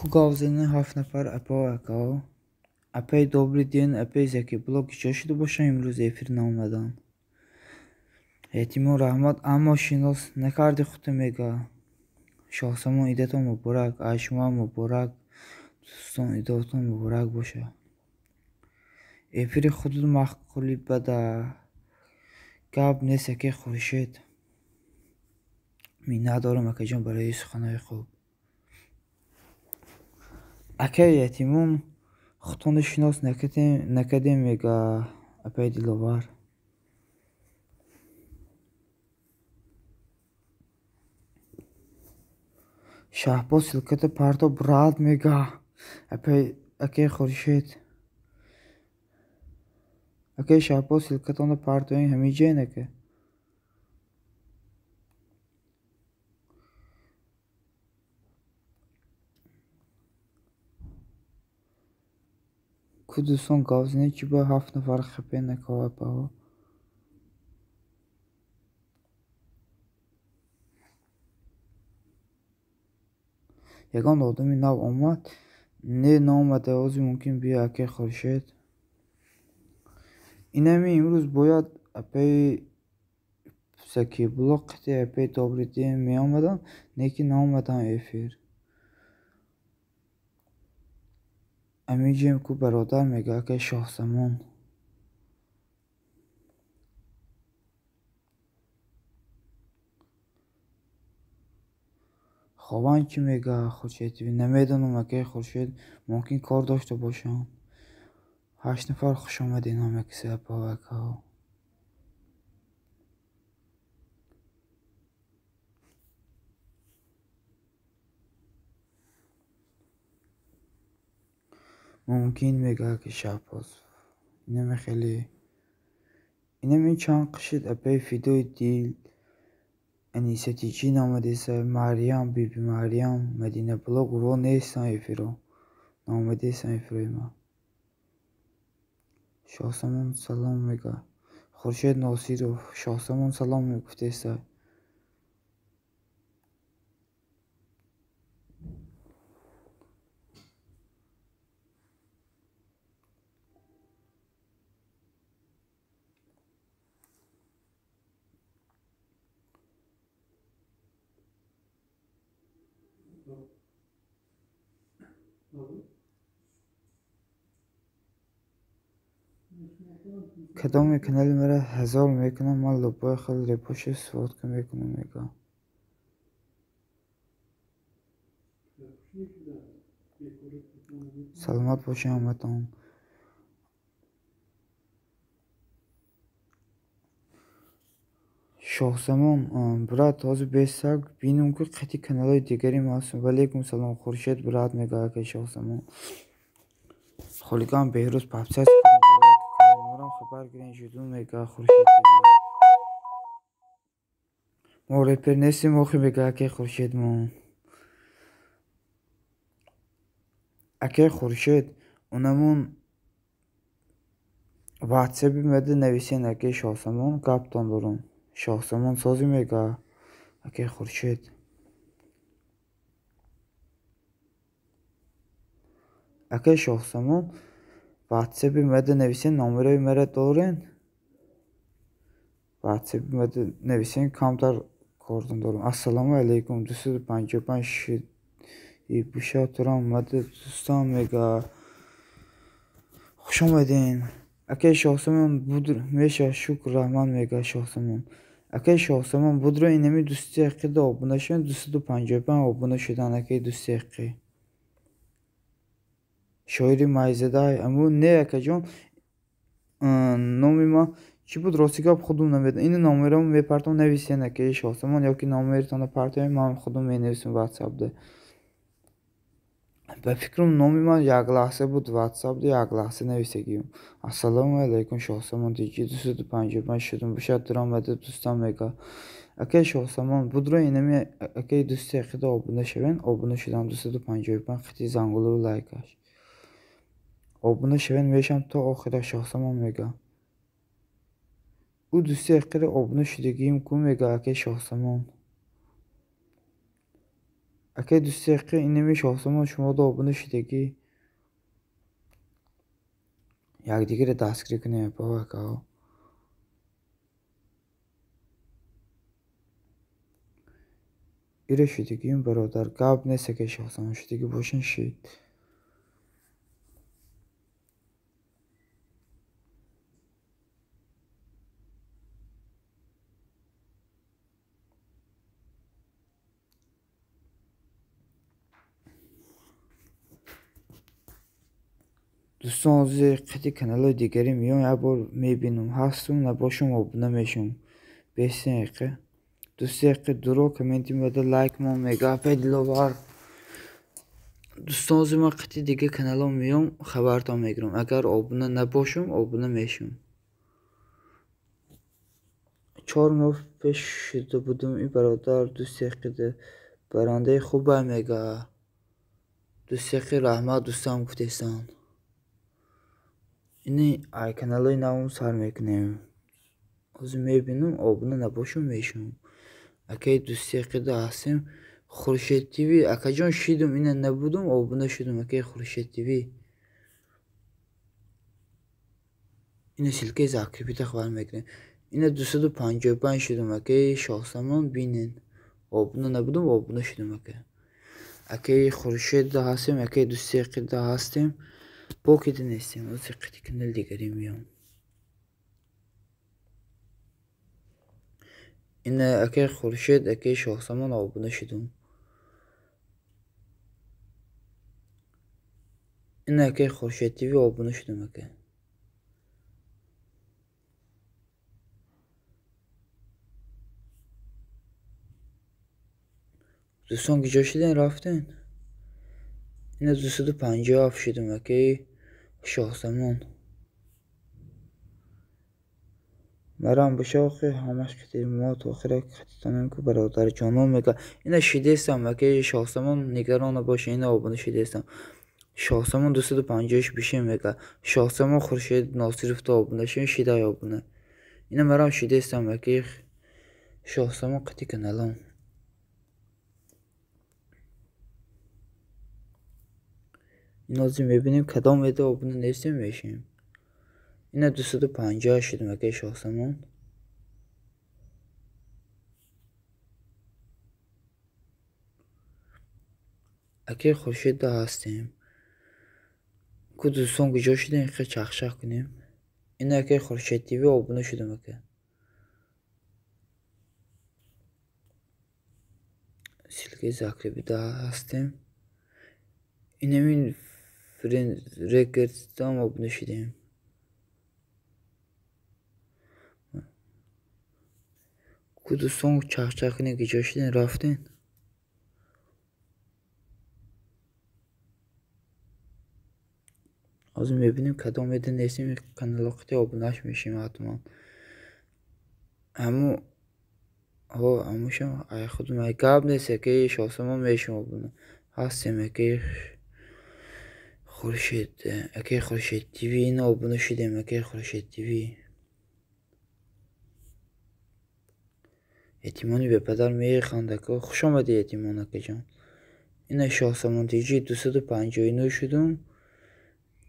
Ку гав зани 7 нафар апо акао. Апаи Добрый день, апаи Закиблок куҷо шуда бошам имрӯз эфир наомаданд. Ятимон раҳмат, аммо шинос накарди худта мега. Шоҳзамон, идатон муборак, аз шумо муборак, дӯстон, идотон муборак боша. Эфири худут маъқули бада. Гап нест, аки Хуршед. Миннат дорам, акаҷон, барои суханҳои хуб. Акаи ятимон, худтонро шинос накардем, мега апаи Диловар. Шаҳбоз, ссылката парто, брат, мега акаи Хуршед. Акаи Шаҳбоз, ссылкатонро партоен, ҳамин ҷоен, ака. Ку дӯстон гап занед, чӣ бояд ҳафт нафар хапен, акаҳо, апаҳо. Ягон одами нав омад? Не, наомада, ҳозир мумкин биё, акаи Хуршед. Инами имрӯз бояд апаи Закибулло қити апаи Добридин меомаданд, лекин наомаданд эфир. Амиҷем ку, бародар, мега акаи Шоҳзамон. Хобанд чӣ, мега Хуршед? Намедонам, акаи Хуршед, мумкин кор дошта бошанд. Ҳашт нафар, хуш омадед ҳама касе, апаҳо, акаҳо. Мумкин, мега аки Шаҳбоз. Инаме хеле. Инаме чанд қишид, апаи Фидои дил, Аниса Тиҷӣ наомадеса, Марьям, Биби Марьям, Мадина Блог во нестанд эфиро. Наомадесанд эфирои ман. Шоҳзамон салом, мега. Хуршед Носиров, Шоҳзамон салом гуфтеса. Кадоме канали маро ҳазор мекунам, ман лубои хел репоша сводка мекунам, мега. Саломат бошед ҳаматон. Шоҳзамон, брат, ҳозир бесак бинум, ки қити каналҳои дигари ма ҳастам. Ваалейкум салом, Хуршед брат, мега акаи Шоҳзамон. Холиган Беҳрӯз, подписаться кунед, хабар гирен, жуду, мега Хуршед. Мо репер нестем охи, мега акаи Хуршед мо. Акаи Хуршед, унамон ватсапи мада нависен, акаи Шоҳзамон, гаптон дорам. Шоҳзамон созӣ, мега акаи Хуршед. Акаи Шоҳзамон, ватсапи мада нависен, номерои мара дорен? Ватсапи мада нависен, камтар кордон дорам. Ассалому алайкум, 255 шид буша турам мада дӯстон, мега. Хуш омаден. Акаи Шоҳзамон, будр меша, шукр, раҳмат, мега Шоҳзамон. Акаи Шоҳзамон, будро инами дӯсти ҳақида обуна шавед, 255 обуна шудан, акаи дӯсти ҳақиқӣ. Шоири майзадай, аму не, акаҷон, номи ман чӣ буд, рости гап худум намедонам. Ини номерамо мепартом, нависен, акаи Шоҳзамон, ёки номеритонро партоем, ман худум менависам ватсапда. Ба фикрам, номи ман як лаҳза буд, ватсапда як лаҳза нависагиюм. Ассалому алайкум, Шоҳзамон Тиҷӣ, 255 шудум бошад дуромада дӯстон, мега. Акаи Шоҳзамон, будро инами акаи дӯсти ҳақида обуна шавен, обуна шудам 255 қити зангулу лайкаш. Обуна шавен, мешам то охира, Шоҳзамон, мега. Ӯ дӯсти ҳақида обуна шудагиюм ку, мега акаи Шоҳзамон. Акаи дӯсти ҳақиқӣ, инами Шоҳзамон шумода обуна шудагӣ. Якдигарро дастгирӣ кунем, апаҳо, акаҳо. Ира шидагием, бародар, гап нест, акаи Шоҳзамон, шидагӣ бошен, шид. Дӯстон, ҳозир қити каналҳои дигарӣ меём, як бор мебинам, ҳастум, набошум, обуна мешавам. Бесен яқе. Дӯсти яқе дуро комменти меода, лайк мон мега, апай Диловар. Дӯстон, ҳозир ман қити дига каналҳо меём, хабартон мегирам. Агар обуна набошум, обуна мешавам. 4 моҳ пеш шуда будум, ин бародар дӯсти яқеда барандаи хуба мега. Дӯсти яқе раҳмат дӯстам гуфтестанд. Ини ай каналҳои навом сар мекунем. Ҳозир мебинам, обуна набошум, мешавам. Акаи дӯсти яқеда ҳастем. Хуршед ТВ, акаҷон, шидум, ина набудум, обуна шудум, акаи Хуршед ТВ. Ина ссылкаи закрепита хабар мекунем. Ина 255 шудум, акаи Шоҳзамон, бинен. Обуна набудум, обуна шудум, ака. Акаи Хуршедда ҳастем, акаи дӯсти яқеда ҳастем. Покида нестем, ҳозир қити канали дигарӣ меём. Ина акаи Хуршед, акаи Шоҳзамон обуна шудум. Ина акаи Хуршед ТВ обуна шудум, ака. Дӯстон, куҷо шуден, рафтен? Ина 257 шудум, акаи Шоҳзамон. Марам боша, охи ҳамаш қити мо то охира қатитонем ку, бародарҷонон мега. Ина шидестам, акаи Шоҳзамон, нигарон набоша, ина обуна шидестам. Шоҳзамон 256 бишем мега. Шоҳзамон Хуршед Носировда обуна шем, шидай обуна. Ина марам шидестам, акаи Шоҳзамон, қити каналом. Ин ҳозир мебинем, кадом еда обуна нестем, мешем. Ина 250 шудем, акаи Шоҳзамон. Акаи Хуршедда ҳастем. Ку дӯстон, куҷо шудем, хе чахчах кунем. Ина акаи Хуршед ТВ обуна шудем, ака. Ссылкаи закрепида ҳастем. Инамин рекордам обуна шудем. Ку дӯстон, чахчах кунем, куҷо шудем, рафтем? Ҳозир мебинем, кадом еда нестем, каналҳо қити обунаш мешем ҳатман. Ҳаму ҳо ҳамушам ай худум ай гап нест, акаи Шоҳзамон, мешем обуна. Ҳастем, акаи Хуршед, акаи Хуршед ТВ, ина обуна шудем, акаи Хуршед ТВ. Ятимони бепадар механд, ака. Хуш омадӣ, ятимон, акаҷон. Ина Шоҳзамон ТЖ 259 шудум.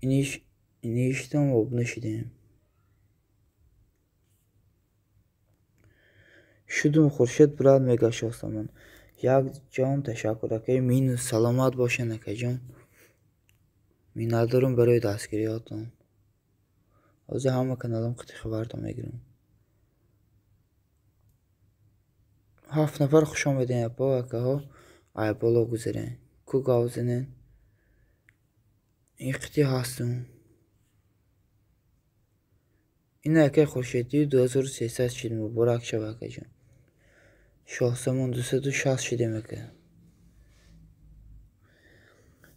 Иништам обуна шудем. Шудум, Хуршед брат мега Шоҳзамон. Як ҷон ташаккур, акаи Минус, саломат бошен, акаҷон. Миннатдорам барои дастгириҳотон. Ҳозир ҳама каналам қити хабартон мегирам. 7 нафар хуш омадем, апо, акаҳо. Ай боло гузарен. Ку гав занен. Ин қити ҳастум. Ина акаи Хуршедӣ 2300 шид, муборак шава, акаҷон. Шоҳзамон 260 шидем, ака.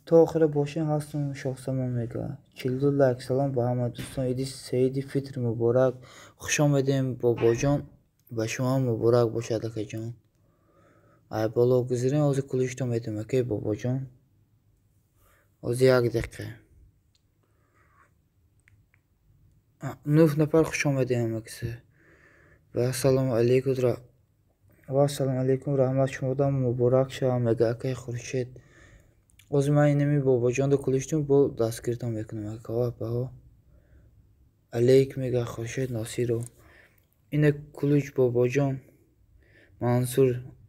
То охира бошен, ҳастум, Шоҳзамон мега. 42 лайк, салом ба ҳама дӯстон. Иди саиди фитр муборак. Хуш омадем, бобоҷон. Ба шумо ҳам муборак бошад, акаҷон. Ай боло гузарем, ҳозир кулиштон метавем, акаи бобоҷон. Ҳозир як дақиқа. 9 нафар хуш омадем ҳамакиса. Ва ассалому алайкум, ва ассалому алайкум, раҳмат, шумодам муборак шава мега акаи Хуршед. Ҳозир ман инами бобоҷонда кулиштум, бо дастгиртон мекунам, акаҳо, апаҳо. Алейк мега Хуршед Носиров. Ина кулуч бобоҷон Мансур,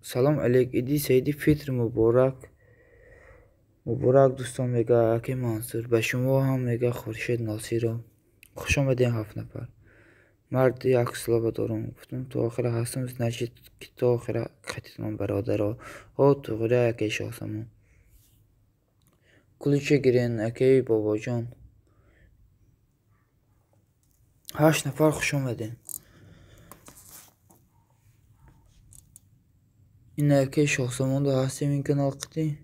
Салом алейк, иди саиди фитр муборак. Муборак дӯстон мега акаи Мансур. Ба шумо ҳам мега Хуршед Носиров. Хуш омадем 7 нафар. Мард як слова дорам. Гуфтам то охира ҳастам, значит ки то охира хатитонам бародаро. Ҳо туғри акаи Шоҳзамон. Кулича гирен акаи Бобоҷон. 8 нафар хуш омадем. Ин акаи Шоҳзамонда ҳастем ин канал қити.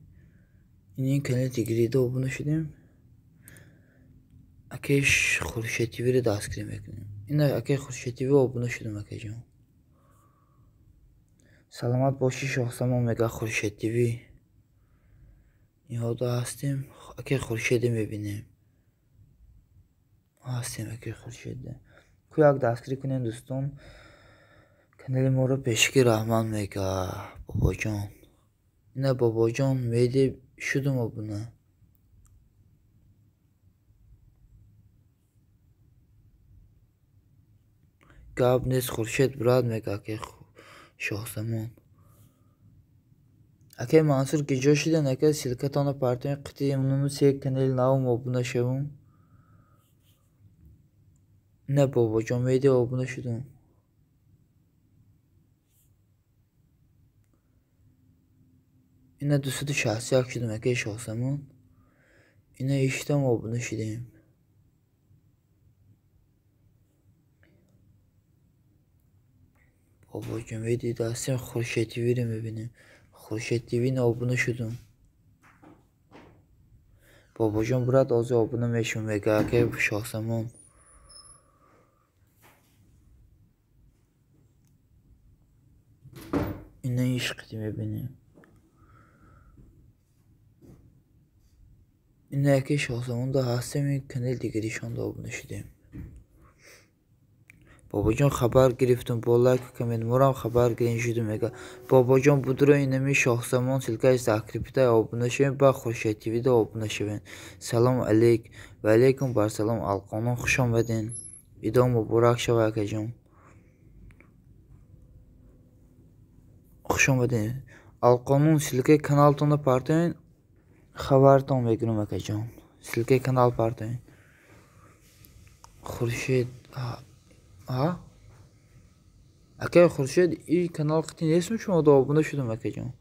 Ин канали дигарида обуна шудем. Акаи Хуршед ТВ-ро дастгирӣ мекунем. Ин акаи Хуршед ТВ обуна шудем акаҷон. Саломат бошӣ Шоҳзамон мега Хуршед ТВ. Инҳода ҳастем. Акаи Хуршеде мебинем. Ҳастем акаи Хуршеде. Ку як дастгирӣ кунем дӯстон. Канали моро пешки раҳмат мега Бобоҷон. Ина Бобоҷон меди шудум обуна. Гап нест Хуршед брат мега акаи Шоҳзамон. Акаи Мансур ки ҷо шуден ака ссилкатонро партоен қити нуми се канали навум обуна шавум. Ина Бобоҷон меди обуна шудум. Ина 261 шудум акаи Шоҳзамон. Ина иштам обуна шудем. Бобоҷон меди дастем Хуршед ТВ-ро мебинем. Хуршед ТВ обуна шудум. Бобоҷон брат ҳозир обуна мешавам мега акаи Шоҳзамон. Ина ишқити мебинем. Ина акаи Шоҳзамонда ҳастем ин канали дигаришонда обуна шудем. Бобоҷон хабар гирифтум бо лайку коммент морам хабар гирин шудум мега. Бобоҷон будро инами Шоҳзамон ссилкаи закрепитай обуна шавем ба Хуршед ТВ-да обуна шавем. Салом алейк ва алейкум барсалом Алқонун хуш омаден. Идо муборак шава акаҷон. Хуш омаден. Алқонун ссилкаи каналтонро партоен хабартон мегирам акаҷон. Ссилкаи канал партоен. Хуршед ҳа? Акаи Хуршед и канал қити нестм шумо да обуна шудум акаҷон.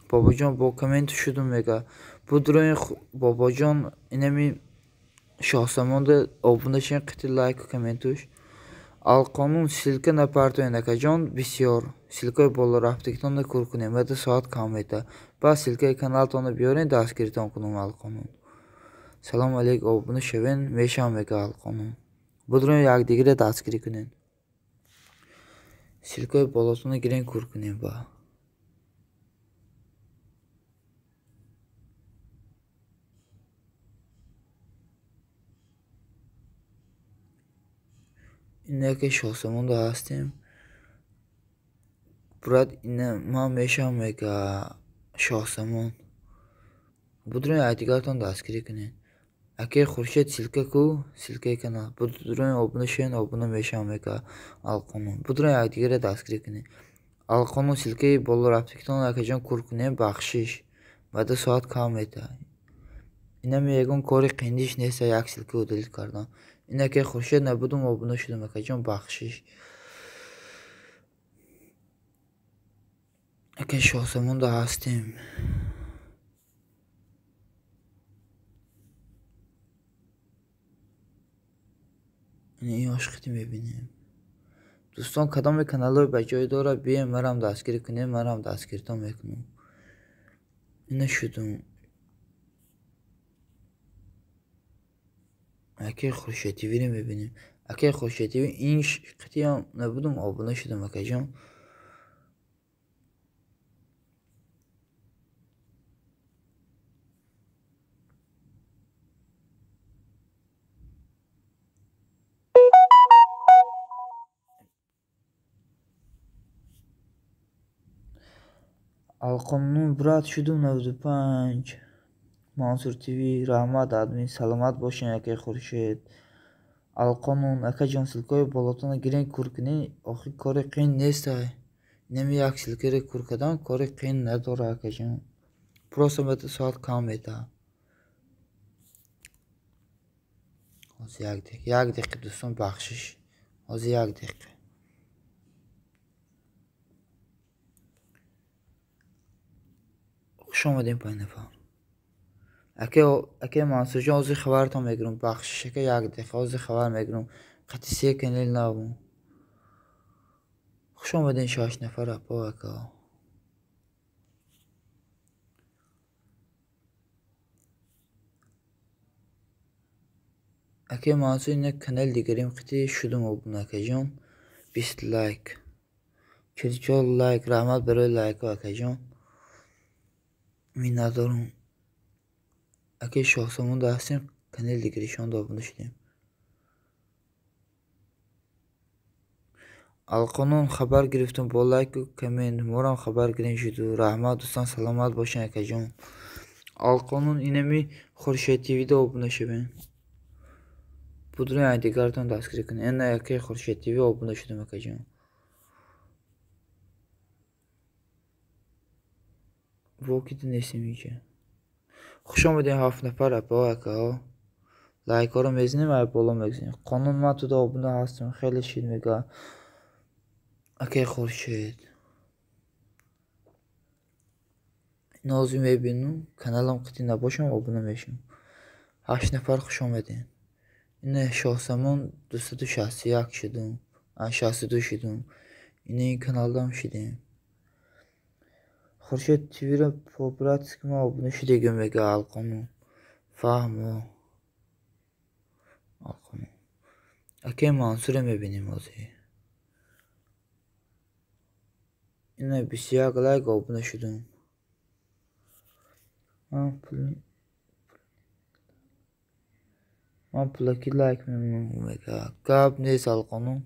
Бобоҷон бо коммент шудум мега. Будроин Бобоҷон инами Шоҳзамонда обуна шавем қити лайку комментуш. Алқонун ссилка напартоен акаҷон бисёр. Ссилкаи боло рафтагитонро кур кунем вада соат кам мета. Баъд ссилкаи каналтонро биёрен дастгиритон кунам Алқонун. Салом алейк обуна шавен мешавам мега Алқонун. Будроин якдигарро дастгирӣ кунем. Ссилкаи болотонро гирен кур кунем ба. Ина акаи Шоҳзамонда ҳастем. Брат ина ман мешавам мега Шоҳзамон. Будроин якдигартон дастгирӣ кунед. Акаи Хуршед ссилка ку? Ссилкаи канал. Будроин обуна шавен обуна мешавам мега Алқонун. Будроин якдигарро дастгирӣ кунед. Алқонун ссилкаи боло рафтагитонро акаҷон кур кунем бахшиш. Баъда соат кам мета. Инами ягон кори қиндиш нест як ссилка удалить кардан. Ин акаи Хуршед набудум обуна шудам акаҷон бахшиш. Акаи Шоҳзамонда ҳастем. Ин ошқити мебинем. Дӯстон кадоме каналҳои ба ҷой дорад бием марам дастгирӣ кунем марам дастгиритон мекунам. Ина шудум. Акаи Хуршед ТВ-ро мебинем. Акаи Хуршед ТВ ин қитиам набудум обуна шудам акаҷон. Алқонун брат шудум 95. Мансур ТВ раҳмат админ саломат бошен акаи Хуршед. Алқонун акаҷон ссилкаҳои болотонро гирен кур кунед охир кори қиин нестай. Инами як ссылкаро кур кардан кори қиин надорад, акаҷон. Просто соат кам медиҳад. Ҳозир як дақиқа, як дақиқа, дӯстон, бахшиш. Ҳозир як дақиқа. Хуш омадем, 5 нафар. Аке Мансурҷон, ҳозир хабаратон мегирам. Бахшиш, ака, як дақиқа, ҳозир хабар мегирам. Қати се канал набум. Хуш омадем, 6 нафар, апо, ака. Аке Мансур, ина канал дигарим қити шудум обуна, акаҷон. 20 лайк. 44 лайк. Раҳмат барои лайкҳо, акаҷон. Миннатдорам. Аке Шоҳсомонда ҳастем, канали дигаришонда обуна шудем. Алқонун хабар гирифтум бо лайку коммент. Морам хабар гирем шуду. Раҳмат, дӯстон, саломат бошед, акаҷон. Алқонун, инами Хуршед ТВда обуна шавем. Будрои айдигаратон дастгирӣ кунед. Ина акаи Хуршед ТВ обуна шудам, акаҷон. Вокида нестем инҷа. Хуш омадем, 7 нафар, апо, акаҳо. Лайкҳоро мезанем, ай боло мегузарем. Қонун, ман туда обуна ҳастам, хеле шид мега. Акаи Хуршед. Ҳозир мебинам, каналам қити набошам, обуна мешавам. 8 нафар, хуш омадем. Ина Шоҳсамон 261 шудум, 62 шудум. Ина ин каналдам шудем. Хуршед ТВро по-братски ман обуна шудагим, мега Алқонун. Фаҳмо. Алқонун. Акаи Мансурро мебинем ҳозир. Ина 21 лайк, обуна шудум. Ман пулаки лайк мемонам, мега. Гап нест, Алқонун.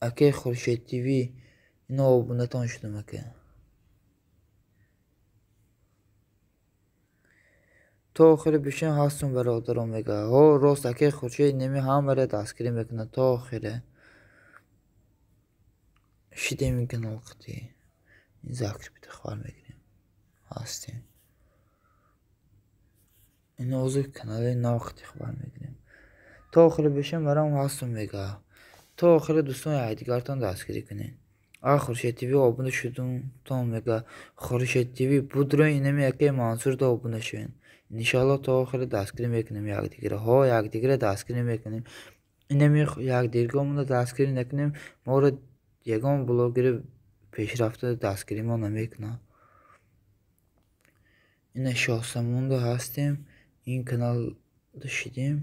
Акаи Хуршед ТВ, ина обунатон шудам, ака. То охири бишин ҳастум, бародарон, мега. Ҳо, рост, акаи Хуршед инами ҳамаро дастгирӣ мекунад то охире. Шидем ин канал қити. Ин закрепита хабар мегирем. Ҳастем. Ин ҳозир канали нав қити хабар мегирем. То охири бишин марам ҳастум, мега. То охири, дӯстон, якдигаратон дастгирӣ кунед. А Хуршед ТВ обуна шудум, то мега. Хуршед ТВ будрои инами акаи Мансурда обуна шавем. Иншоалло то охири дастгирӣ мекунем якдигарро. Ҳо, якдигарро дастгирӣ мекунем. Инами якдигармонро дастгирӣ накунем, моро ягон блогери пешрафта дастгирӣ мо намекунад. Ина Шоҳсамонда ҳастем, ин каналда шудем.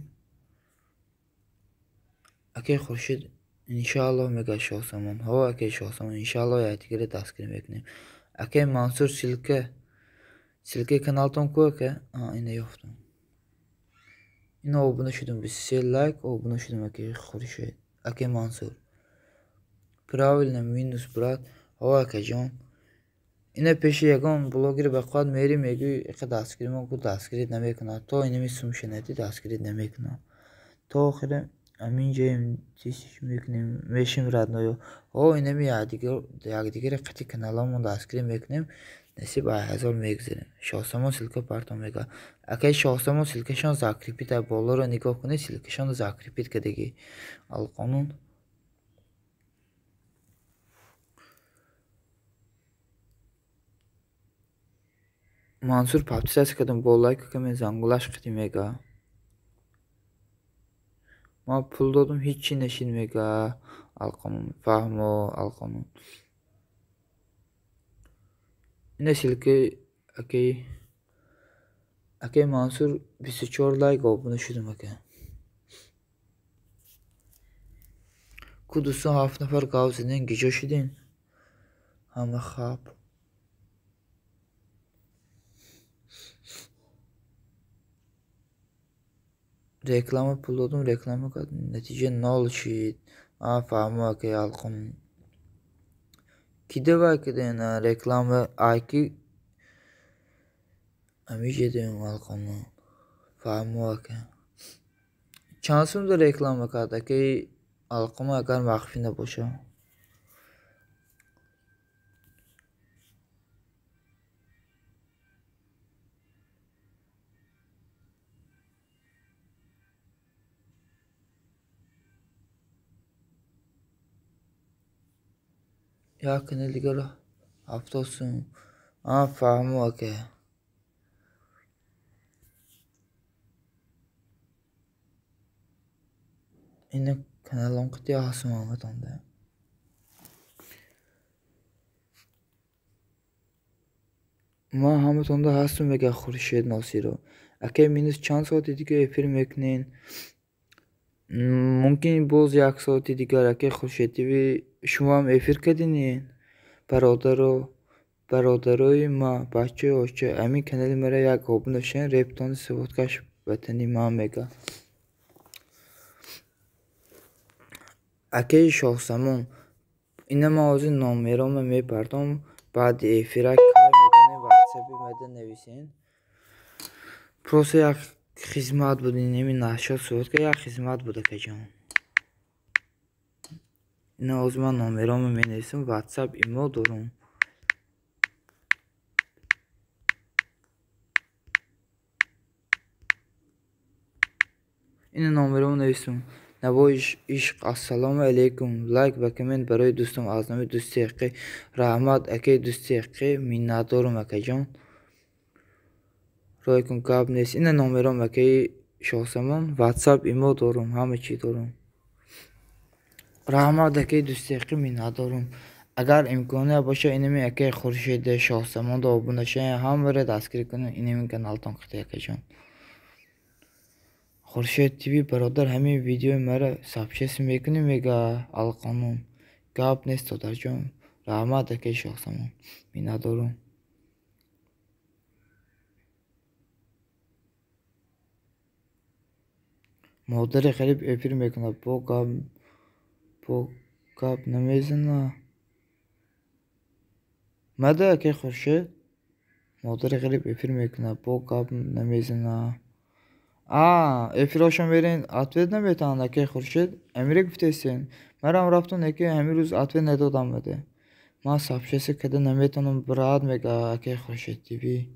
Акаи Хуршед, иншоалло, мега Шоҳсамон. Ҳо, акаи Шоҳсамон, иншоалло якдигарро дастгирӣ мекунем. Акаи Мансур, ссылкаи каналтон ку, ака? Ина ёфтам. Ина обуна шудум, 23 лайк обуна шудум, акаи Хуршед, акаи Мансур. Правильно, минус, брат. Ҳо, акаҷон. Ина пеши ягон блогери бақувват мерӣ, мегӯӣ иқа дастгирӣ мо ку, дастгирит намекунад. То инами сумшанатӣ дастгирит намекунад. То охири ҳамин ҷоем тисиш мекунем, мешим родноё. Ҳо, инами якдигаре қати каналҳомон дастгирӣ мекунем, насиб ай 1000 мегузарем. Шоҳсамон ссылка партон, мега. Акаи Шоҳсамон, ссылкашон закрепит, ай болоро нигоҳ кунед, ссылкашонро закрепит кардагӣ. Алқонун. Мансур, подписаться кардам бо лайку коммент, зангулаш қити, мега. Ман пул додум, ҳичи нашид, мега Алқонун. Фаҳмо, Алқонун. Ина ссылкаи акаи Мансур, 24 лайк, обуна шудум, ака. Ку, дӯстон, 7 нафар гап задем, гиҷо шудем? Ҳама хаб. Реклама пул додум, реклама кард, натиҷа нол шид. А, фаҳмо, акаи Алқонун. Кида вай кардем реклама айки ҳамиҷа дем, Алқонун. Фаҳмо, ака. Чанд сум реклама кард, акаи? Алқома агар махфӣ набошад. Як канали дигар 70 сум. Фаҳмо ака. Ина каналон қити ҳастум ҳаматонда. Ман ҳаматонда ҳастум мега Хуршед Носиро. Акай минус чанд соати дигар эфир мекунен? Мумкин боз як соати дигар акай Хуршед ТВ шумоам эфир кардинен? Бародаро, бародарои ма, бачаи оча, ҳамин канали мара як обуна шавен, рептони сводкаш ватани ман мега. Акаи Шоҳзамон, ина ман ҳозир номерома мепардом, баъди эфира кай метавонем ватсапи мада нависен. Просто як хизмат буд, инами нашод сводка як хизмат буд акаҷон. Ина ҳозир ман номерома менависам, ватсап имо дорум. Ина номерома нависам. Навои ишқ, ассалому алайкум. Лайк ва коммент барои дӯстам аз номи дӯсти ҳақиқӣ. Раҳмат акаи дӯсти ҳақиқӣ, миннатдорум акаҷон. Рой кун, гап нест. Ина номером акаи Шоҳзамон, ватсап имо дорум, ҳама чӣ дорум. Раҳмат акаи дӯсти ҳақиқӣ, миннатдорум. Агар имконият бошад, инами акаи Хуршеди Шоҳзамонда обуна шавед, ҳамаро дастгирӣ кунед, инами каналтон қити акаҷон. Хуршед ТВ бародар, ҳамин видеои маро сабчес мекунӣ мега Алқонун. Гап нест додарҷон. Раҳмат акаи Шоҳзамон, миннатдорум. Модари ғариб эфир мекунад, бо гап намезанад. Мада акаи Хуршед? Модари ғариб эфир мекунад, бо гап намезанад. Эфирошон мерен, ответ наметавонад акаи Хуршед. Амира гуфтесен. Марам рафтам, яке ҳамин рӯз ответ надодам баде. Ман сабчеса када наметавонам, брат мега акаи Хуршед ТВ.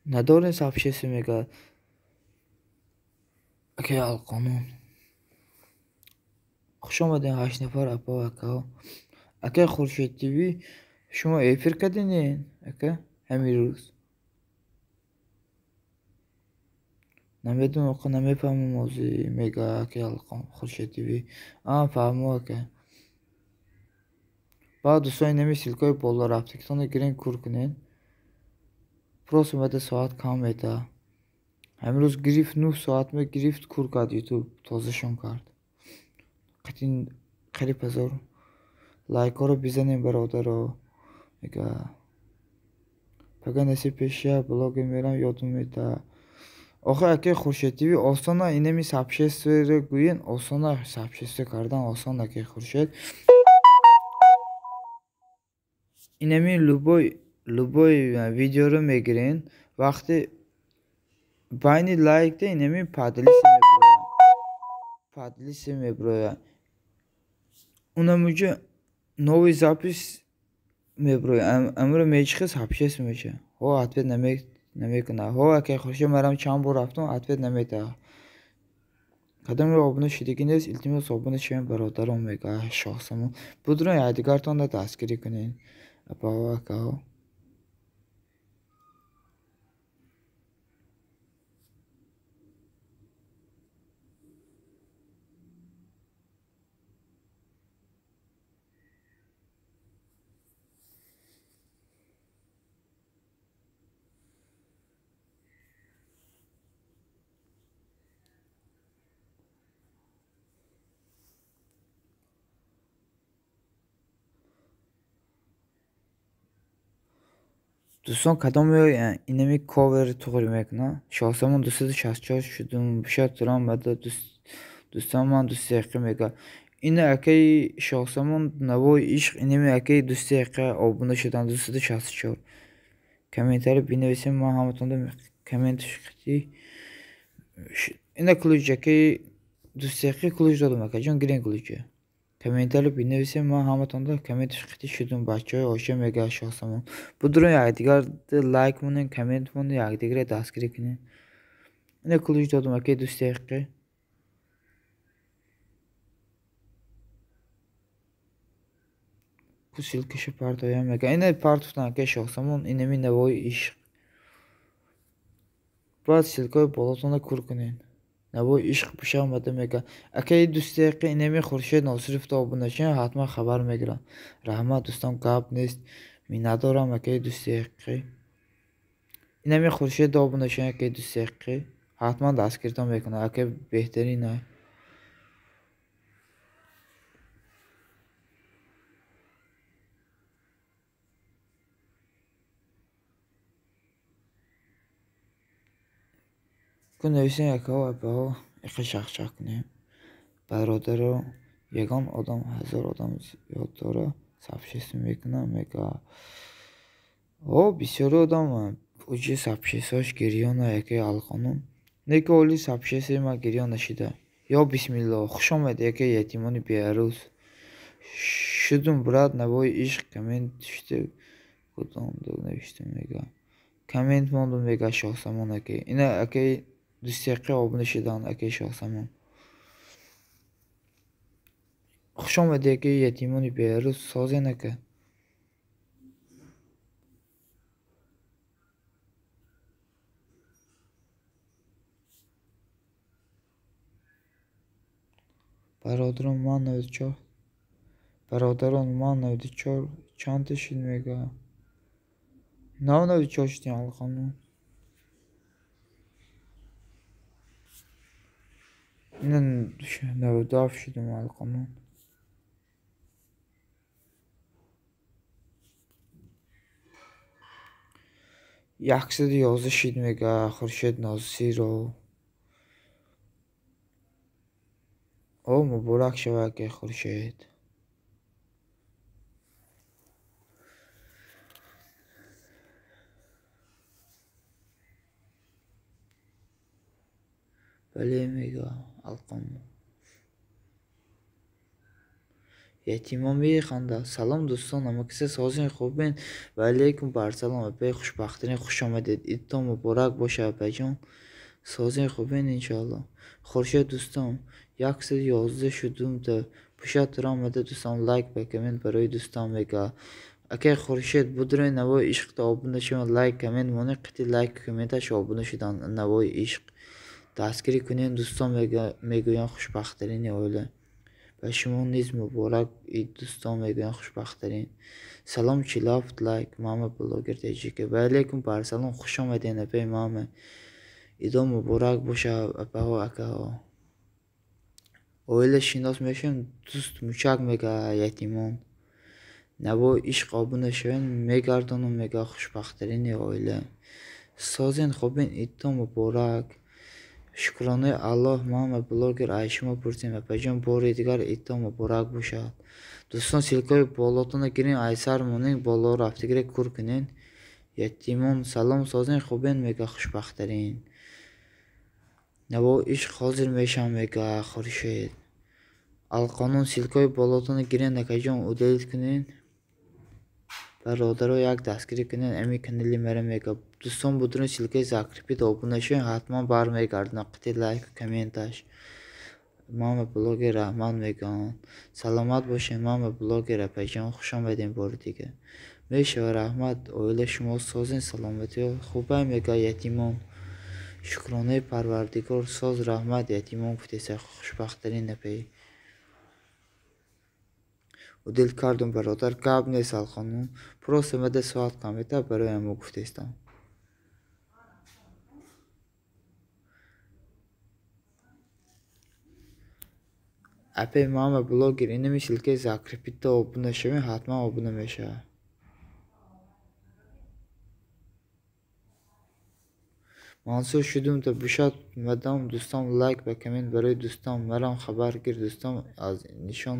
Надорем сабчеса мега акаи Алқонун. Хуш омадем 8 нафар апа ва акаҳо. Акаи Хуршед ТВ шумо эфир кардинен ака ҳамин рӯз? Намедонам, оқа намефаҳмам ҳозир мега акаи Алқон Хуршед ТВ. Фаҳмо ака. Баъд дӯстони нами ссилкаи боло рафтагитонро гирен кур кунед. Просто мада соат кам метаҳад. Ҳамин рӯз гирифт 9 соат ме гирифт кур кард ютуб, тозашон кард. Қатъи қариб 1000 лайкҳоро бизанем бародаро. Мега пага насиб пеш як блоге мерам ёдум метаҳад. Охир акаи Хуршед ТВ осона инами сабшестверо гӯен, осона сабшестве кардан осон акаи Хуршед. Инами любой видеоро мегирен, вақте байни лайкда инами поделиться меброяд. Поделиться меброяд. Унамуҷа новый запись меброяд. Амро мечихе сабшест мешавад. Ҳо ответ намекунад. Ҳо акаи Хуршед марам чанд бор рафтам, ответ наметаҳад. Кадоме обуна шудагӣ нест, илтимос обуна шавем бародарон мега Шоҳзамон. Будрон якдигартонро дастгирӣ кунед. Апаҳо акаҳо. Дӯстон кадоме инами ковер туғри мекунад? Шоҳзамон 264 шудум, бишад турам бада дӯстон ман дӯсти ҳақиқӣ мега. Ина акаи Шоҳзамон Навои ишқ инами акаи дӯсти ҳақиқӣ обуна шуданд 264. Комментарий бинависем, ман ҳаматонда Комментш қити. Ина ключ акаи дӯстияқӣ ключ додам акаҷон, гирен ключа. Комментариро бинависем, ман ҳаматонда комментш қити шудум. Бачаҳои оша мега Шоҳсамон. Будурон якдигар лайк монем, коммент монем, якдигарро дастгирӣ кунем. Ина ключ додам акаи дӯстияқӣ. Ссылкаша партоям мега. Ина партофтан акаи Шоҳсамон, инами Навои ишқ. Баъд ссылкаҳои болотонро кур кунед. Навои ишқ пуша омада мега. Акаи дӯстияқӣ инами Хуршед Носировда обуна шавед, ҳатман хабар мегирам. Раҳмат дӯстон, гап нест. Миннатдорам акаи дӯстияқӣ. Инами Хуршед обуна шавед акаи дӯстияқӣ. Ҳатман дастгиритон мекунам. Акаи беҳтарин ай. Ку нависем акаҳо, апаҳо, иқа шахшах кунем. Бародаро, ягон одам 1000 одам зиёд дора, сообщество мекунам, мега. О, бисёри одам уҷи сообществош гирёна якаи Алқонун. Не ки оли сообществои ман гирён нашида. Ё бисмилло, хуш омадед якаи ятимони беарӯз. Шудум брат, Навои ишқ коммент шуда гудонду навиштум мега. Коммент мондум мега Шоҳсамон акаи. Ина акаи дӯстияқӣ обуна шудан акаи Шоҳсамон. Хуш омадед акаи ятимони беарӯз, созен ака. Бародарон ман 94. Бародарон ман 94 чанд шид мега. 94 шудем Алқонун. Ина 97 шудем Алқонун. 111 шид мега Хуршед Носиров. О, муборак шавад акаи Хуршед. Бале мега Алқонун. Ятимон механда. Салом дӯстон, ҳамакиса созин хубен. Ва алейкум барсалом апаи хушбахтарин, хуш омадед. Идтон муборак бошад апаҷон. Созин хубен иншоалло. Хуршед дӯстон, 111 шудум та пушат тура омада дӯстон, лайк ва коммент барои дӯстон мега. Акаи Хуршед будурои Навои ишқда обуна шавед, лайк коммент монед, қити лайк комменташ обуна шудан Навои ишқ. Дастгирӣ кунед дӯстон мегӯянд хушбахттарини оила. Ба шумо низ муборак ид дӯстон мегӯянд хушбахттарин. Салом 47 лайк мама блогер таҷика. Ва алейкум барсалом, хуш омадед апаи мама. Идон муборак бошад апаҳо, акаҳо. Оила шинос мешавем, дӯст мучак мега ятимон. Навои ишқ обуна шавед, мегардонам мега хушбахттарини оила. Созен хубен, идтон муборак. Шукронаи Аллоҳ мама блогер ай шумо пурсем апаҷон, бори дигар идтон муборак бошад. Дӯстон ссылкаҳои болотонро гирен, ай сар монед, боло рафтагире кур кунед. Ятимон салом, созен хубен мега хушбахттарин. Навои ишқ ҳозир мешавам мега Хуршед. Алқонун ссылкаҳои болотонро гирен акаҷон, удалить кунед. Бародаро як дастгирӣ кунед ами канали мара мега. Дӯстон будурон ссылкаи закрепит обуна шавед, ҳатман бармегардонам қити лайку комменташ. Мама блогер раҳмат мегӯянд. Саломат бошед мама блогер апаҷон, хуш омадем бори дигар. Мешава раҳмат, оила шумо созен, саломатиҳо хубай мега ятимон. Шукронаи Парвардигор соз раҳмат ятимон гуфтеса хушбахттарин апаи. Удил кардум бародар, гап нест Алқонун. Просто мада соат камета барои ҳамо гуфтестам. Апаи мама блогер инами ссылкаи закрепитда обуна шавед, ҳатман обуна мешавад. Мансур шудум та бушад мадам дӯстам, лайк ва коммент барои дӯстам. Марам хабар гир дӯстам, аз нишон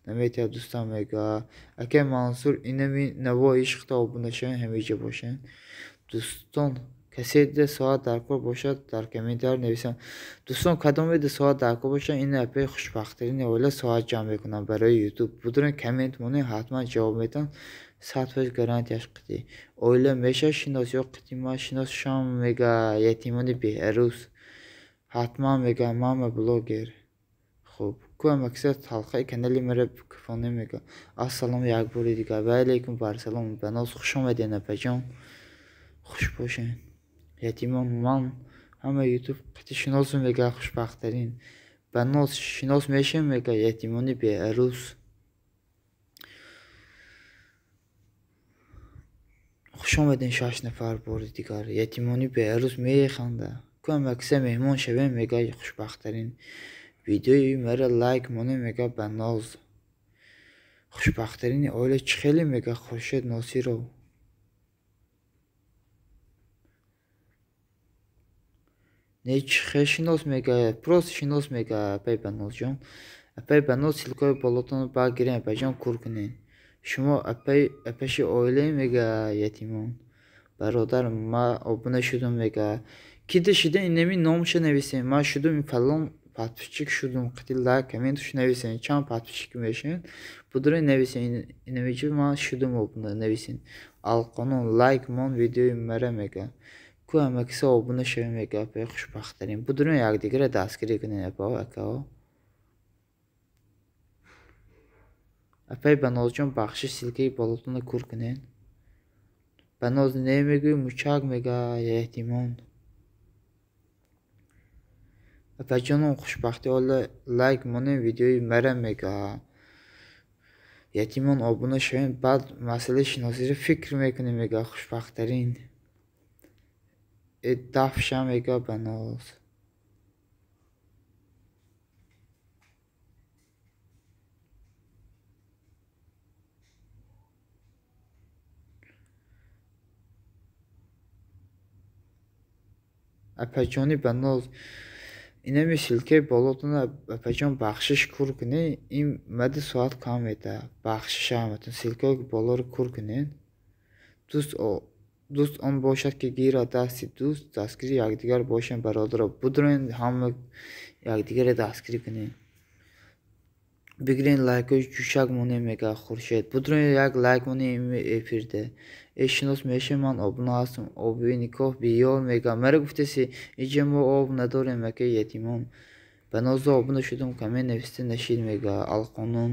наметиҳад дӯстам мега. Акаи Мансур инами Навои ишқда обуна шавед, ҳамиҷа бошед. Дӯстон Касе 2 соат дар кор бошад, дар комментар нависанд. Дӯстон, кадоме 2 соат дар кор бошад, ин апаи хушбахттарини оила соат ҷамъ мекунам барои ютуб. Будурен коммент монед, ҳатман ҷавоб медиҳам. 100% гарантияш қитӣ. Оила меша шинос ё қитӣ ма шинос шам мега ятимони беарӯс. Ҳатман мега мама блогер. Хуб, ку ҳамакиса ҳалқаи канали мара кифоне мега. Ассалом як бори дигар. Ва алайкум барсалом. Ба ноз хуш омадед апаҷон. Хуш бошед. Ятимон ман ҳама ютуб қити шиносум мега хушбахттарин. Ба ноз шинос мешем мега ятимони беарӯс. Хуш омадед 6 нафар бори дигар. Ятимони беарӯс механда. Ку ҳамакиса меҳмон шавем мега хушбахттарин. Видеои мара лайк монед мега ба ноз. Хушбахттарини оила чӣ хеле мега Хуршед Носиров. Не чӣ хел шинос мега, просто шинос мега апаи Банозҷон. Апаи Баноз ссилкаи болотонро багирен апаҷон кур кунед. Шумо апаши оилае мега ятимон. Бародар ма обуна шудум мега. Кида шида инами номша нависем. Ман шудум фалон подписчик шудум. Қити лайк комментш нависем. Чанд подписчик мешавед? Будуре нависем. Инамиҷо ман шудум обуна нависем. Алқонун лайк мон видеои мара мега. Ку ҳамакиса обуна шавем мега апаи хушбахттарин. Будуре якдигарро дастгирӣ кунед апао акао. Апаи Банозҷон бахшиш ссилкаи болотонро кур кунед. Баноз не мегӯй мучак мега ятимон. Апаҷоном хушбахти оила лайк монем видеои мара мега. Ятимон обуна шавем баъд масъалаи шиносиро фикр мекунем мега хушбахттарин. Э дафша мега Баноз. Апаҷони Баноз инами ссилкаи болотонро апаҷон бахшиш кур кунед. Ин мади соат кам медиҳад. Бахшиш ҳаматон ссилкаи болоро кур кунед. Дӯст он бошад ки гирад дасти дӯст, дастгири якдигар бошем бародаро. Будурен ҳама якдигарро дастгирӣ кунед. Бигирен лайкҳои ҷӯшак монем мега Хуршед. Будурен як лайк монем ими эфирде. Э шинос мешем ман обуна ҳастам. Оби никоҳ биёр мега. Мара гуфтеси инҷа мо об надорем ака ятимон. Ба ноза обуна шудум коммент нависта нашид мега Алқонун.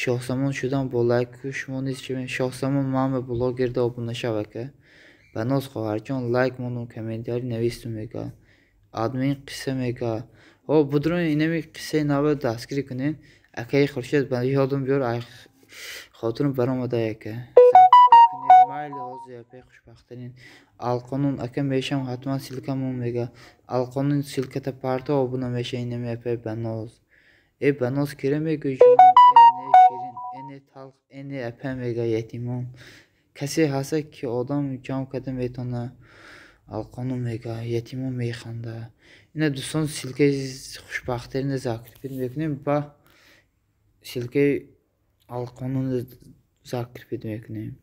Шоҳзамон шудам бо лайку шумо низ шавем. Шоҳзамон мама блогерда обуна шав ака. Ба ноз хоҳарҷон лайк мондум комментари навистум мега. Админ қисса мега. Ҳо будурен инами қиссаи навро дастгирӣ кунед. Акаи Хуршед ба ёдум биёр хотирам баромада ака. Майли ҳозир апаи хушбахттарин. Алқонун ака мешам ҳатман ссилкамон мега. Алқонун ссилката парто обуна меша инами апаи Баноз. Э Баноз кира мегӯй ҷонам? Э не ширин, э не талх, э не апа мега ятимон. Касе ҳаста ки одам ҷамъ карда метавона. Алқонун мега ятимон механда. Ина дӯстон ссилкаи хушбахттаринро закрепить мекунем ба ссилкаи Алқонунро закрепить мекунем.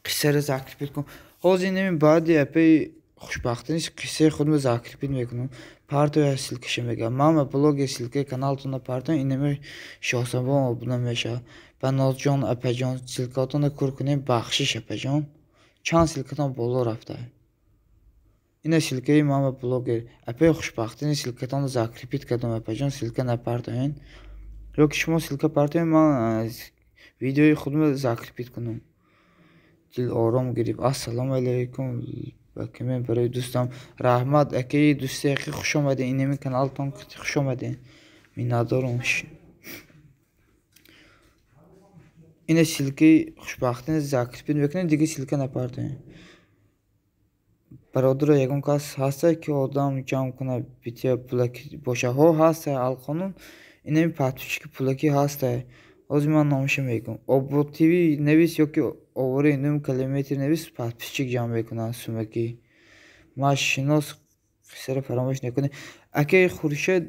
Қиссаро закрепить кун. Ҳозир инами баъди апаи хушбахттарин қиссаи худро закрепить мекунам. Партоя ссилкаша мега. Мама блогер ссилкаи каналтонро партоя инами Шоҳзамон обуна мешавад. Ба Нозҷон апаҷон ссилкаотонро кур кунем. Бахшиш апаҷон. Чанд ссилкатон боло рафта. Ина ссилкаи мама блогер. Апаи хушбахттарин ссилкатонро закрепить кардам апаҷон. Ссилка напартоен. Ё ки шумо ссилка партоен ман видеои худро закрепить кунам. Дил ором гирифт. Ассалому алайкум ба коммент барои дӯстам. Раҳмат акаи дӯсти ҳақиқӣ хуш омадед. Инами каналтон хуш омадед. Миннатдорум. Ина ссилкаи хушбахтиро закрепить мекунем, дига ссилка напартоем. Бародаро ягон кас ҳаста ки одам ҷамъ кунад бития пулакӣ боша? Ҳо ҳаста Алқонун. Инами подписчики пулакӣ ҳаста. Ҳозир ман номаша мегӯям. Обод ТВ навис ё ки овораи 9 километр навис подписчик ҷамъ мекунад сумакӣ. Ман шинос қиссаро фаромӯш накунед. Акаи Хуршед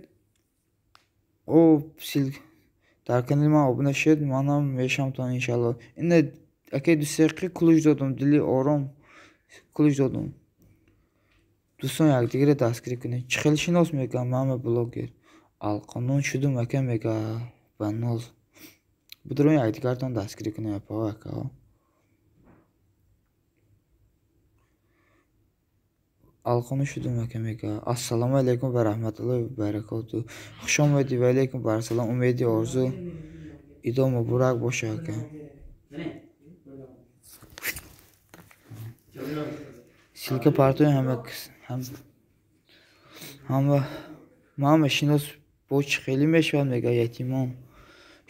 о дар канали ман обуна шуд, манам мешавам то иншалло. Ина акаи дӯсти ҳақиқӣ кулуш додум, дили ором. Ключ додум. Дӯстон, якдигарро дастгирӣ кунед. Чӣ хел шинос мега мама блогер. Алқонун шудум ака мега Баноз. Бидурон якдигартон дастгирӣ кунед апаҳо, акаҳо. Алқонун шудум ака мега. Ассалому алайкум ва раҳматуллоҳи ва баракотуҳ. Хуш омадӣ ва алайкум вассалом. Умеди орзу. Идо муборак боша ака. Ссылка партои ҳама ҳама мама шинос бо чӣ хеле мешавад мега ятимон.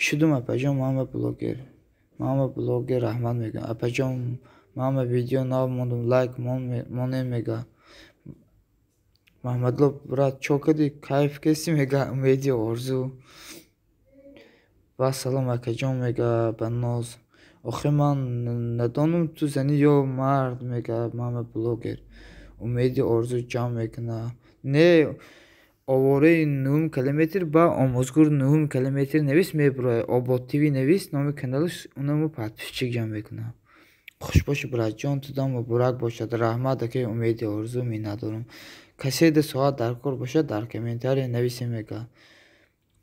Шудум апаҷон мама блогер. Мама блогер раҳмат мегӯям. Апаҷон мама видео нав мондум, лайк монем мега. Маҳмадло брат, чо кардӣ, кайф кести мега Умеди орзу. Вассалом акаҷон мега Баноз. Охир ман надонам ту занӣ ё мард мега мама блогер. Умеди орзу ҷамъ мекунад. Не, овораи нуҳум километр ба омӯзгор нуҳум километр навис мебурояд. Обод ТВ навис номи каналаш, унаму подписчик ҷамъ мекунад. Хуш бошӣ братҷон, тудам муборак бошад. Раҳмат акаи Умеди орзу, миннатдорам. Касе да соат дар кор бошад, дар комментария нависем мега.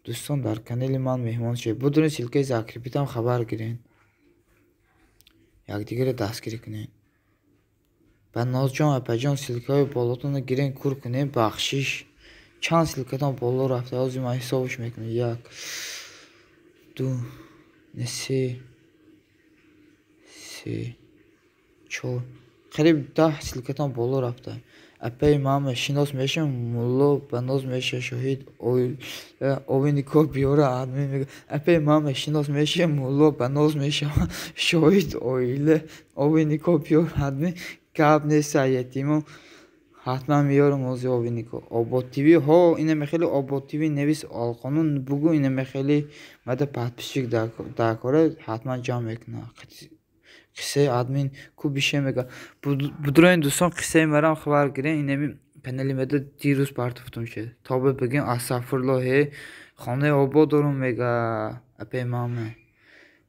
Дӯстон, дар канали ман меҳмон шавед. Будурин ссылкаи закрепитам хабар гирен. Якдигарро дастгирӣ кунед. Банозҷон, апаҷон, ссылкаҳои болотонро гирен, кур кунед, бахшиш. Чанд ссылкатон боло рафта, ҳозир ман ҳисобаш мекунам. 1, 2, 3, 3, 4, қариб 10 ссылкатон боло рафта. Апаи мама шинос мешавам, мулло Баноз меша шоҳид овинико биёра админ мега. Апаи мама шинос мешавам, мулло Баноз мешавам шоҳид оила овинико биёра админ. Гап нест, ятимон. Ҳатман меёрам ҳозир овинико. Обод ТВ ҳо, инаме хеле Обод ТВ навис алқонун бугӯ, инаме хеле мада подписчик дар кора ҳатман ҷамъ мекунад. Қиссаи админ ку бише мега. Будуроин дӯстон, қиссаи марам хабар гирен, инами канали мада дирӯз партофтум шуд. Тобе бигем астағфируллоҳ, хонаи обод дорум мега апаи мама.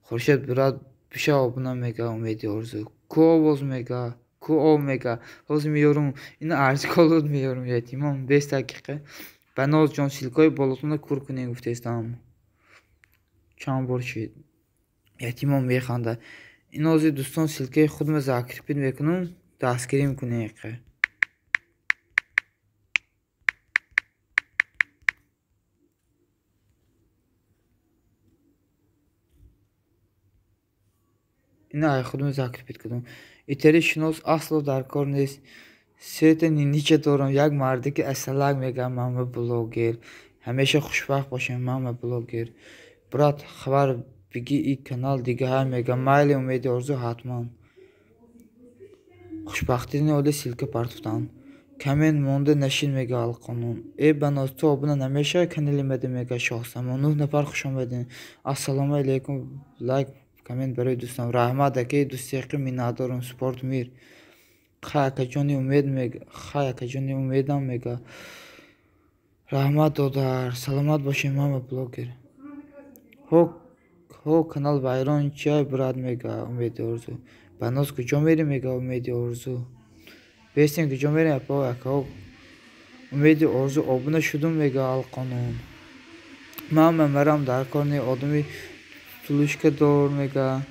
Хуршед брат биша обуна мега Умеди орзу. Ку овоз мега, ку об мега. Ҳозир меёрум, ина арзиколуд меёрум ятимон, 20 дақиқа. Банозҷон, ссылкаҳои болотонро кур кунед гуфтаистам. Чанд бор шид. Ятимон механдад. Ин ҳозир дӯстон ссылкаи худро закрепит мекунам, дастгирӣ мекунед. Ина ай худро закрепит кардам. Итари шинос асло дар кор нест. Сета нинича дорам, як марде ки асалак мега мама блогер. Ҳамеша хушбахт бошем мама блогер. Брат, хабар биги и канал дигаҳа мега. Майли Умеди орзу ҳатман. Хушбахтини оли ссылка партофтам. Камен монда нашин мега алқонун. Э Баноз, ту обуна намешавӣ канали мада мега Шоҳсамон. 9 нафар хуш омадед. Ассалому алайкум. Лайк, коммент барои дӯстам. Раҳмат акаи дӯстиақӣ, миннатдорам. Спорт мир. Хай акаҷони Умед мега. Хай акаҷони Умедам мега. Раҳмат додар. Саломат бошед мама блогер. Ҳо канал вайрон чиай брат мега Умеди орзу. Баноз куҷо мерӣ мега Умеди орзу. Бестем куҷо мерем апаҳо, акаҳо. Умеди орзу обуна шудум мега алқонун. Мама марам дар кор не, одами тулушка дор мега.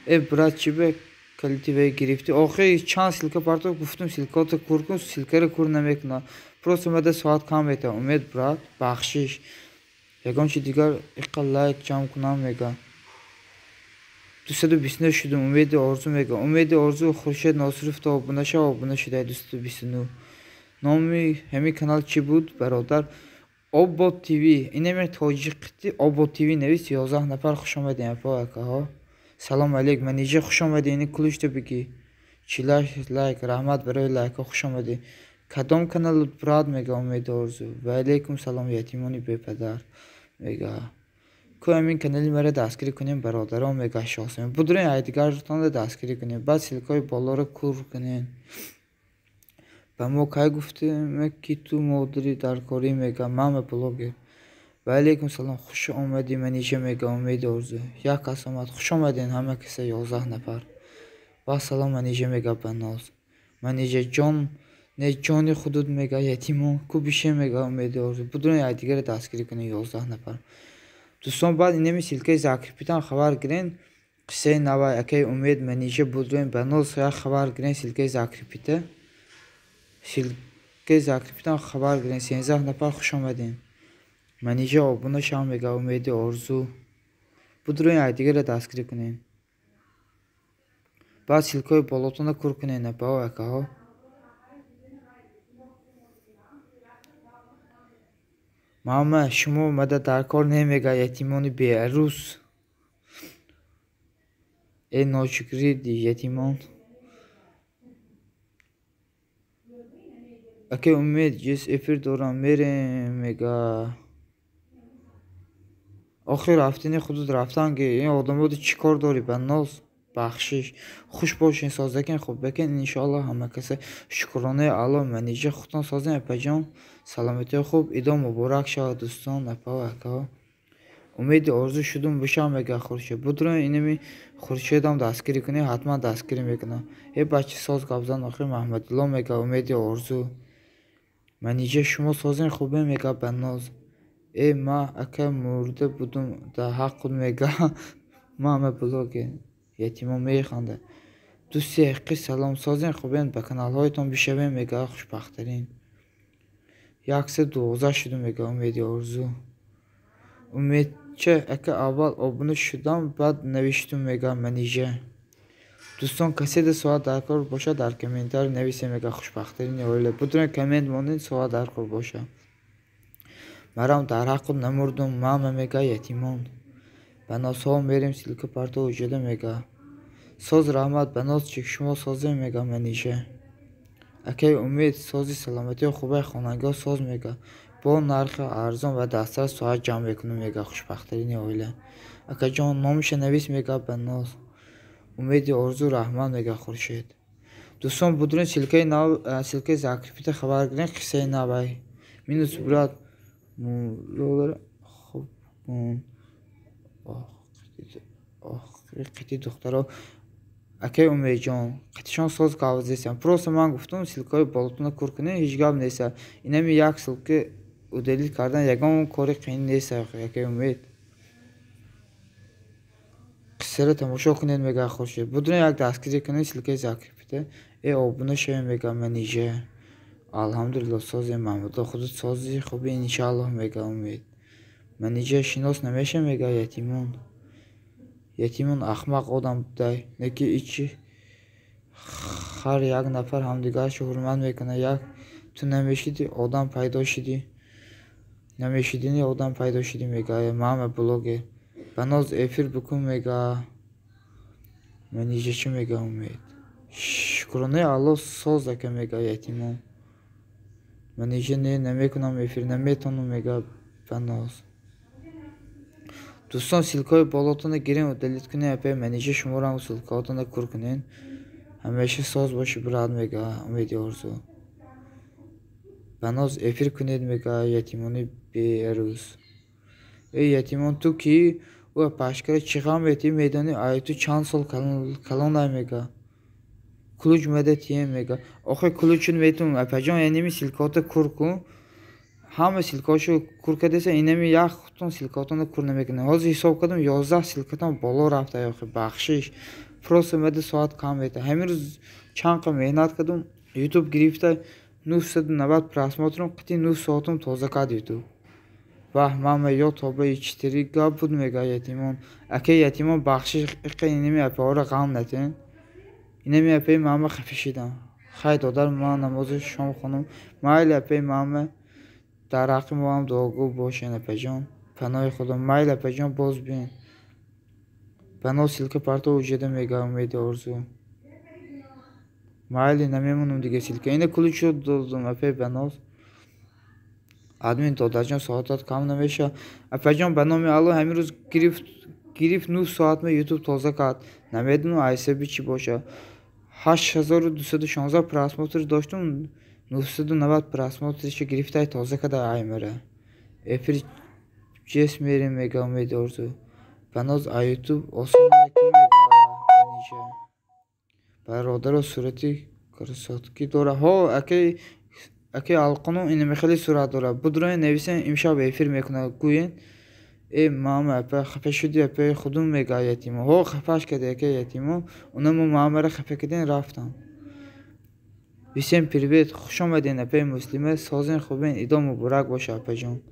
Э брат, чӣ бе калитиве гирифтӣ? Охир чанд ссылка партоф, гуфтум ссылкаото кур кун, ссылкаро кур намекунад. Просто мада соат кам метавад. Умед брат, бахшиш. Ягон чи дигар иққа лайк ҷамъ кунам мега. 229 шудум, Умеди орзу мега. Умеди орзу Хуршед Носиров то обуна шав, обуна шудай 229. Номи ҳамин канал чӣ буд бародар? Обод ТВ. Инаме тоҷиқити Обод ТВ навис, 11 нафар хуш омадед апаҳо, акаҳо. Салом алейк, манижа хуш омадед, ини ключто бигӣ. 48 лайк, раҳмат барои лайкҳо, хуш омадед. Кадом канал брат мега Умеди орзу. Ва алейкум салом ятимони бепадар мега. Ку ҳамин канали маро дастгирӣ кунем бародарон мега Шоҳсамон. Будурен айдигартонро дастгирӣ кунем, баъд ссылкаҳои болоро кур кунем. Ба мо кай гуфтем ки ту модари даркорӣ мега мама блогер. Ва алейкум салом, хуш омадӣ манижа мега Умеди орзу. Як кас омад, хуш омадед ҳама каса 11 нафар. Ва салом манижа мега Баноз. Манижа ҷон не ҷони худут мега ятимон ку бише мега Умеди Орзу. Будурен якдигарро дастгирӣ кунед 11 нафар. Дӯстон, баъд инами ссылка и закрепить ам хабар гирен. Қиссаи навай акаи Умед, Манижа будурен ба ноз як хабар гирен ссылка и закрепить а. Ссылка и закрепить ам хабар гирен. 13 нафар, хуш омадем. Манижа обуна шав мега Умеди Орзу. Будурен якдигарро дастгирӣ кунед. Баъд ссылка ҳои болотонро кур кунед апаҳо, акаҳо. Мама, шумо омада дар кор немега ятимони беарӯс. Э ношукрӣ ятимон. Акаи Умед ҷис эфир дорам мерем мега. Охир рафтини худут рафтан ки ин одаморо чӣ кор дорӣ ба ноз? Бахшиш. Хуш бошен, созакен, хуб бекен иншоаллоҳ ҳама каса. Шукронаи Аллоҳ. Манижа худтон созен апаҷон. Саломатии хуб. Идо муборак шавад дӯстон, апаҳо, акаҳо. Умеди Орзу шудум бишав мега Хуршед. Будурен инами Хуршедам дастгирӣ кунед, ҳатман дастгирӣ мекунам. Э бача соз гап зан охир Маҳмадулло мега Умеди Орзу. Манижа шумо созен хубе мега ба ноз. Э ма ака мурда будум дар ҳаққут мега. Мама блогер. Ятимон механда. Дӯсти ҳақиқӣ салом, созен хубен, ба каналҳоятон бишавем мега хушбахттарин. 112 шудум мега Умеди Орзу. Умедча ака аввал обуна шудам, баъд навиштум мега Манижа. Дӯстон, касе да соат дар кор бошад дар комментарий нависем мега хушбахттарини оила. Будурен коммент монед соат дар кор бошад. Марам дар ҳаққут намурдум мама мега ятимон. Ба нозҳо мерем ссылка парто уҷада мега. Соз раҳмат ба нозчик шумо созем мега Манижа. Акаи Умед сози саломатии хубай хонагиҳо соз мега. Бо нархи арзон ва дастрас соат ҷамъ мекунем мега хушбахттарини оила. Акаҷон номаша навис мега ба ноз. Умеди Орзу раҳмат мега Хуршед. Дӯстон, будурен ссылка и нав, ссылка и закрепить а хабар гирен қиссаи навай. Минус брат мулолара хуб кун. Қити духтаро акаи Умедҷон қатишон соз гап зесам. Просто ман гуфтум ссылка ҳои болотонро кур кунед, ҳеҷ гап нест. Инами як ссылка удалить кардан ягон кори қиин нест акаи Умед. Қиссаро тамошо кунед мега Хуршед. Будурен як дастгирӣ кунед ссылка и закрепить а. Э обуна шавем мега Манижа. Алҳамдулилло созем Маҳмудо худут сози хуби иншааллоҳ мега Умед. Манижа шинос намеша мега ятимон. Ятимон ахмақ одам будай. Не ки ичи ҳар як нафар ҳамдигарашо ҳурмат мекунад. Як ту намешиди одам пайдо шидӣ. Намешидини одам пайдо шидӣ мега мама блогер. Ба ноз эфир бикун мега. Манижа чӣ мега Умед? Шукронаи Аллоҳ соз ака мега ятимон. Манижа не намекунам эфир наметонам мега ба ноз. Дӯстон, ссылка ҳои болотонро гирен удалить кунед апаи Манижа шуморо ссылка ҳотонро кур кунед. Ҳамеша соз бошӣ брат мега Умеди Орзу. Ба ноз эфир кунед мега ятимони беарӯс. Э ятимон ту кӣ? Ӯ пашкара чӣ ғам метӣ медонӣ ай ту чанд сол калонай мега. Ключ мада тием мега. Охир ключ ун метум апаҷон яними ссылка ҳото кур кун. Ҳама ссылка ҳошо кур кардеса инами як худтон ссылка ҳотонро кур намекунед. Ҳозир ҳисоб кардам 11 ссылка тон боло рафта охир бахшиш. Просто мада соат кам мета. Ҳамин рӯз чанд қа меҳнат кардум ютуб гирифта 990 просмотр ам қити 9 соатум тоза кард ютуб. Ваҳ мама ё тобаи читери гап буд мега ятимон. Акаи ятимон бахшиш иқа инами апаҳоро ғам натен. Инами апаи мама хафа шидам. Хай додар ман намози шом хонум. Майли апаи мама дар ҳаққи мо ҳам дуогӯ бошен апаҷон. Паноҳи Худо. Майли апаҷон боз биен. Ба ноз ссылка парто уҷада мега Умеди Орзу. Майли намемонам дига ссылка. Ина ключ ро додум апаи ба ноз. Админ додарҷон соатат кам намешавад. Апаҷон ба номи Аллоҳ ҳамин рӯз гирифт 9 соат ма ютуб тоза кард. Намедонам айсаби чӣ бошад. 8216 просмотр доштум, 990 просмотр иша гирифтай тоза карда аймара. Эфир ҷес мерем мега Умеди Орзу. Ба ноз а ютуб осон мега Манижа. Бародаро сурати Красотки дора. Ҳо, акай Алқонун инаме хеле сурат дора. Будроен нависен имшаб эфир мекунад. Гӯен э мама апа хафа шуди апаи худум мега ятимо. Ҳо, хафаш кади акай ятимо. Унамо мамаро хафа карден рафтам. Всем привет, хуш омаден апаи муслима, созен хубен, идо муборак боша апаҷон.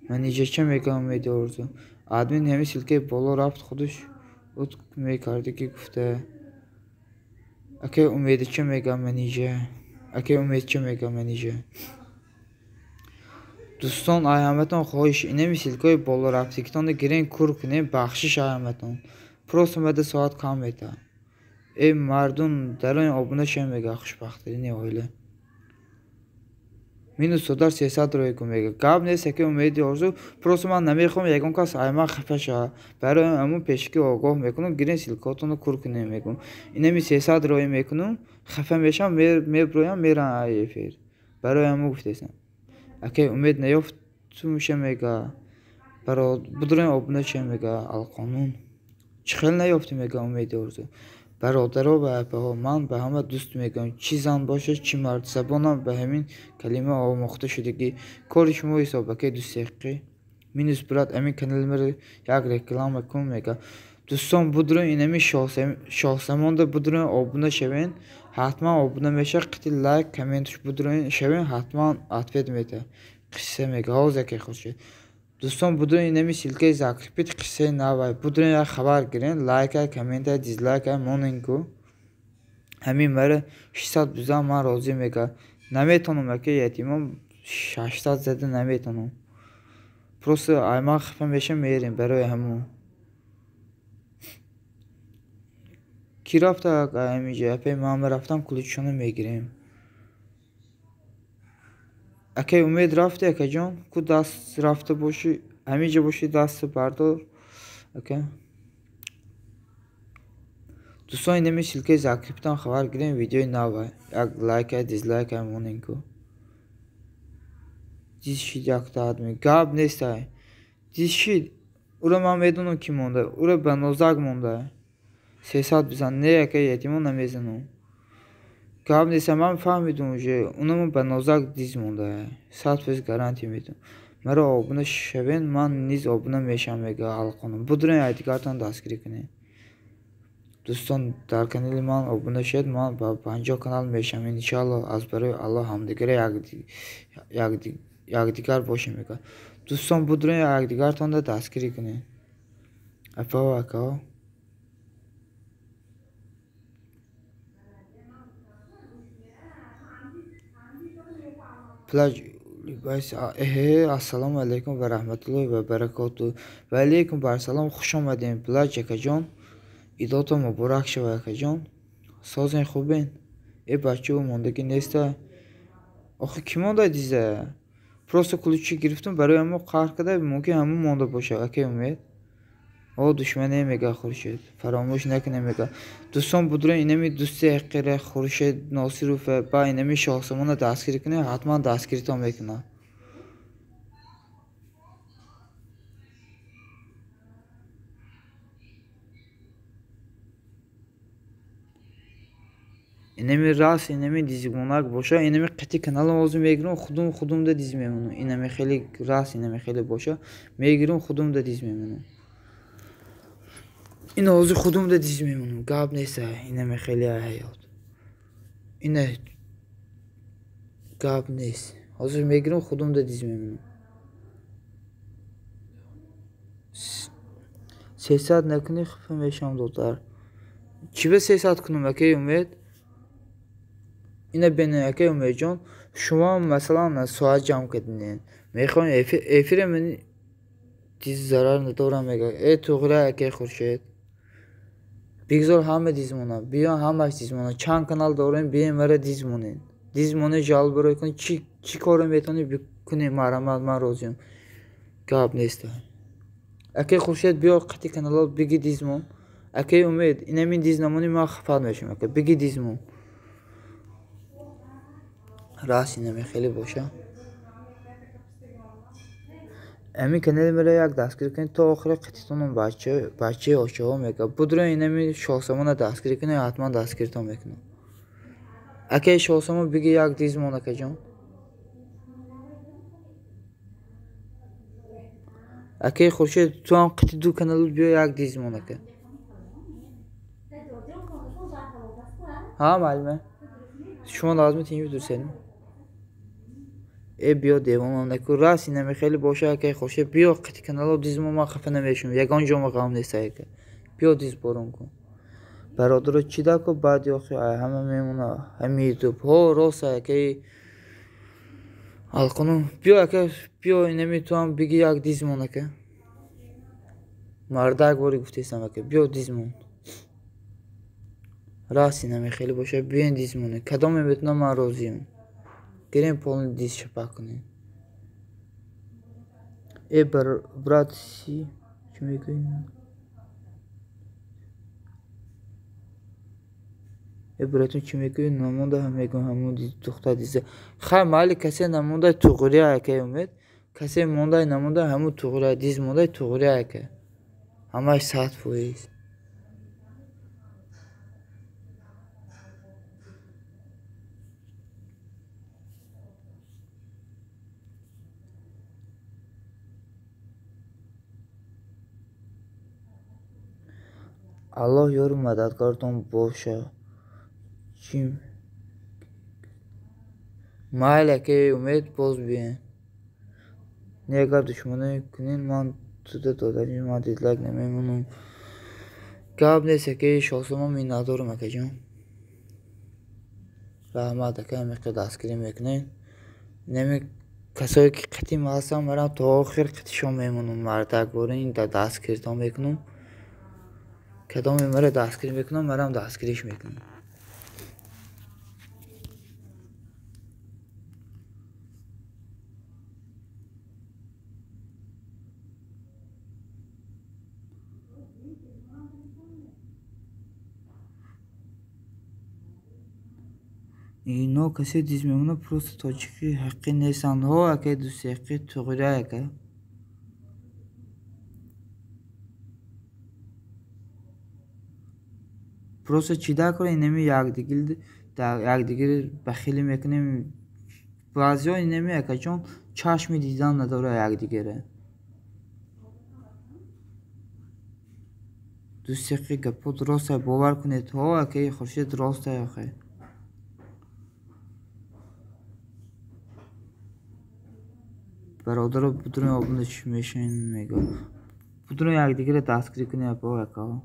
Манижача мегӯям Умеди Орзу. Админ ҳамин ссылкаи боло рафт худаш уд мекарди ки гуфта. Акай Умедича мегӯям Манижа. Акай Умедча мегӯям Манижа. Дӯстон, ай ҳаматон хоҳиш, инами ссылкаи боло рафтигитонро гирен кур кунем, бахшиш ай ҳаматон. Просто мада соат кам метавад. Э мардум дарои обуна шавем мега хушбахттарини оила. Минус додар 300 рӯй кун мега. Гап нест аки Умеди Орзу, просто ман намехоҳам ягон кас ай ман хафа шавад. Барои ҳамун пешакӣ огоҳ мекунам, гирен ссылкаотонро кур кунем мегӯм. Инами 300 рӯй мекунам, хафа мешавам, меброям, мерам ай эфир. Барои ҳамун гуфтесам. Акай Умед наёфт меша мега. Будрои обуна шавем мега Алқонун. Чӣ хел наёфтӣ мега Умеди Орзу. Бародаро ва апаҳо, ман ба ҳама дӯст мегӯям, чӣ зан бошад, чӣ мард, забонам ба ҳамин калима омӯхта шудагӣ. Кори шумо ҳисоб, акай дӯстеқӣ. Минус брат, ҳамин канали маро як реклама кун мега. Дӯстон, будрои инами Шоҳзамонда будрои обуна шавен, ҳатман обуна мешавад, қити лайк, комментш будрои шавен, ҳатман ответ медиҳад. Қисса мега, ҳоз акай Хуршед. Дӯстон, будрои инами ссылкаи закрепит қиссаи навай. Будрои як хабар гирен, лайкай, комментай, дизлайкай монен ку. Ҳамин мара 600 бизан ман розӣ мега. Наметонам акай ятимон 600 зада наметонам. Просто ай ман хафа мешам мерем барои ҳамун. Ки рафта ҳаминҷа? Апаи мама рафтам куличшонро мегирем. Акай Умед рафти акаҷон? Ку даст рафта бошӣ, ҳаминҷа бошӣ даст бардор. Ака. Дӯстон, инами ссылкаи закрепитам хабар гирем, видеои навай. Як лайкай, дизлайкай монен ку. Диз шид якта адми. Гап нестай. Диз шид. Ура ман медонам ки монда. Ура ба нозак монда. 300 бизан. Не акай ятимон намезанам. Гап нест, ман фаҳмидум уже. Унамо ба нозак диз монда. 100% гарантия медиҳам. Маро обуна шавен, ман низ обуна мешавам мега Алқонун. Будрои айдигартон дастгирӣ кунед. Дӯстон, дар канали ман обуна шавед, ман ба 50 канал мешавам. Иншаалло аз барои Аллоҳ ҳамдигаро якдигар бошем мега. Дӯстон, будрои якдигартонро дастгирӣ кунед. Апао, акао. Плач эҳе, ассалому алайкум ва раҳматуллоҳи ва баракоту. Ва алайкум барсалом, хуш омадем. Плач акаҷон, идотон муборак шава акаҷон. Созен хубен. Э бачао мондагӣ неста. Охи кӣ монда диза? Просто ключи гирифтум барои ҳамо қаҳр карда, мумкин ҳамон монда бошад акай Умед. О душмане мега Хуршед, фаромӯш накунем мега. Дӯстон, будрои инами дӯсти ҳақиқира Хуршед Носиров ба инами Шоҳзамонро дастгирӣ кунед, ҳатман дастгиритон мекунад. Инами раст, инами дизгунак боша, инами қити каналам ҳозир мегирам, худум худумда диз мемонам. Инами хеле раст, инами хеле боша, мегирам, худумда диз мемонам. Ин ҳозир худумда диз мемонам. Гап нест, инами хеле ҳаёт. Ина гап нест. Ҳозир мегирам, худумда диз мемонам. 300 накунӣ хафа мешавам додар. Чӣ ба 300 кунам акай Умед? Ина бинед акай Умедҷон, шумо масалан соат ҷамъ кардинед. Мехоҳем эфире ман диз зарар надорам мега. Э туғра акай Хуршед. Бигзор ҳама диз монад. Биё ҳамаш диз монад. Чанд канал дорем, биёем мара диз монед. Диз монед, жалб барои кунед. Чӣ коре метавонед бикунед, марҳамат, ман розиям. Гап нест. Акай Хуршед биё қати каналот биги диз мон. Акай Умед, инамин диз намонӣ ман хафа мешавам ака. Биги диз мон. Раст инаме хеле боша. Ҳамин канали маро як дастгирӣ кунед то охири қититонам бачаи очаҳо мега. Будро инами Шоҳзамонро дастгирӣ кунед, ҳатман дастгиритон мекунам. Акаи Шоҳсомо биги як дизмон акаҷон. Акаи Хуршед ту ҳам қити ду каналу биё як дизмон ака. Ҳа маълуме. Шумо лозим тинҷ дурсед. Э биё девонам наку раст инаме хеле боша акаи Хуршед биё қити каналу дизмон ман хафа намешум. Ягон ҷома ғам нест ака. Биё диз борон кун. Бародаро чӣ дако баъди охи ҳама мемона ҳами ютуб. Ҳо рост акаи Алқонун биё ака биё инами ту ҳам биги як дизмон ака. Мардак бори гуфтесам ака биё дизмон. Раст инаме хеле боша биёен дизмоне. Кадоме метунам ман розиям. Гирем полни диз шапак кунем. Э брат си чӣ мегӯӣ? Э братон чӣ мегӯӣ? Намонда ҳам мегӯям ҳамон духтар диза. Хай майли касе намонда туғрия акаи Умед. Касе мондай намонда ҳамун туғрия диз мондай туғрия ака. Ҳамаш 100%. Аллоҳ ёру мададгортон боша. Чим майли акаи Умед боз биёем. Не агар душманӣ кунен ман туда додари ман дизлайк намемонам. Гап нест акаи Шоҳсомо миннатдорам акаҷон. Раҳмат ака ҳамиқа дастгирӣ мекунед. Неми касое ки қатим ҳастам марам то охир қатишон мемонам. Мардак борин дастгиритон мекунам. Кадоме мара дастгирӣ мекунам марам дастгириш мекунам. Ино касе диз мемонад просто тоҷики ҳақиқӣ нестанд. Ҳо акаи дӯсти ҳақиқӣ туғрия ака. Просто чӣ дакора инами якдигир бахилӣ мекунем. Баъзеҳо инами акаҷон чашми дидан надорад якдигара. Дӯсти ҳақиқӣ гапот рост бовар кунед. Ҳо акаи Хуршед рост охе. Бародаро будурен обуна чӣ мешавен мегӯ. Будурен якдигарро дастгирӣ кунед апо акаҳо.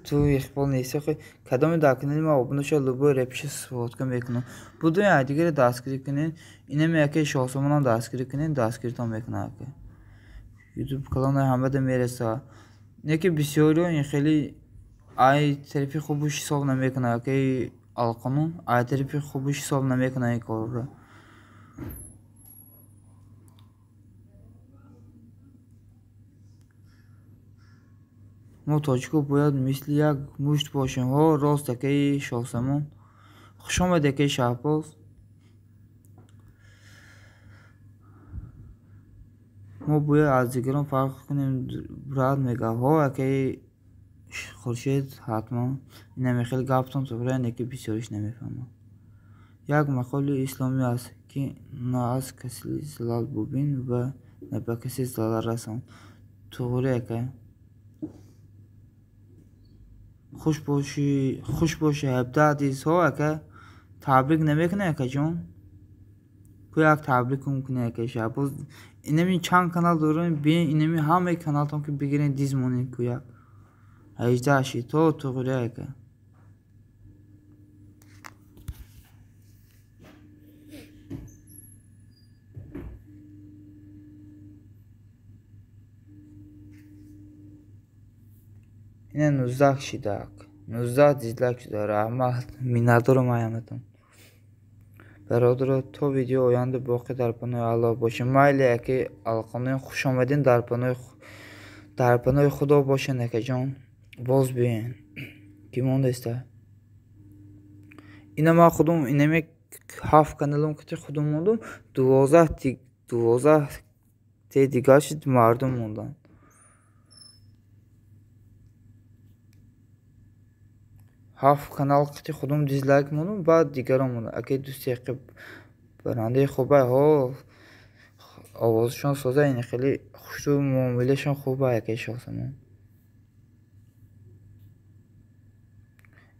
Ту иқбол нест охи кадоме дар канали ман обуна шава любой репиша сводка мекунам. Будурен якдигарро дастгирӣ кунед. Инаме акаи Шоҳсомонам дастгирӣ кунед, дастгиритон мекунад ака. Ютуб канална ҳамада мерасад. Не ки бисёриҳо ин хеле ай тарафи хубуш ҳисоб намекунад акаи Алқонун, ай тарафи хубуш ҳисоб намекунад ин корро. Мо тоҷико бояд мисли як мушт бошем. Ҳо рост акаи Шоҳсамон. Хуш омадед акаи Шаҳбоз. Мо бояд аз дигарон фарқ кунем брат мегӯяд. Ҳо акаи Хуршед ҳатман. Инаме хеле гаптон туғрия не ки бисёриш намефаҳмам. Як мақоли исломӣ аст ки на аз касе залал бубин ва на ба касе залал расон. Туғрия ака. Хуш бошӣ, хуш бошӣ 17 диз. Ҳо ака табрик намекунӣ акаҷон? Ку як табрик кунӣ акаи Шаҳбоз. Инами чанд канал дорем биен инами ҳамаи каналтон ки бигирен диз монем ку як. 18 шид. То туғрия ака. Ина 19 шидак. 19 дизлайк шуда. Раҳмат. Миннатдорам ҳаматон. Бародаро то видео оянда боқӣ дар паноҳи Аллоҳ бошед. Майли акаи Алқонун хуш омадин дар паноҳи Худо бошед акаҷон. Боз биёен. Ки мондаиста? Ина ман худум инаме 7 каналам ки худум мондум, 12 те дигар шид мардум мондан. 7 канал қити худум дизлайк мондум, баъд дигарон мондам. Аки дӯсти ҳақиқи барандаи хубай, ҳо овозашон соза, ин хеле хушрӯ муомилашон хубай аки Шоҳзамон.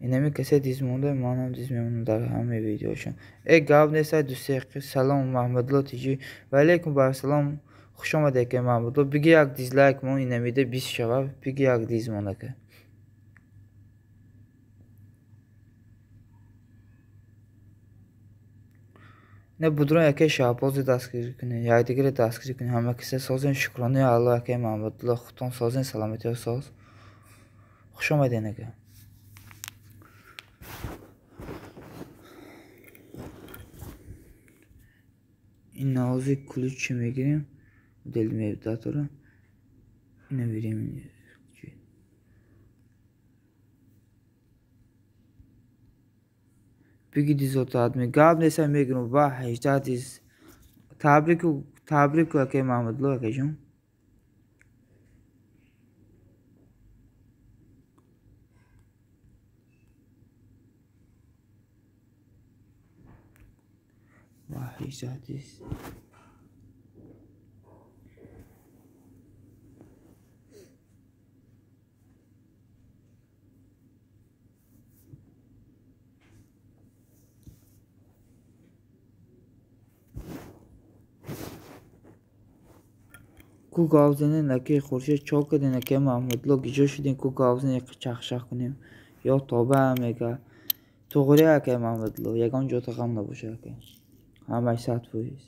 Инами касе диз монда, манам диз мемонам дар ҳамаи видеошон. Э гап нест, ай дӯсти ҳақиқӣ. Салом Маҳмадло тиҷи. Ва алейкум барсалом. Хуш омадед ака Маҳмадло. Биги як дизлайк мон, инамида 20 шава, биги як диз мон ака. Не будрон яке Шаҳбози дастгирӣ кунед, якдигаре дастгирӣ кунед, ҳама касе созен, шукронаи Аллоҳ ака Маҳмадло, худтон созен, саломатиҳо соз. Хуш омадед ака. Ин навози ключ мегирем, дел мебдатора. Ина берем. Биги дизота адми гап неса мегирам ва 18 диз. Табрику, табрику ака Маҳмадло ака ҷон. Ва 18 диз. Ку гап занем, аки Хуршед чо кардем, аки Маҳмадло гиҷо шудем, ку гап занем, чахшах кунем. Ё тоба мега. Туғри ака Маҳмадло, ягон ҷота ғам набоша ака. Ҳамаш 100%.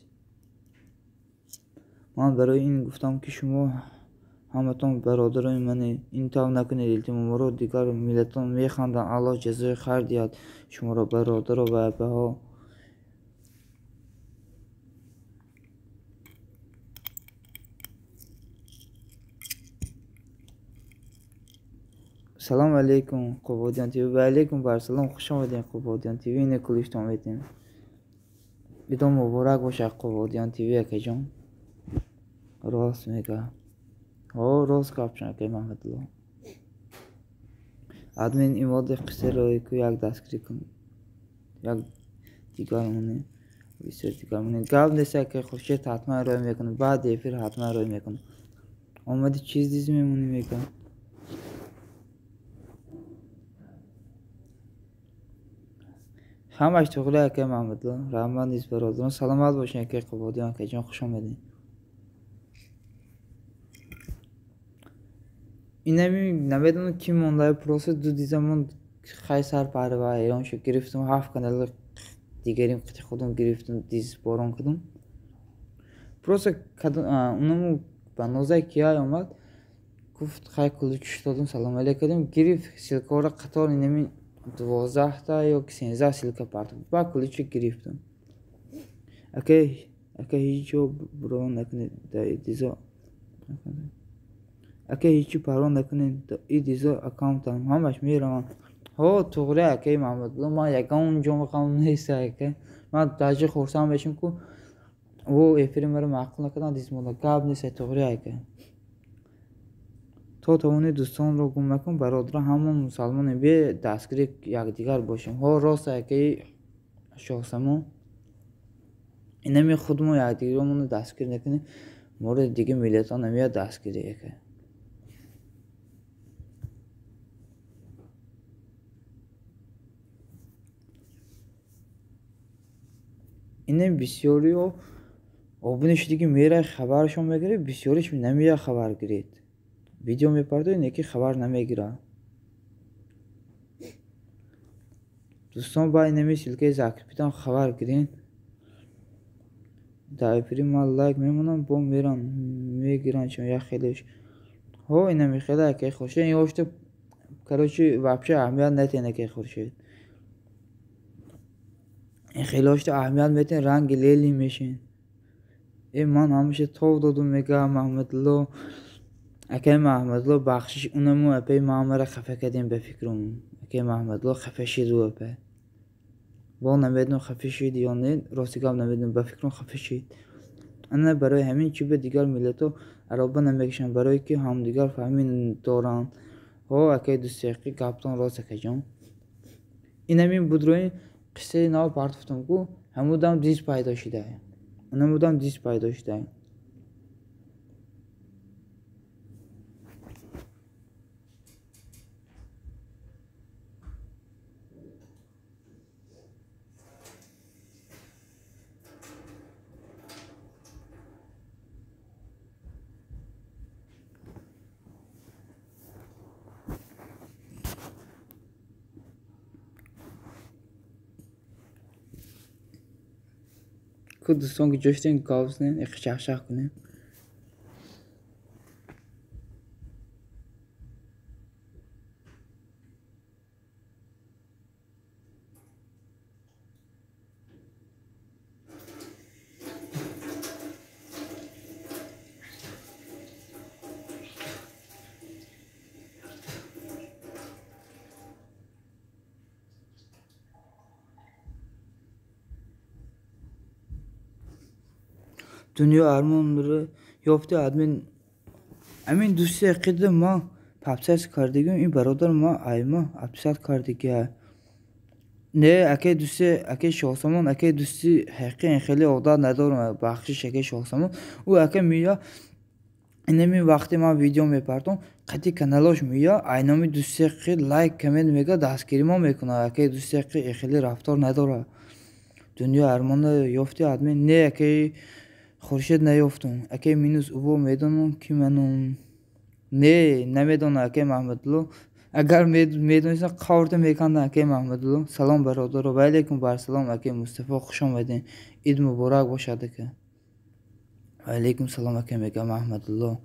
Ман барои ин гуфтам, ки шумо ҳаматон бародарони мане, ин тав накунед, илтимо моро дигар миллатон механданд. Аллоҳ ҷазои хайр диҳад шуморо бародаро ва абаҳо. Салом алейкум Қубодиён ТВ. Ва алейкум барсалом, хуш омадед Қубодиён ТВ. Ине кулиштон метем. Идон муборак бошад Қубодиён ТВ акаҷон. Рост мега. Ҳо рост гапчон акаи Маҳмадло. Админ имоди қиссаро ку як дастгирӣ кун. Як дигар монем. Бисёр дигар монем. Гап нест акаи Хуршед, ҳатман рой мекунам. Баъди эфир ҳатман рой мекунам. Омади чиз диз мемонӣ мега. Ҳамаш туғри акаи Маҳмадло. Раҳмат низ бародарон. Саломат бошед акаи Қубодиён акаҷон, хуш омадед. Инами намедонам ки монда, просто ду дизамон хай сар парва ҳайрон шуд, гирифтум 7 канал дигарим қити худум гирифтум, диз борон кардум. Просто унаму ба нозаи кияй омад, гуфт хай ключ додум, салом алейк кардем, гирифт ссылкаро қатор инами 12 та ё 13 ссылка партофт. Ба ключи гирифтум. Ака ҳеҷ ҷо бро накунед дар дизо. Ака ҳеҷ парво накунед и дизо аккаунтам ҳамаш меравам. Ҳо туғри акаи Маҳмадло, ман ягон ҷо ғам нест ака. Ман даҷи хурсанд мешам ку во эфири маро маъқул накардан диз монда. Гап нест туғри ака. То тавони дӯстонро гум макун, бародарон, ҳамон мусалмонем, бе дастгири якдигар бошем. Ҳо рост акаи Шоҳзамон. Инами худмо якдигаромонро дастгирӣ накунем, моро дига миллатон намеяд дастгирӣ ака. Инам бисёриҳо обуна шудиги мерай хабарашон мегирад, бисёриш намеяд хабар гиред. Видео мепардоед, неки хабар намегирад. Дӯстон, ба инами ссылкаи закрепитам хабар гирен. Дар эфири ман лайк мемонам, бо меран мегиранд чун як хелеш. Ҳо инами хеле акаи Хуршед, ин ошта короче вообще аҳамият натен акаи Хуршед. Ин хеле ошта аҳамият метен, ранги лели мешин. Э ман ҳамеша тов додум мега Маҳмадло. Акай Маҳмадло бахшиш унаму апай мамара хафа кардем ба фикрум. Акай Маҳмадло хафа шиду апай. Бо намедонам хафа шид ё не, рости гап намедонам, ба фикрум хафа шид. Ана барои ҳамин чӣ ба дигар миллатҳо ароба намекашанд, барое ки ҳамдигар фаҳмӣ доранд. Ҳо акай дӯстияқӣ гаптон рост акаҷон. Инамин будрои қиссаи нав партофтам ку ҳамудам диз пайдо шуда. Ҳамудам диз пайдо шуда. Ку дӯстон ки ҷоштен гап занем, чахчах кунем. Дунё армонро ёфти админ. Амин дӯсти ақида ма подписать кардагим, ин бародар ма айма подписать кардагия. Не, акай дӯсти, акай Шоҳсамон, акай дӯсти ҳақиқӣ ин хеле одат надорам, бахшиш акай Шоҳсамон. Ӯ ака мея инами вақте ман видео мепартом, қати каналош мея, айноми дӯсти ҳақиқӣ лайк, коммент мега, дастгирӣ мо мекунад. Акай дӯсти ҳақиқӣ ин хеле рафтор надорад. Дунё армонро ёфти админ. Не, акай Хуршед наёфтум. Акай минус убо медонам ки манум. Не, намедонам акай Маҳмадло. Агар медонистам қаврта мекандам акай Маҳмадло. Салом бародаро. Ва алайкум барсалом акай Мустафо, хуш омадед. Ид муборак бошад ака. Ва алайкум салом акай мега Маҳмадло.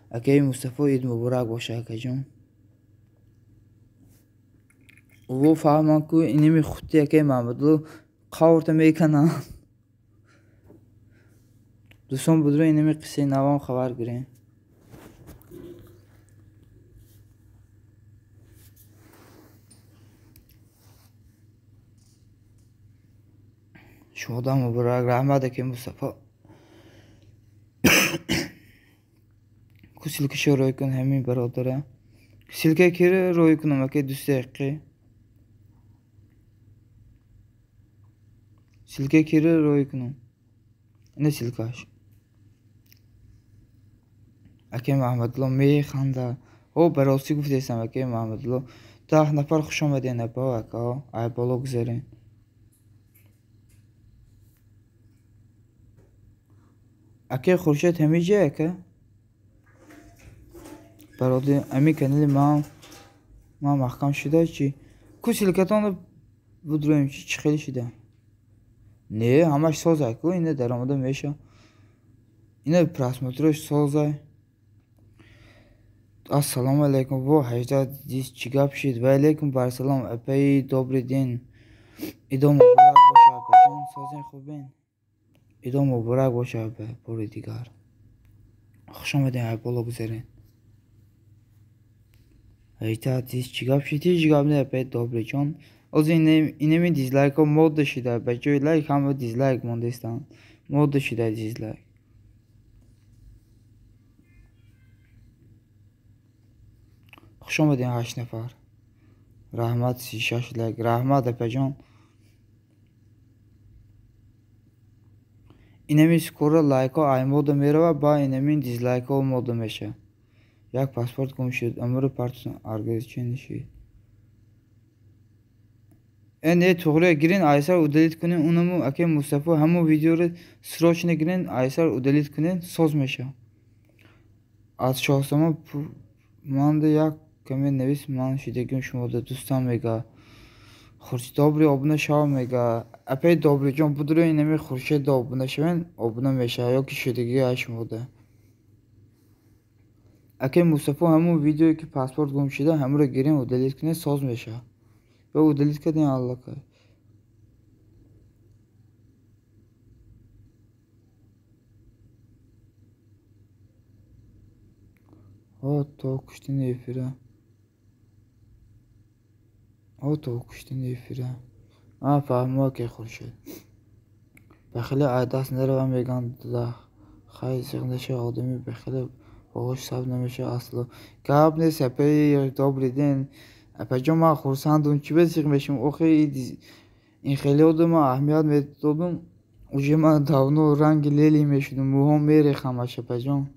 Акай Мустафо ид муборак бошад акаҷон. Убо фаҳмам ку инами худти акай Маҳмадло қаврта меканам. Дӯстон будро инами қиссаи навам хабар гирем. Шумода муборак, раҳмат акай Мустафо. Ку ссылкашо рӯй кун ҳамин бародара. Ссылка киро рӯй кунам акай дӯсти ҳақиқӣ? Ссылка киро рӯй кунам? Ина ссылкаш. Акай Маҳмадло механда. О, ба ростӣ гуфтестам акай Маҳмадло. 10 нафар хуш омадед апа акао, ай боло гузарен. Акай Хуршед ҳамиҷа ака? Бародар, ами канали ман маҳкам шуда чӣ? Ку ссылкатонро будроем чӣ хеле шуда? Не, ҳамаш соза ку, ина даромада меша. Ина просмотрош соза. Ассалому алайкум. Во 18 дис чӣ гап шид? Ва алайкум барсалом. Апаи добрый день. Идо муборак боша апаҷон, созен хубен. Идо муборак боша апа, бори дигар. Хуш омадед, ай боло гузарен. 18 дис чӣ гап шид? Ҳеҷ гап не апаи добрый ҷон. Ҳозир инами дизлайкҳо мода шуда, ба ҷои лайк ҳама дизлайк мондаистанд. Мода шуда дизлайк. Хуш омадед 8 нафар. Раҳмат 36 лайк. Раҳмат апаҷон. Инами скоро лайкҳо ай мода меравад, ба инамин дизлайкҳо мода мешавад. Як паспорт гум шуд, амро партон аргазчи нишид. Не, туғри гирин айсар удалить кунин, унаму акай Мустафо ҳаму видеоро срочно гирин айсар удалить кунин, соз мешавад. Аз Шоҳсамон манда як коммент навис, ман шидагим шумода дӯстам мега. Хуршед добри обуна шав мега. Апай добриҷон будро инами Хуршед обуна шавен, обуна мешава ё ки шидагӣ ай шумода. Акай Мустафо ҳамун видеое ки паспорт гум шуда, ҳамуро гирин удалить кунин, соз мешавад. Ё удалить кардем аллакай. О, то куштани эфира. О, то куштани эфира. А, фаҳмо, акаи Хуршед. Ба хеле ай даст наравам, мегӯянд, хай зиқ наша, одами ба хеле боғош саб намеша асло. Гап нест, апаи, добрый день. Апаҷон, ман хурсандум, чӣ ба зиқ мешавам? Охи, ин хеле одама аҳамият медодум, уже ман давно ранги лели мешудум, мӯҳом мерехамаш, апаҷон.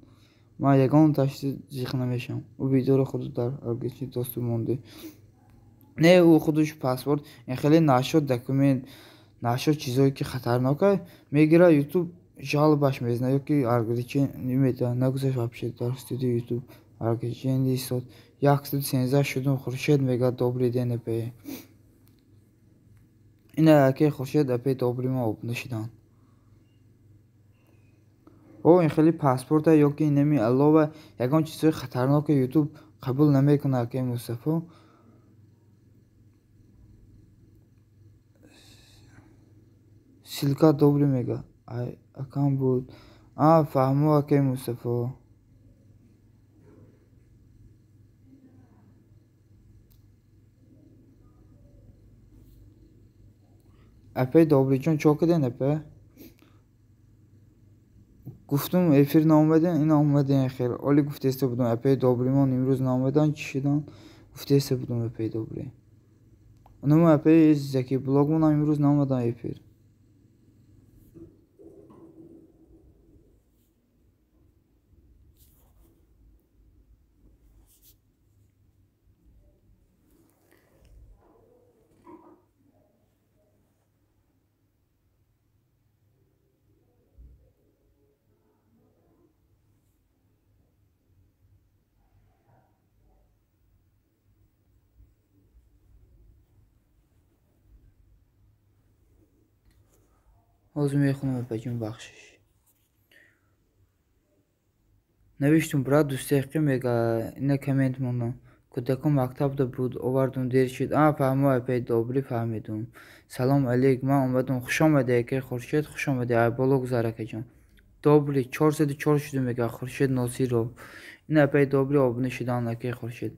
Ман ягонташ зиқ намешавам. Ӯ видеоро худу дар ограниченный доступ монди. Не, ӯ худаш паспорт, ин хеле нашод документ, нашод чизое ки хатарнока мегирад, Ютуб жалобаш мезанад ё ки ограничение медиҳад. Нагузашт вообще дар студияи Ютуб ограничение истод. 113 шудум, Хуршед мегӯяд, добрый день, апе. Ина акаи Хуршед, апаи добрый ма обуна шуданд. О, ин хеле паспорта ё ки инами алова ягон чизҳои хатарнока Ютуб қабул намекунад, акаи Мустафо. Ссылка добрый мега. Ай, акам буд. А, фаҳмо, акаи Мустафо. Апаи Добриҷон, чо карден, апа? Гуфтум, эфир наомаден, ина омаден хел. Оли гуфтеста будум, апаи Добримон имрӯз наомадан, чӣ шудан? Гуфтеста будум, апаи Добрӣ. Оному апаи Заки блогмонам имрӯз наомадан эфир. Ҳозир мехонам, апаҷон, бахшиш. Навиштум, брат, дӯстеқӣ мега, ина коммент мондам. Кӯдакон мактабда буд, овардум, дер шуд. А, фаҳмо, апаи Добрӣ, фаҳмидум. Салом алейк, ман омадум. Хуш омадӣ, акаи Хуршед, хуш омадӣ. Ай боло гузар, акаҷон. Добрый, 404 шудум, мега Хуршед Носиров. Ина апаи Добрӣ обуна шуданд, акаи Хуршед.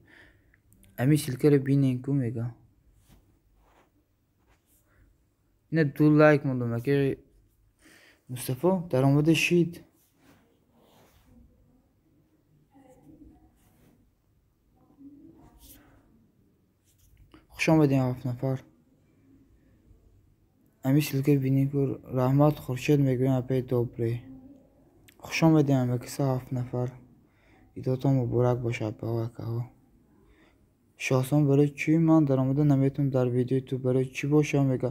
Ами ссылкаро бинен ку, мега. Ина ду лайк мондум, акаи Мустафо, даромада шид. Хуш омадем, ҳафт нафар. Ами ссылка бинем ку, раҳмат, Хуршед мегӯям, апаи Добрӣ. Хуш омадем, ҳамакиса ҳафт нафар. Идотон муборак бошад, апаҳо, акаҳо. Шоҳсомон, барои чӣ ман даромада наметавонам дар видеои ту, барои чӣ бошам, мега.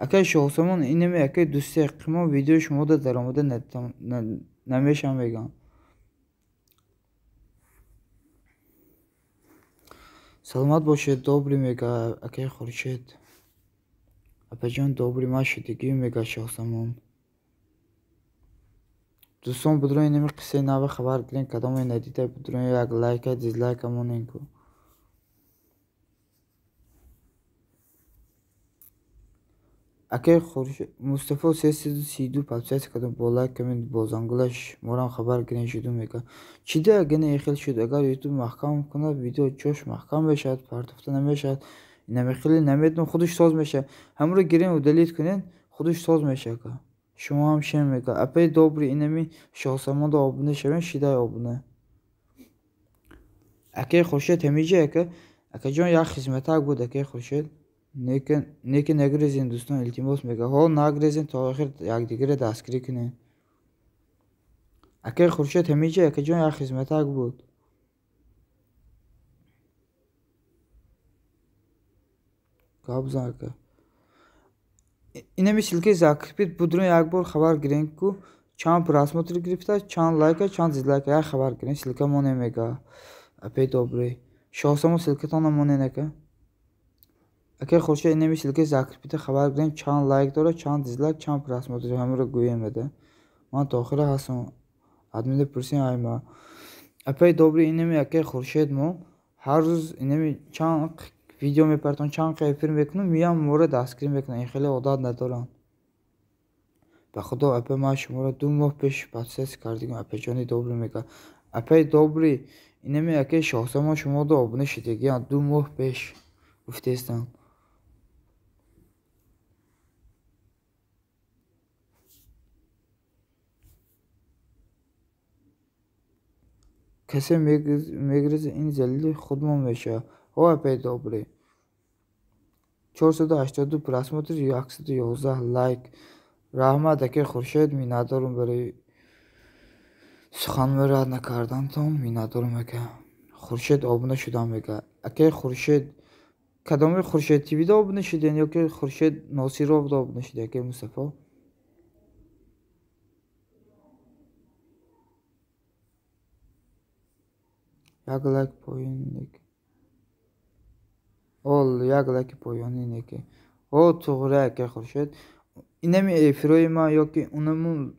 Акаи Шоҳсомон, инами акаи дӯстеқимо видеои шумода даромада намешавам, мегӯям. Саломат бошед, добрый, мега акаи Хуршед. Апаҷон добрый, ман шудагӣ, мега Шоҳсомон. Дӯстон, будрои инами қиссаи нава хабар гирем, кадоме надида, будрои як лайка, дизлайка монем ку. Акаи Мустафо, 332 подписаться кардам, бо лайк, коммент, бо зангулаш морам хабар гирем шуду, мега. Чӣ да гана хел шуд, агар Ютуб маҳкам кунад, видео ҷош маҳкам мешавад, партофта намешавад. Инами хеле наметавон, худаш соз мешавад. Ҳамро гирем, удалить кунед, худаш соз мешавад, ака. Шумо ҳам шем, мега. Апаи Добрый, инами Шоҳсамонда обуна шавем, шидай обуна. Акаи Хуршед ҳамиҷа, ака. Акаҷон, як хизматак буд, акаи Хуршед. Неки нагрезен, дӯстон, илтимос, мега. Ҳо, нагрезен, то охир якдигарро дастгирӣ кунем. Акаи Хуршед ҳамиҷа, акаҷон, як хизматак буд. Гап зан, ака. Инами ссылкаи закрепить будрон, як бор хабар гирем ку, чанд просмотр гирифта, чанд лайка, чанд дизлайка, як хабар гирем, ссылка монем, мега. Апаи Добрый. Шоҳсомон, ссылкатонро монен, ака. Акаи Хуршед, инами ссылкаи закрепита хабар гирем, чанд лайк дорад, чанд дизлайк, чанд просмотр, ҳамаро гӯем ада. Ман то охира ҳастам. Админда пурсем айма. Апаи Добрый, инами акаи Хуршед мо ҳар рӯз инами чанд видео мепартон, чанд эфир мекунам, миям моро дастгирӣ мекунам. Ин хеле одат надорам. Ба худо, апа, ман шуморо 2 моҳ пеш подписаться кардагим, апаҷони Добрый, мега. Апаи Добрый, Инами акаи Шоҳзамон шуморо обуна шидагиам 2 моҳ пеш гуфтестам. Касе мегреза ин залили худмон мешавад. Ҳо апаи добрӣ. 482 просмотр, 111 лайк. Раҳмат акаи Хуршед, миннатдорам барои суханмои рад накардантон, миннатдорам ака. Хуршед обуна шудам мега. Акаи Хуршед, кадоми Хуршед ТВ-да обуна шуден ё ки Хуршед Носировда обуна шуда, акаи Мустафо? Як лайк поёни неки. Ол як лайки поёни неки. О туғри акаи Хуршед. Инами эфирои ман ё ки унамун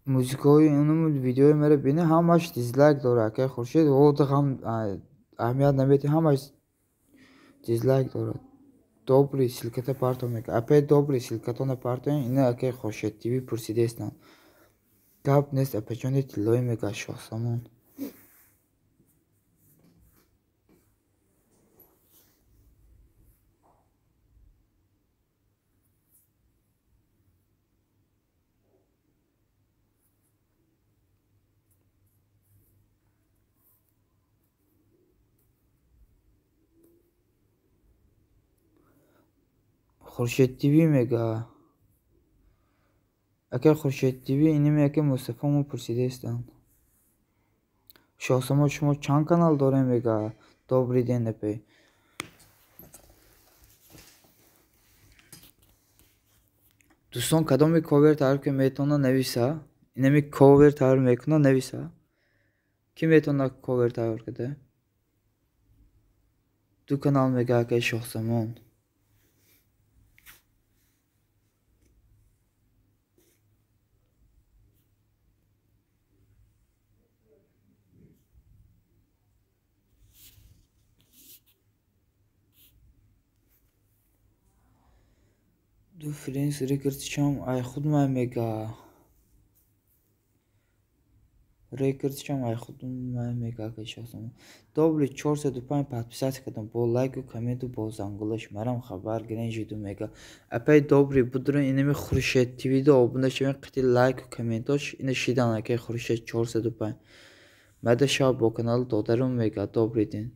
музикаҳои унамун видеои маро бинед, ҳамаш дизлайк дорад акаи Хуршед. Ҳам аҳамият намедиҳад, ҳамаш дизлайк дорад. Добрый ссылката парто мега. Апаи добрый ссылкатона партоем, ина акаи Хуршед ТВ пурсидестанд. Гап нест апаҷони тиллоӣ мега Шоҳзамон. Хуршед ТВ мега. Акаи Хуршед ТВ инами акаи Мустафо мо пурсидестанд. Шоҳзамон шумо чанд канал дорем мега. Добрый день апай. Дӯстон, кадоми ковер тайёр ки метавона нависа? Инами ковер тайёр мекуна нависа? Кӣ метавона ковер тайёр карда? 2 канал мега акаи Шоҳзамон. Ду френс рекордчам ай худмай мега. Рекордчам ай худмай мега акаи Шоҳзамон. Добрый 405 подписаться кардам бо лайку комменту бо зангулаш марам хабар гирен жиду мега. Апаи добрый будурен инами Хуршед ТВ-да обуна шавен қити лайку комментош ина шидан акаи Хуршед 405. Мада шав бо канали додарум мега. Добрый день.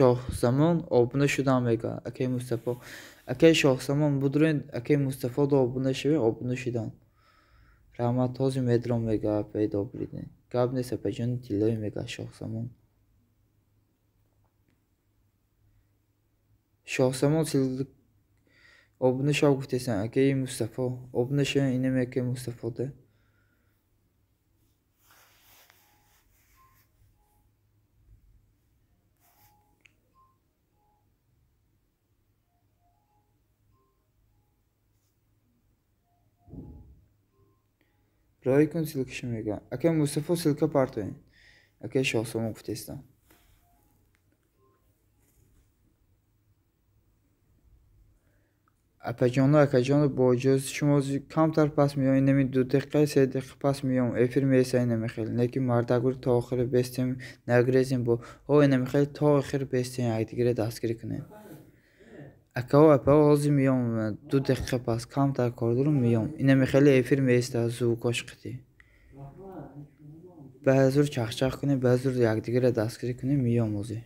Шоҳзамон обуна шудам мега. Акаи Мустафо. Акаи Шоҳзамон будурен акаи Мустафода обуна шавен обуна шидан. Раҳмат ҳозир медром мега апаи добрый день. Гап нест апаҷони тиллоӣ мега Шоҳзамон. Шоҳзамон обуна шав гуфтесан акаи Мустафо. Обуна шавен инами акаи Мустафода. Роҳӣ кун ссылкаша мега. Акаи Мустафо ссылка партоен. Акаи Шоҳзамон гуфтестам. Апаҷону акаҷону бо иҷозати шумо камтар пас меём, инами 2 дақиқа 3 дақиқа пас меём. Эфир мереса инами хел. Леки мардагур то охир бестем нагрезем бо. Ҳо инами хел то охир бестем якдигарро дастгирӣ кунем. Акао апао ҳозир меём 2 дақиқа пас камтар кор дорам меём. Инами хеле эфир мереса звукош қитӣ. Баъзур чахчах кунем, баъзур якдигарро дастгирӣ кунем меём ҳозир.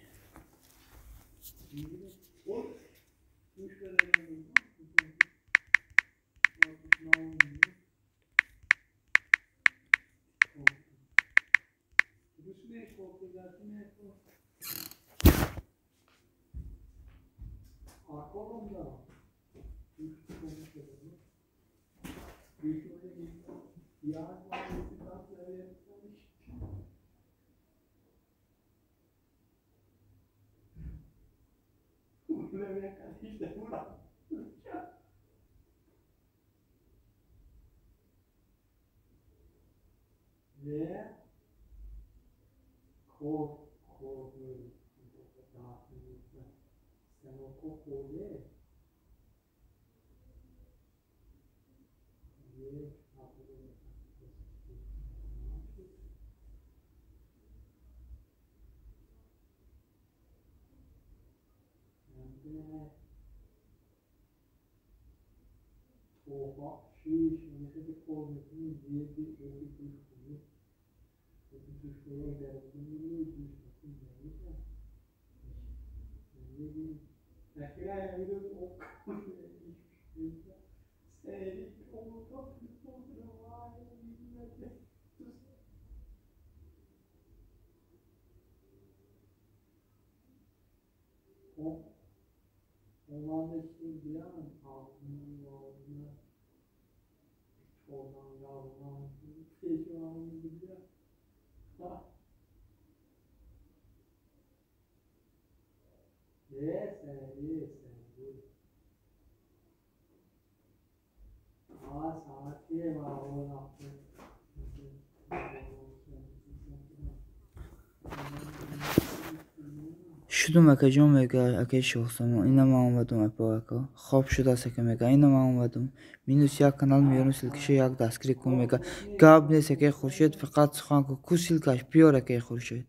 Шудум акаҷон мега, акаи Шоҳсамон, ина ман омадум апо ака. Хоб шудааст ака мега, ина ман омадум. Минус як канал меёрам, ссылка ша як дастгирӣ кун мега. Гап нест акаи Хуршед, фақат сухан кун. Ку ссылка ш биёр акаи Хуршед.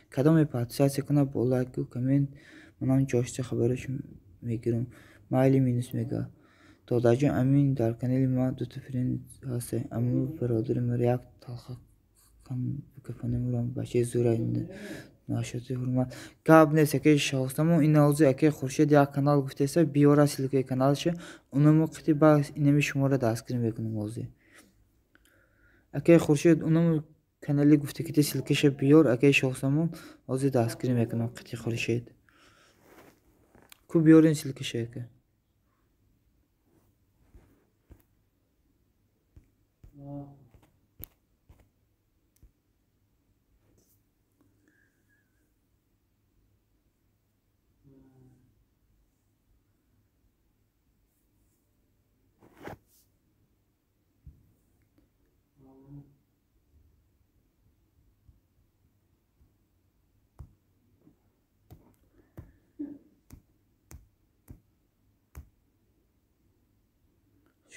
Кадоме подписаться кунад бо лайку коммент, манам ҷошта хабараш мегирам. Майли минус мега. Додарҷон Амин дар канали ман дута френд ҳаста. Аму бародари маро як талха кафанемурам бачаи зӯра нашоти ҳурмат. Гап нест акаи Шоҳсамон, ина ҳозир акаи Хуршед як канал гуфтеса, биёра ссылка и каналша, унамо қити ба инами шуморо дастгирӣ мекунам ҳозир. Акаи Хуршед унамо канали гуфта ки ссылка ша биёр, акаи Шоҳсамон ҳозир дастгирӣ мекунам қити Хуршед. Ку биёрин ссылка ша ака.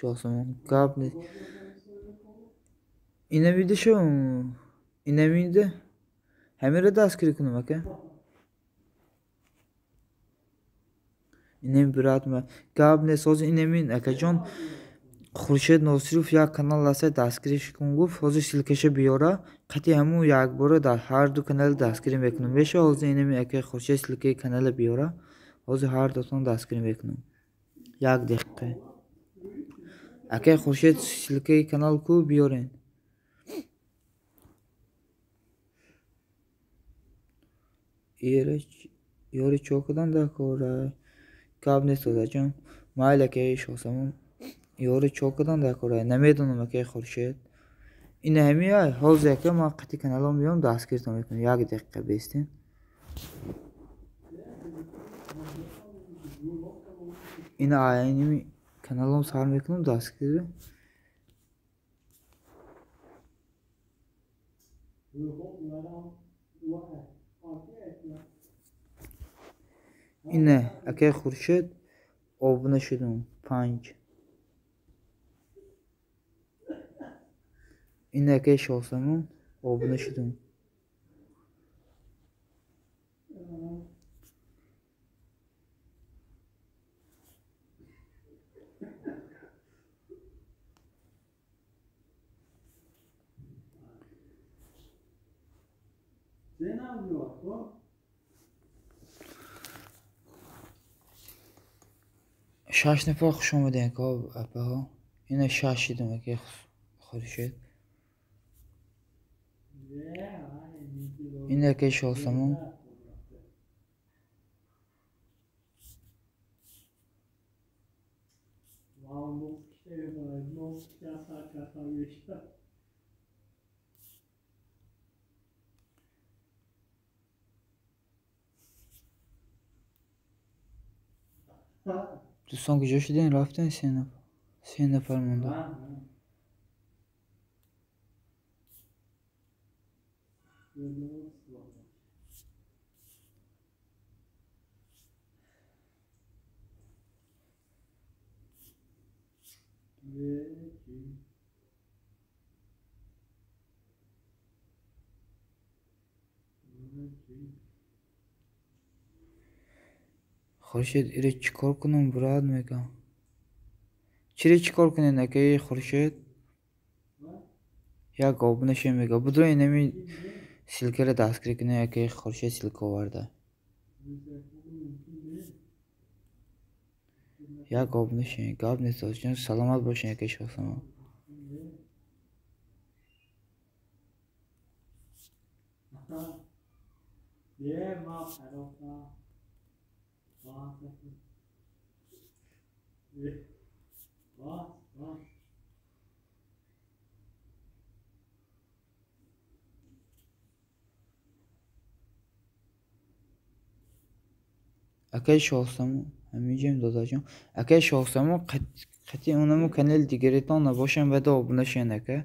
Шоҳсамон гап нест. Инамида шо инамида ҳамеро дастгирӣ кунам ака. Инами брат ма гап нест ҳозир инамин акаҷон Хуршед Носиров як канал аста дастгириш кун гуфт, ҳозир ссылка ша биёра, қати ҳамун якбора дар ҳар ду канал дастгирӣ мекунам. Меша ҳозир инами акаи Хуршед ссылка и канала биёра, ҳозир ҳар дутон дастгирӣ мекунам. Як дақиқа. Акаи Хуршед ссылка и канал ку биёрен. Ёри чо кадан дар кора? Гап нест додарҷон. Майли акаи Шоҳсамон. Ёри чо кадан дар кора? Намедонам акаи Хуршед. Ина ҳами ай ҳозир ака ман қати каналом меём дастгиртон мекунам. Як дақиқа бестен. Ина айними каналом сар мекунам дастгирӣ. Ина акаи Хуршед обуна шудум 5. Ина акаи Шоҳсамон обуна шудум. Шаш нафар хуш омадем ака апаҳо. Ина шаш шидам акаи Хуршед. Ина акаи Шоҳсамон. Дӯстон куҷо шудем? Рафтем се нафар монда. Хуршед, ире чӣ кор кунам, брат, мегам. Чире чӣ кор кунед, акаи Хуршед? Як обуна шем, мега. Будро инами ссылкаро дастгирӣ кунед, акаи Хуршед ссылка оварда. Як обуна шем, гап нест, дӯстҷон, саломат бошед, акаи Шоҳсамон. Акаи Шоҳсамон, ҳаминҷоем, додаҷон. Акаи Шоҳсамон, қатъи онаму канали дигаретон набошам, баъда обуна шен, ака.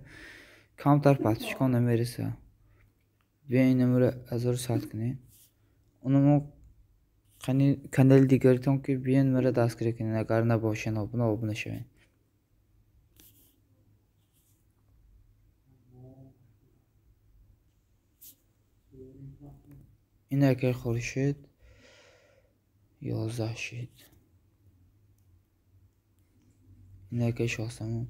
Камтар подписчикон намереса. Биё инамуро 1100 кунед. Онаму канали дигаретон ки биён маро дастгирӣ кунед, агар набошен обуна, обуна шавед. Ин акаи Хуршед 11 шид. Ин акаи Шоҳсамон.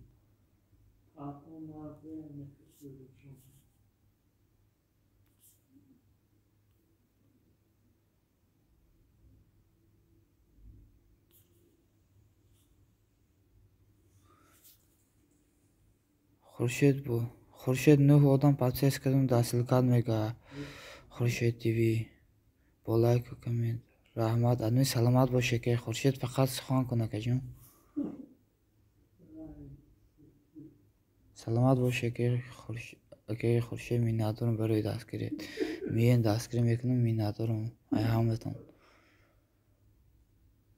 Хуршед бу. Хуршед 9 одам подписаться кардам, дар ссылкат мега. Хуршед ТВ. Бо лайку коммент. Раҳмат, адми саломат бош, акаи Хуршед, фақат сухан кун, акаҷон. Саломат бош, акаи Хуршед, миннатдорам барои дастгирӣ. Миен дастгирӣ мекунам, миннатдорам ай ҳаматон.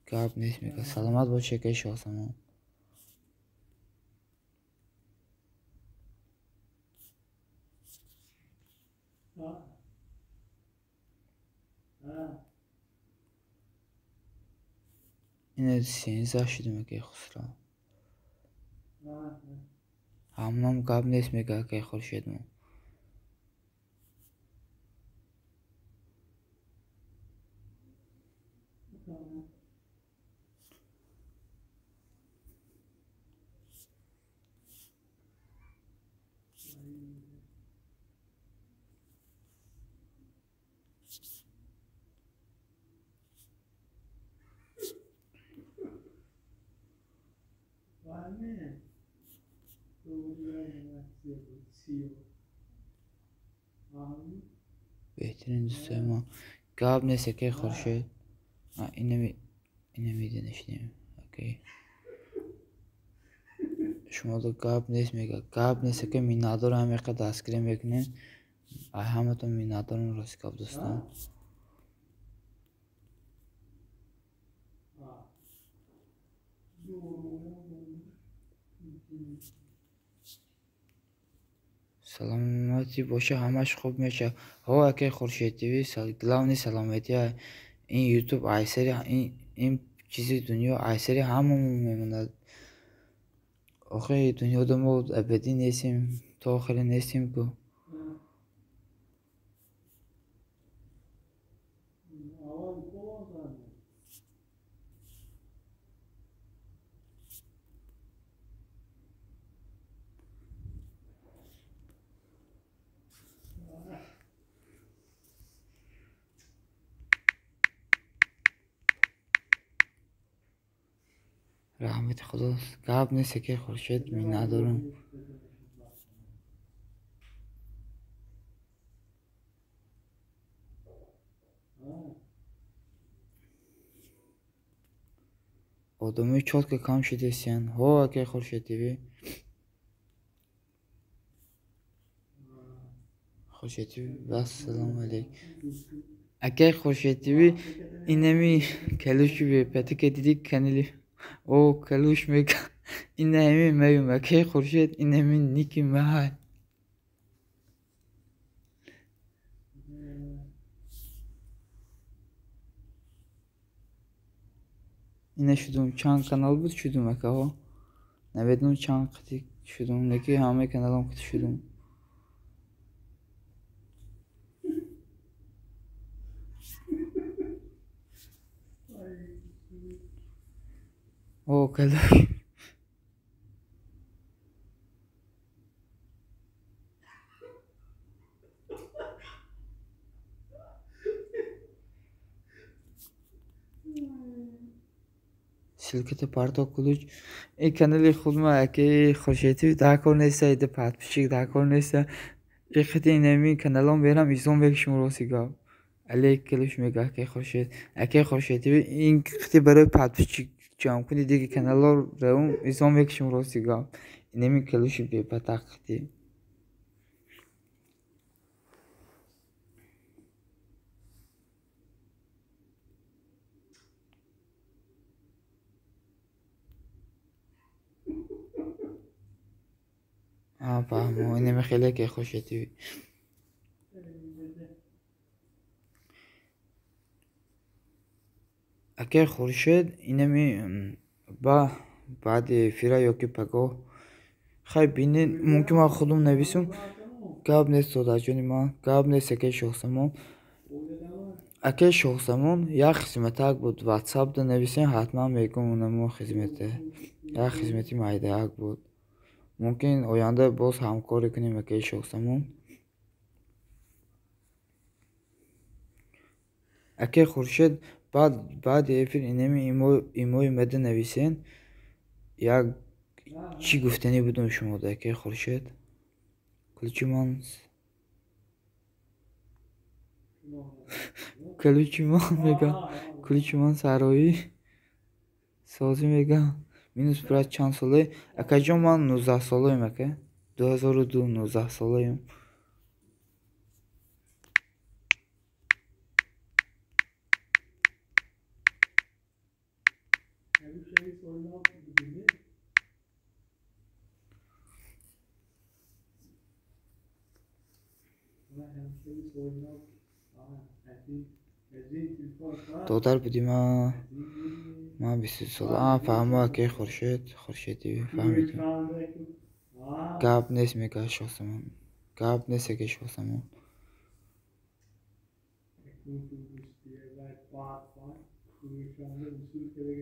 Гап нест, мега. Саломат бош, акаи Шоҳсамон. Ина 13 шудем, акаи Хусрав. Ҳамонам гап нест, мега акаи Хуршедмо. Беҳтарин дӯстои мо. Гап нест, акаи Хуршед. Ина медонистем, акаи. Шумода гап нест, мега. Гап нест, акаи, миннатдорам, ҳамин қадр дастгирӣ мекунед. Ай ҳаматон миннатдорам, рост гап, дӯстон. Саломатӣ боша, ҳамаш хуб мешавад. Ҳо, акаи Хуршед ТВ, главный саломатӣ. Ин ютуб айсари ин чизи дунё айсари ҳамамон мемонад. Охи дунёда мо абадӣ нестем, то охире нестем ку. Раҳмати Худо, гап нест, акаи Хуршед, миннатдорам. Одамои чётко кам шудестиянд. Ҳо, акаи Хуршед ТВ. Хуршед ТВ, вассалому алайкум. Акаи Хуршед ТВ, инами калуши бепатика дидӣ канали о калуш мега. Инами меюм, акаи Хуршед, инами ники маҳай. Ина шудум, чанд канал буд шудум, акаҳо. Намедонам чанд қити шудум, леки ҳамаи каналам қити шудум. О, калош. Ссылката парто ключ. Ин канали худма аки Хуршедтв дар кор неста, ида подписчик дар кор неста. Ихти инами каналом берам изом бекшум роси гап. Алек калуш мега аки Хуршед. Аки Хуршедтв ин қити барои подписчик ҷамъ куни диги каналор равум изом бекшум роси гап. Инами калуши бепатақ қити. Фаҳмо, инами хеле аки Хуршедтв. Аки Хуршед инами ба баъди эфира ёки пагоҳ хай бинед, мумкин ман худум нависум. Гап нест, додарҷони ман, гап нест акаи Шоҳзамон. Акаи Шоҳзамон як хизматак буд, ватсапда нависем, ҳатман мегӯм унамо хизмате. Як хизмати майдаяк буд. Мумкин оянда боз ҳамкорӣ кунем акаи Шоҳзамон. Акаи Хуршед баъди эфир инами имои мада нависен. Як чӣ гуфтанӣ будум шумода акаи Хуршед? Ключи ман ключи ман мега ключи ман сароӣ созӣ мега. Минус брат чанд солае? Акаҷон, ман 19 солаем ака. 2002 19 солаем. Додар будӣ ман 23 сола. Фаҳмо акаи Хуршед, Хуршедтв фаҳмидем. Гап нест мега Шоҳзамон. Гап нест акаи Шоҳзамон.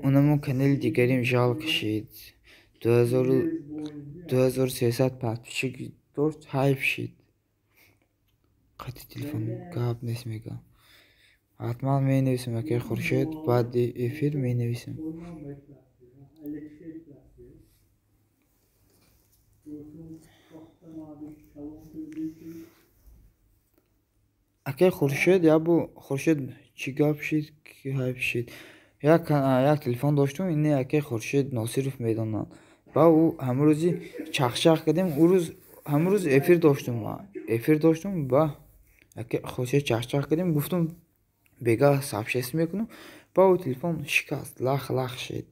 Унамо канали дигарим жал кашид. 2300 подписчик дошт, ҳайф шид. Қати телефон гап нест мега. Ҳатман менависем акаи Хуршед, баъди эфир менависем. Акаи Хуршед ябу Хуршед чӣ гап шид, ки ҳайф шид. Як телефон доштум, ини акаи Хуршед Носиров медонад. Ба ӯ ҳамун рӯзи чахчах кардем, ӯ рӯз ҳамун рӯз эфир доштум. Эфир доштум, ба акаи Хуршед чахчах кардем, гуфтум бегаҳ сообщество мекунам. Ба ӯ телефон шикаст, лах лах шид.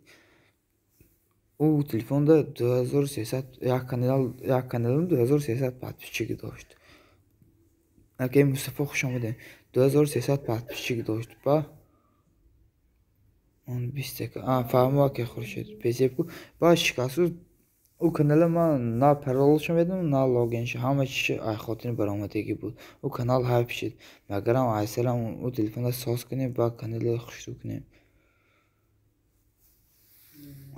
Ӯ телефонда 2300 як канал як каналам 2300 подписчик дошт. Акаи Мустафо хуш омадед. 2300 подписчик дошт. Ба он 20 фаҳмо акаи Хуршед безеб ку. Ба шикасту ӯ канала ман на паролашо медонам, на логиншо, ҳама чиз ай хотири баромадагӣ буд. Ӯ канал ҳайф шид. Магарам айсарам ӯ телефонро соз кунем, ба каналро хушрӯ кунем.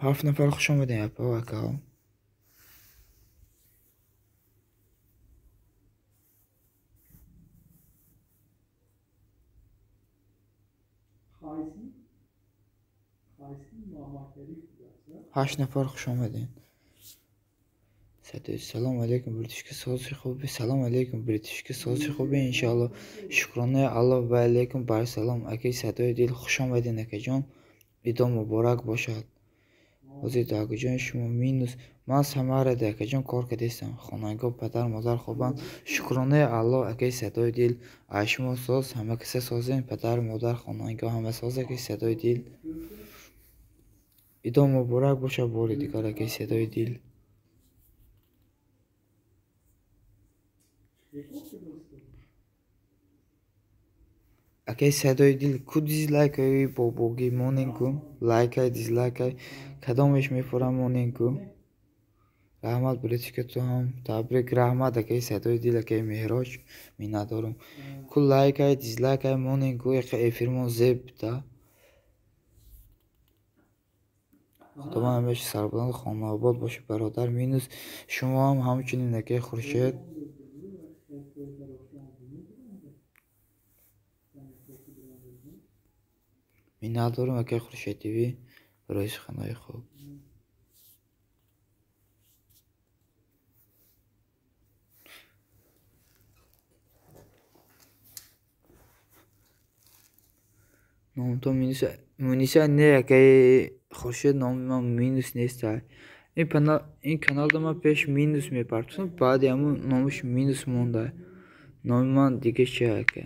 7 нафар хуш омадем апа акаҳо. 8 нафар хуш омадем. Салом алейкум, братишка, сози хуби. Салом алейкум, братишка, сози хуби, иншоалло. Шукронаи Аллоҳ ва алейкум бар салом. Акаи Садои дил хуш омадед акаҷон. Идо муборак бошад. Ҳозир дар куҷои шумо минус? Ман Самарада акаҷон кор кардастам. Хонагоҳ падар модар хобанд. Шукронаи Аллоҳ акаи Садои дил. Ай шумо соз, ҳама каса созем, падар модар хонагоҳ ҳама соз акаи Садои дил. Идо муборак бошад бори дигар акаи Садои дил. Акаи Садои дил ку дизлайкаи бобогӣ монем ку? Лайкай, дизлайкай кадомеш мефурам монем ку? Раҳмат братишка, ту ҳам табрик. Раҳмат акаи Садои дил, акаи Меҳроҷ, миннатдорум. Ку лайкай, дизлайкай монем ку, яқа эфирмон зеб да. Худованд ҳамеша сарбаланд, хонаобод бошед, бародар Минус. Шумо ҳам ҳамчунин, акаи Хуршед. Миннат дорам, акаи Хуршед ТВ, барои суханҳои хуб. Номто Муниса не, акаи Хуршед, номи ман Минус нест. Ин каналда ман пеш Минус мепартофтам, баъди ҳамун номаш Минус монда. Номи ман дига чи, ака?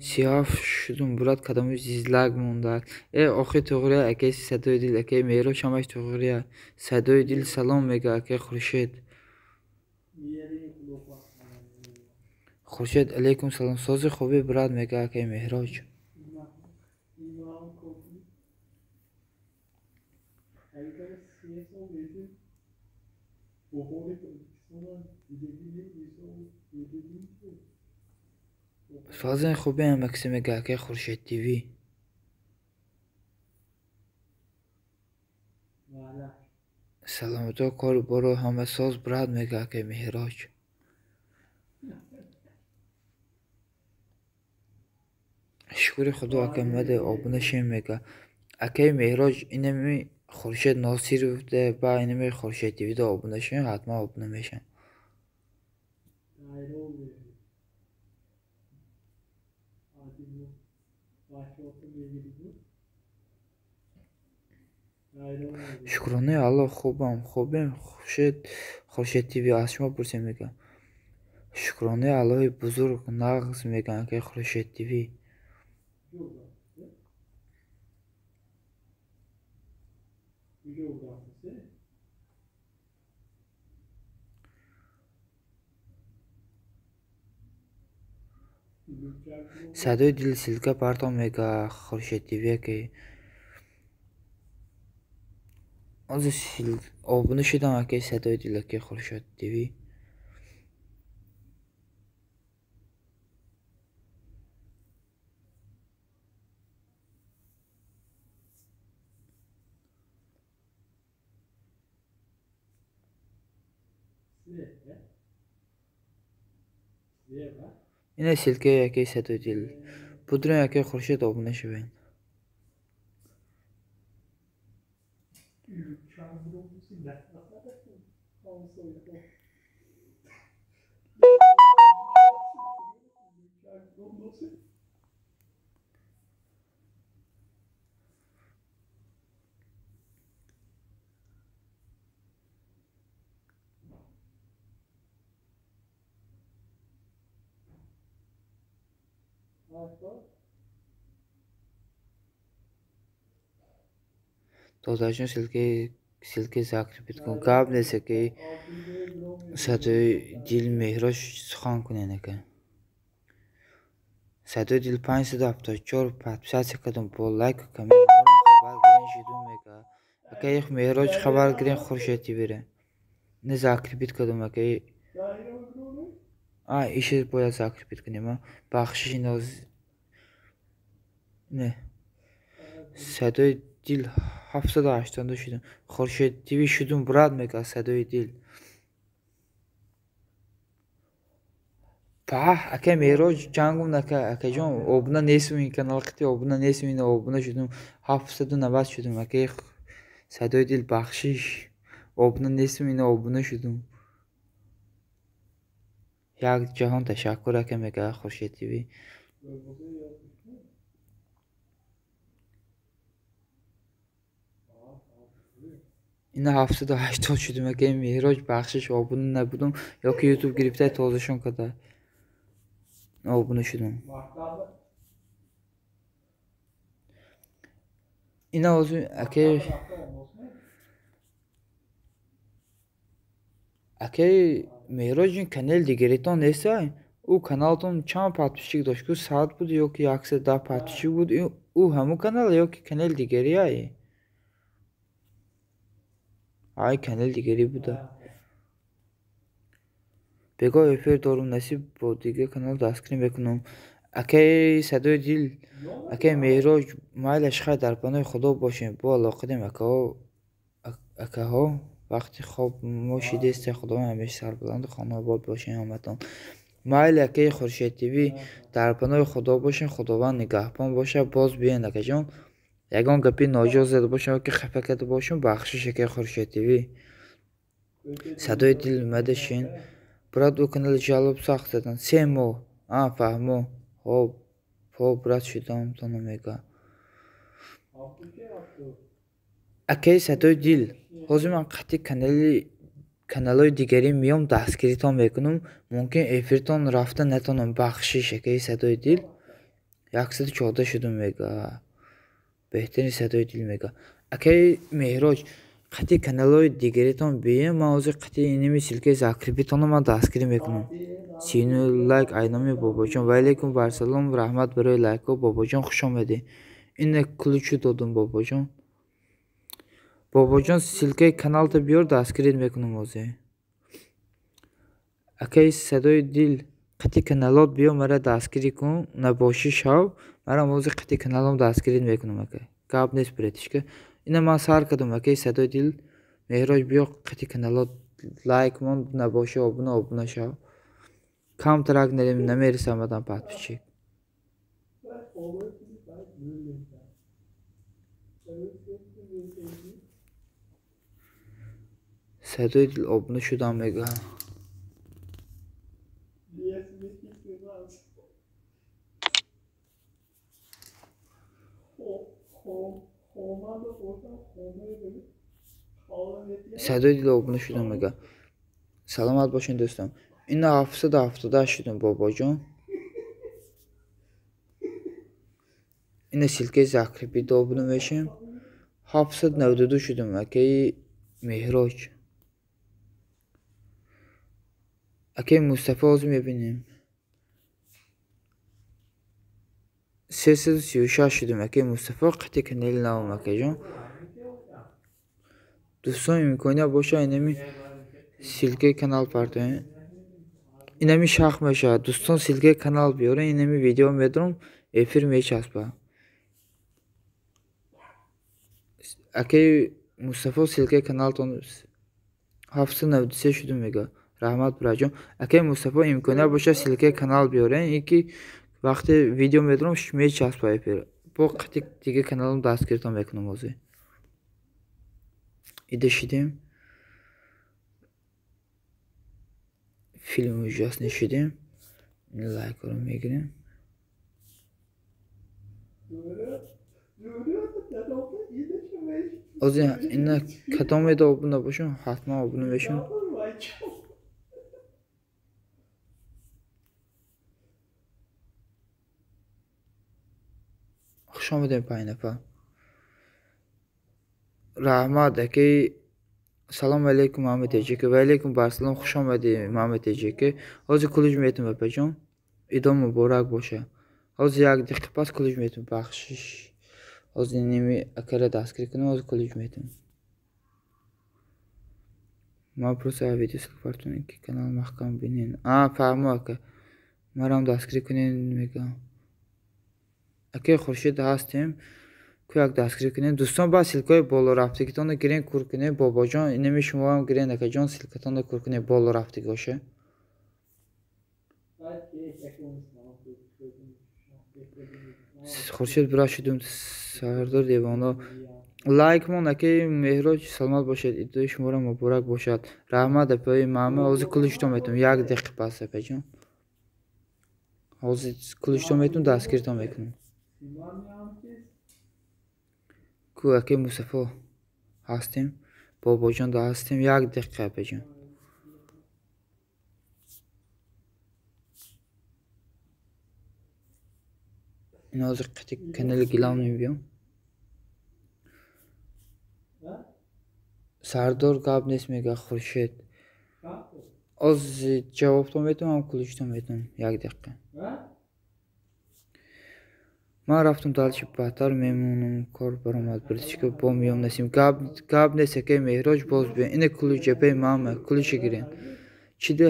37 шудум, брат, кадомиш дизлайк мондааст. Э, охи туғрия, акаи Садои дил, акаи Меҳроҷ, ҳамаш туғрия. Садои дил салом мега, акаи Хуршед. Хуршед алейкум салом. Сози хубӣ, брат, мега акаи Меҳроҷ. Сози хубӣ ҳамакси мега, акаи Хуршед ТВ. Саломато, кору боро ҳама соз, брат, мега акаи Меҳроҷ. Шукри Худо, ака, маде обуна шем, мега. Акаи Меҳроҷ, инами Хуршед Носиров ба инами Хуршед ТВ-да обуна шем, ҳатман обуна мешам. Шукронаи Аллоҳ, хубам, хубем, Хуршед ТВ, аз шумо пурсем, мега. Шукронаи Аллоҳи бузург, нағз, мега акаи Хуршед ТВ. Садои дил ссылка партом, мега Хуршед ТВ, акаи. Ҳозир обуна шудам, акаи Садои дил, акаи Хуршед ТВ. Ина ссылкаи акаи Садои дил. Будрен, акаи Хуршед, обуна шавед. Додарҷон, ссылкаи закрепить кун. Гап нест, акаи Садои дил, Меҳроҷ, сухан кунед, ака. Садои дил 574 подписаться кардам, бо лайку коммент хабар гирен шудум, мега. Акаи Меҳроҷ, хабар гирен Хуршед ТВ-ре. Не, закрепить кардам, акаи. А, ише бояд закрепить кунем, а? Бахшиши ноз. Не. Садои дил 782 шудум. Хуршед ТВ шудум, брат, мега Садои дил. Паҳ, акаи Меҳроҷ, ҷангум нака, акаҷон, обуна нестум ин канал, қити обуна нестум, ина обуна шудум, 790 шудум, акаи Садои дил, бахшиш. Обуна нестум, ина обуна шудум. Як ҷаҳон ташаккур, ака, мега Хуршед ТВ. Ина 780 шудум, акаи Меҳроҷ, бахшиш, обуна набудум, ёки Ютуб гирифта тозашон карда. Обуна шудум. Ина ҳозир акаи Меҳроҷ, ин канали дигаритон нестай? Ӯ каналтон чанд подписчик дошт? Ку 100 буд ё ки 110 подписчик буд? Ӯ ҳамун канал ё ки канали дигарияй? Ай, канали дигарӣ буда. Бегоҳ эфир дорум, насиб бо дигар канал дастгирӣ мекунам. Акаи Садои Дил, акаи Меҳроҷ, майлаш хайр, дар паноҳи Худо бошем. Бо алоқадем акаҳо, вақти хоб мо шидеста. Худованд ҳамеша сарбаланду хонаобод бошем ҳаматон. Майли, акаи Хуршед ТВ, дар паноҳи Худо бошем, Худованд нигаҳбон бошад. Боз биёен, акаҷон. Ягон гапи ноҷоз зада бошам ки хафа карда бошам, бахшиш, акаи Хуршед ТВ. Садои Дил мадашин. Брат, ӯ канали жалоб сахт задан. 3 моҳ. А, фаҳмо. Хоб, хоб, брат шудам тона мега. Акаи Садои Дил, ҳозир ман қатъи каналҳои дигарӣ меом, дастгиритон мекунам. Мумкин эфиртон рафта натонам. Бахшиш, акаи Садои Дил. 114 шудум мега. Беҳтарин Садои Дил мега. Акаи Меҳроҷ, қатъи каналҳои дигаритон биём, ман ҳозир қатъи иними ссылка и закреп итонро ман дастгирӣ мекунам. 39 лайк айноми бобоҷон. Ва алайкум вассалом, раҳмат барои лайкҳо, бобоҷон, хуш омадӣ. Ина ключ у додум, бобоҷон. Бобоҷон, ссылка и каналта биёр, дастгирит мекунам ҳозир. Акаи Садои Дил, қатъи каналот биё, мара дастгирӣ кун, набошӣ шав, марам ҳозир қатъи каналом дастгирит мекунам, ака. Гап нест, братишка. Ина ман сар кардам, акаи Садои Дил, Меҳроҷ, биё қатъи каналот, лайк мон, набошӣ обуна шав. Камтарак намерасам адам подписчик. Садои Дил обуна шудам мега. Садои Дил обуна шудам мега. Саломат бошед, дӯстон. Ина 778 шудум, бобоҷон. Ина ссылка и закреп ида обуна мешем. 792 шудум, акаи Меҳроҷ. Акаи Мустафо, ҳозир мебинем. 336 шудум, акаи Мустафо, қатъи канали навом, акаҷон. Дӯстон, имконият боша, инами ссылка и канал партоем. Инами шах мешавад. Дӯстон, ссылка и канал биёрен, инами видео медорам, эфир мечаспад. Акаи Мустафо, ссылка и каналтон. 793 шудум мега. Раҳмат, бираҷон. Акаи Мустафо, имконият боша, ссылка и канал биёрен, ин ки вақте видео медорам, мечаспад эфир. Бо қатъи дига каналам дастгиритон мекунам ҳозир. Ида шидем. Фильм ужасный шидем. Лайкҳоро мегирем. Ҳозир ина кадомеда обуна бошам, ҳатман обуна мешавам. Хуш омадем, 5 нафар. Раҳмат, акаи. Салому алайкум, Муҳаммад Теҷике. Ва алайкум вассалом, хуш омадӣ, Муҳаммад Теҷике. Ҳозир ключ метум, апаҷон. Идон муборак боша. Ҳозир як дақиқа пас ключ метум, бахшиш. Ҳозир ними акара дастгирӣ кунам, ҳозир ключ метум. Ман просто видео ссылка партонем, ки канал маҳкам бинен. А, фаҳмо, ака. Марам дастгирӣ кунен мегӯям. Акаи Хуршед, ҳастем. Ку як дастгирӣ кунем. Дӯстон, баъд ссылка ҳои болорафтагитонро гирен, кур кунем. Бобоҷон, инами шумоам гирен, акаҷон, ссылка тонро кур кунем болорафтагиҳоша. Хуршед бира шудум, сардор девона. Лайк мон, акаи Меҳроҷ, саломат бошед. Идои шуморо муборак бошад. Раҳмат, апаи Маҳмад, ҳозир ключ тон метум. Як дақиқа пас, апаҷон. Ҳозир ключ тон метум, дастгиритон мекунам. Ку акаи Мустафо, ҳастем. Бобоҷон да ҳастем. Як дақиқа, апаҷон. Ин ҳозир қатъи канали главный биём. Сардор, гап нест мега Хуршед. Ҳозир ҷавобтон метум, ҳам ключ тон метум. Як дақиқа. Ман рафтам дальше, баъдтар мемонам, кор баромад, братишка, бо меём насим. Гап нест, акаи Меҳроҷ, боз биё. Ина ключ, апаи мама, ключ а гирен. Чида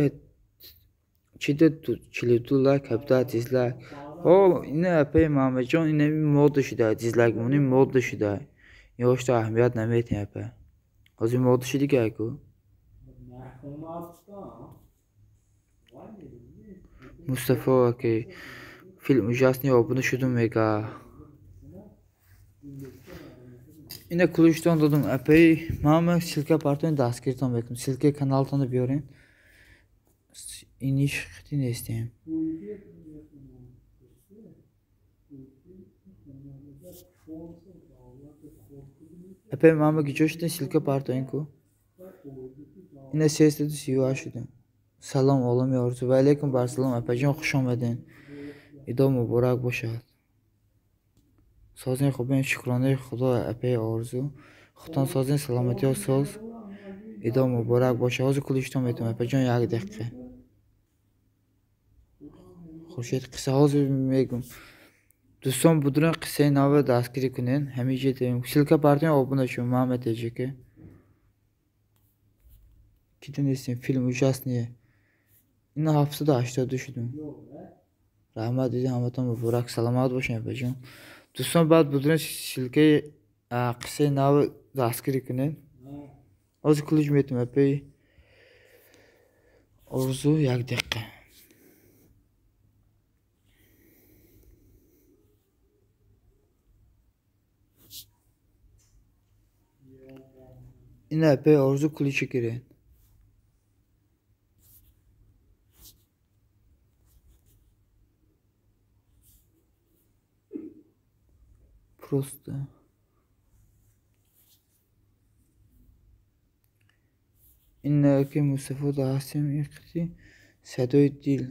Чида 42 лайк, 17 дизлайк. Ҳо, ина апаи Маҳмадҷон, инами мода шуда, дизлайк монӣ мода шуда. Ин ошта аҳамият наметиҳем апа. Ҳозир мода шуди ку? Мустафо аки филм ужасный обуна шудум мега. Ина ключтон додум апаи мама, ссылка партоен, дастгиртон мекунам. Ссылкаи каналтонро биёрен. Иниш хити нестем. Апаи мама гиҷо шудем, ссылка партоен ку. Ина 338 шудем. Салом олами орзу. Ва алайкум барсалом апаҷон, хуш омаден. Идо муборак бошад. Созин хубен, шукронаи Худо апаи орзу. Худтон созин, саломатиҳо соз. Идо муборак бошад. Ҳозир ключтон метавонам апаҷон, як дақиқа. Хуршед қисса ҳозир мегум. Дӯстон, будурен қиссаи навро дастгирӣ кунен. Ҳамиҷа дем. Ссылка партоен, обуна шуд. Мама теҷике. Кида нестем, филм ужасный. Ина 782 шудум. Раҳмат, диди ҳаматон муборак, саломат бошед апаҷон. Дӯстон, баъд будурен ссылкаи қиссаи навро дастгирӣ кунед. Ҳозир ключ метавонам апаи орзу, як дақиқа. Ина апаи орзу ключи гиред. Просто ина аки Мустафо да ҳастем, ин қити садои дил.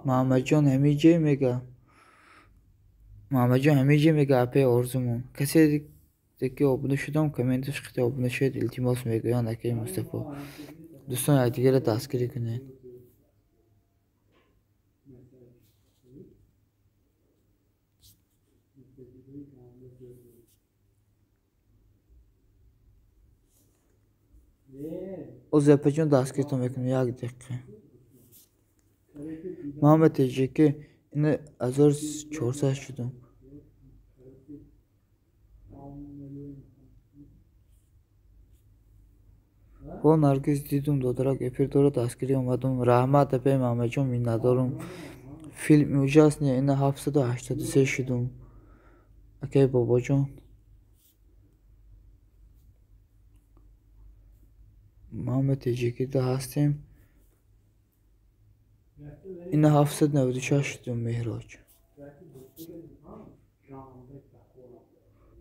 Маҳмадҷон ҳамиҷе мега. Маҳмадҷон ҳамиҷе мега апаи орзумон. Касе ки обуна шудам, комменташ қити обуна шавед, илтимос мегӯянд акаи Мустафо. Дӯстон, якдигарро дастгирӣ кунед. Ҳозир апаҷон дастгиртон мекунам, як дақиқа. Мама теҷике ина 1400 шудум. Ҳо, Наргиз дидум, додарак эфир дорад, дастгирӣ омадум. Раҳмат апаи Маҳмадҷон, миннатдорум. Филми ужасный ина 783 шудум. Акаи бобоҷон. Мама теҷикида ҳастем. Ина 796 шудум Меҳроҷ.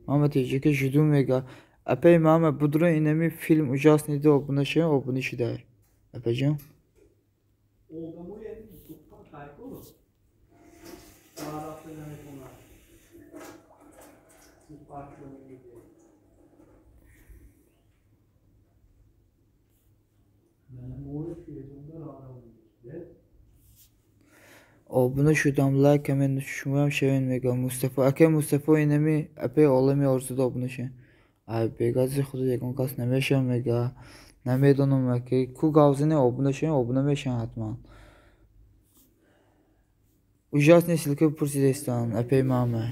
Мама теҷики шудум мега. Апаи мама будуро инами филм ужасный ду обуна шавем, обуна шудай. Апаҷон. Обуна шудам, лайк, коммент шумоям шавен мега Мустафо. Акаи Мустафо инами апаи олами орзуда обуна шавен. Ай бегази худо ягон кас намешавам мега. Намедонам аки ку гавзане обуна шавем, обуна мешавам ҳатман. Ужасный ссылка пурсидастанд апаи мама.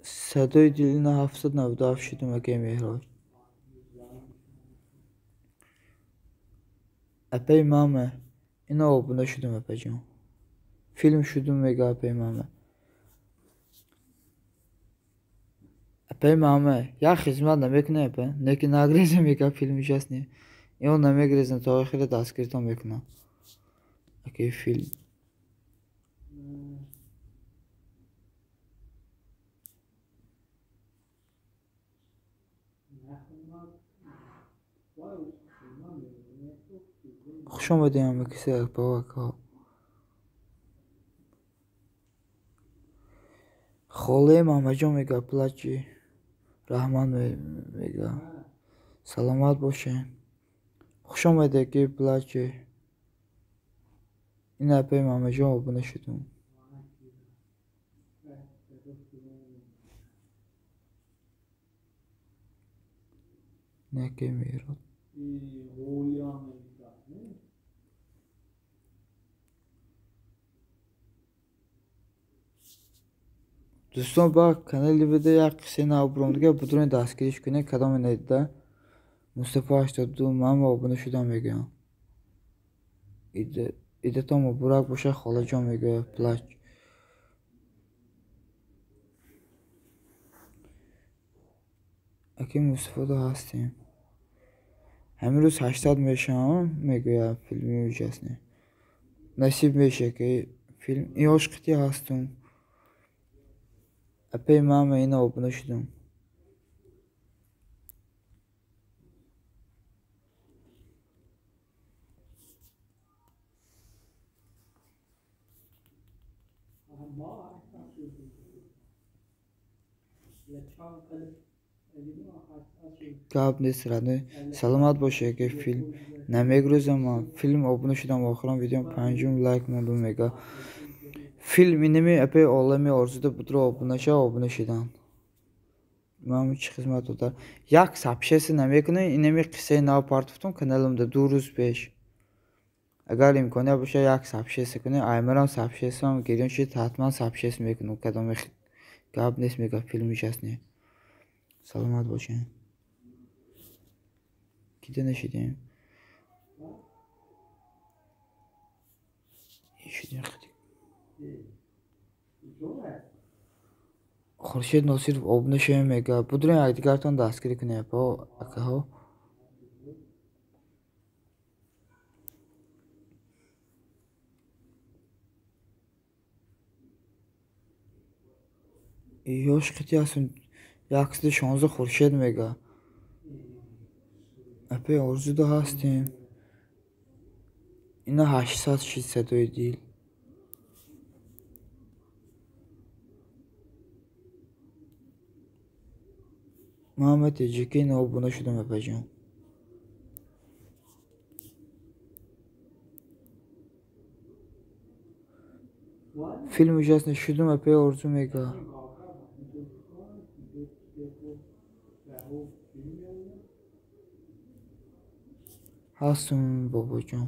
Садои дил ина 797 шудум акаи Меҳроҷ. Апаи мама ина обуна шудум апаҷон. Филм шудум мега апаи мама. Апаи мама як хизмат намекунем апа, неки нагрезем мега филм ужасный. Ино намегрезем, то охира дастгиртон мекунам. Акаи филм. Хуш омадем ҳама кисе апаҳо акаҳо. Холаи Маҳмадҷон мега плачи. Раҳмат мега. Саломат бошед. Хуш омадед ки плачи. Ин апаи Маҳмадҷон обуна шудум. Наке мерод. Дӯстон, ба канали видео як қиссаи нав буром дига, будурен дастгириш кунед, кадоме надида. Мустафо 82 ман обуна шудам мегӯям. Идатон муборак бошад, холаҷон мегӯяд плач. Аки Мустафода ҳастем. Ҳамин рӯз 800 мешавам, мегӯяд филми ужасне. Насиб меша ки филм ёш қити ҳастум. Апей мама ина обуна шудам. Гап нест, родной. Саломат бошед, ки филм намегрӯзам ман. Филм обуна шудам, охирон видеом панҷум лайк мондум мега. Филм инами апей олами орзуда будро обуна шав, обуна шудан. Ман чӣ хизмат додар. Як сабшеси намекунӣ, инами қиссаи нав партофтум каналамда 2 рӯз пеш. Агар имконият бошад, як сабшеси кунӣ, аймарам сабшесам гирён шид, ҳатман сабшес мекунам. Кадоме гап нест мега филм ужасне. Саломат бошед. Кида нашидем? Шидем. Хуршед Носиров обуна шавем мега. Будурен якдигартон дастгирӣ кунед, апаҳо, акаҳо. Ёш қити ҳастум. 116 Хуршед мега. Апей орзуда ҳастем. Ина 800 шид садои дил. Муҳаммад Теҷикӣ ина обуна шудам, апаҷон. Филм ужасне шудум, апей орзу мега. Ҳастум бобоҷон.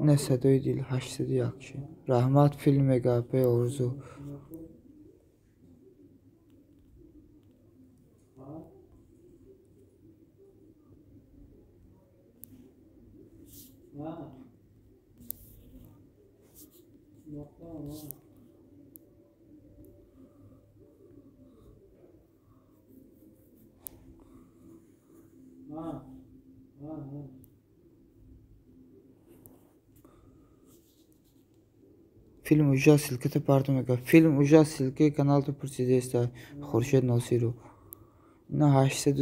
Ина садои дил 801 шид. Раҳмат филм мега апей орзу. Филм ужас ссылката партом мега. Филм ужас ссылкаи каналто пурсидеста Хуршед Носиров. Ина 800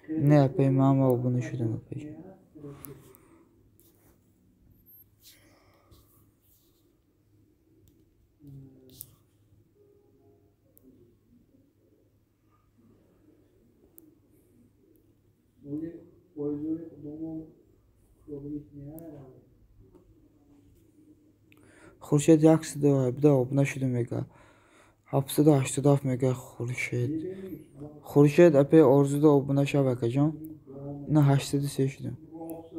Не, апей мама обуна шудам, апей. Хуршед 117 обуна шудам мега. 787 мега Хуршед. Хуршед апей орзуда обуна шав, акаҷон. Ина 803 шудам.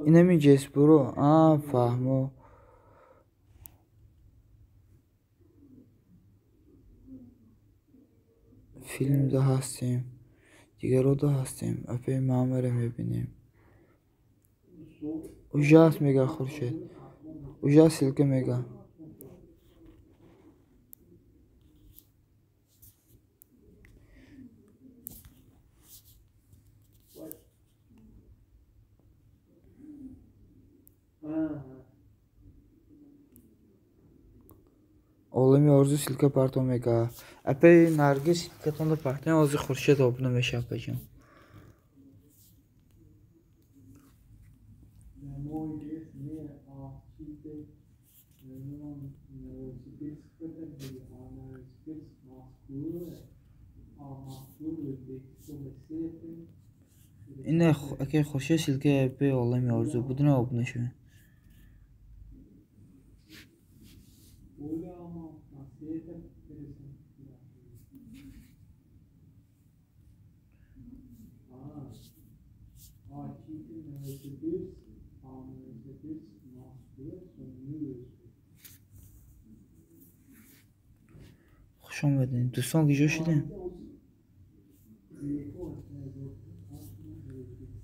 Инами ҷесбуро. А, фаҳмо. Филмда ҳастем. Дигарода ҳастем. Апей мамаро мебинем. Ужас мега Хуршед. Ужас ссылка мега. Олами орзу ссылка партом мега. Апей Наргиз ссылкатонро партем, ҳозир Хуршед обуна мешавад, апаҷон. Ина акай Хуршед ссылкаи апаи Олами Орзу будина обуна шавед. Хуш омадед. Дӯстон куҷо шудем?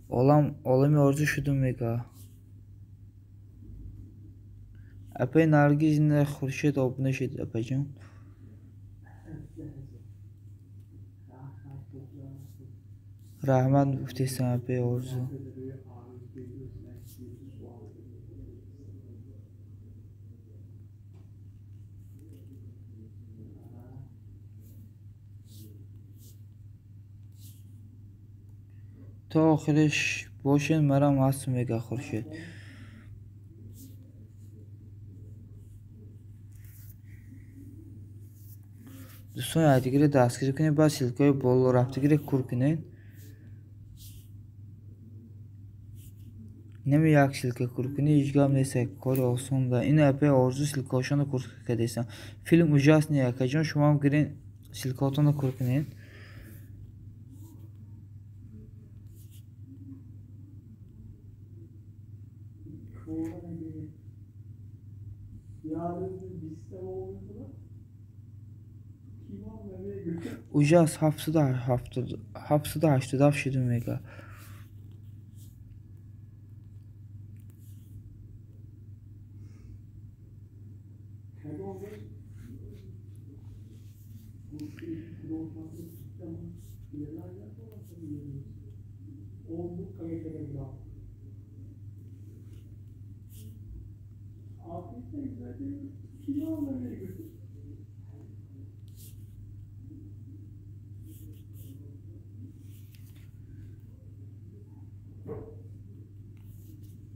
Олами Орзу шудум мега. Апаи Наргиз ина Хуршед обуна шуд апаҷон. Раҳмат гуфтестам апаи Орзу. То охираш бошед марам ҳастум мега Хуршед. Дӯстон якдигарро дастгирӣ кунед, баъд ссылкаҳои болорафтагиро кур кунед. Инами як ссылка кур кунед, ҳеҷ гап нест, кори осон да. Ина апаи Орзу ссылкаҳошонро кур кардестам. Филм ужасный акаҷон, шумоам гирен ссылкаҳотонро кур кунед. Ужас 787 шудум мега.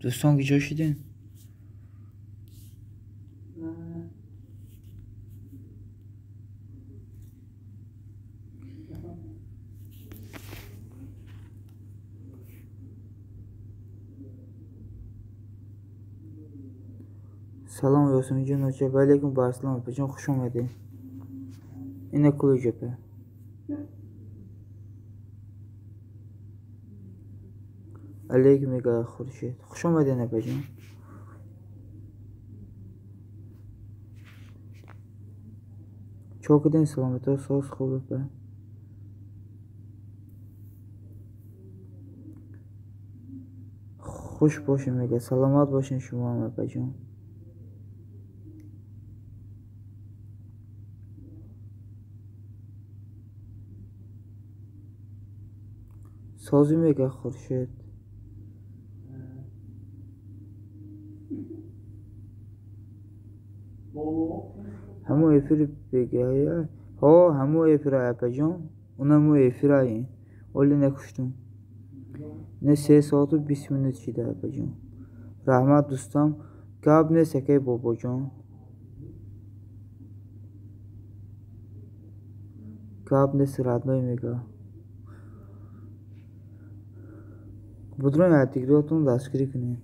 Дӯстон куҷо шудем? Салом Ёсумиҷон оча. Ва алайкум барсалом апаҷон, хуш омадед. Ина кулуҷ апа. Алейкум мега Хуршед. Хуш омадед апаҷон. Чо кардем саломато соз хуб апа. Хуш бошед мега, саломат бошед шумоам апаҷон. Созӣ мега Хуршед. Ҳамун эфири бегая. Ҳо, ҳамун эфира апаҷон. Унаму эфираи. Оли накуштум. Не 3 соату 20 минут шида апаҷон. Раҳмат дӯстам. Гап нест акай бобоҷон. Гап нест родной мега. Будрон якдигаротон дастгирӣ кунед.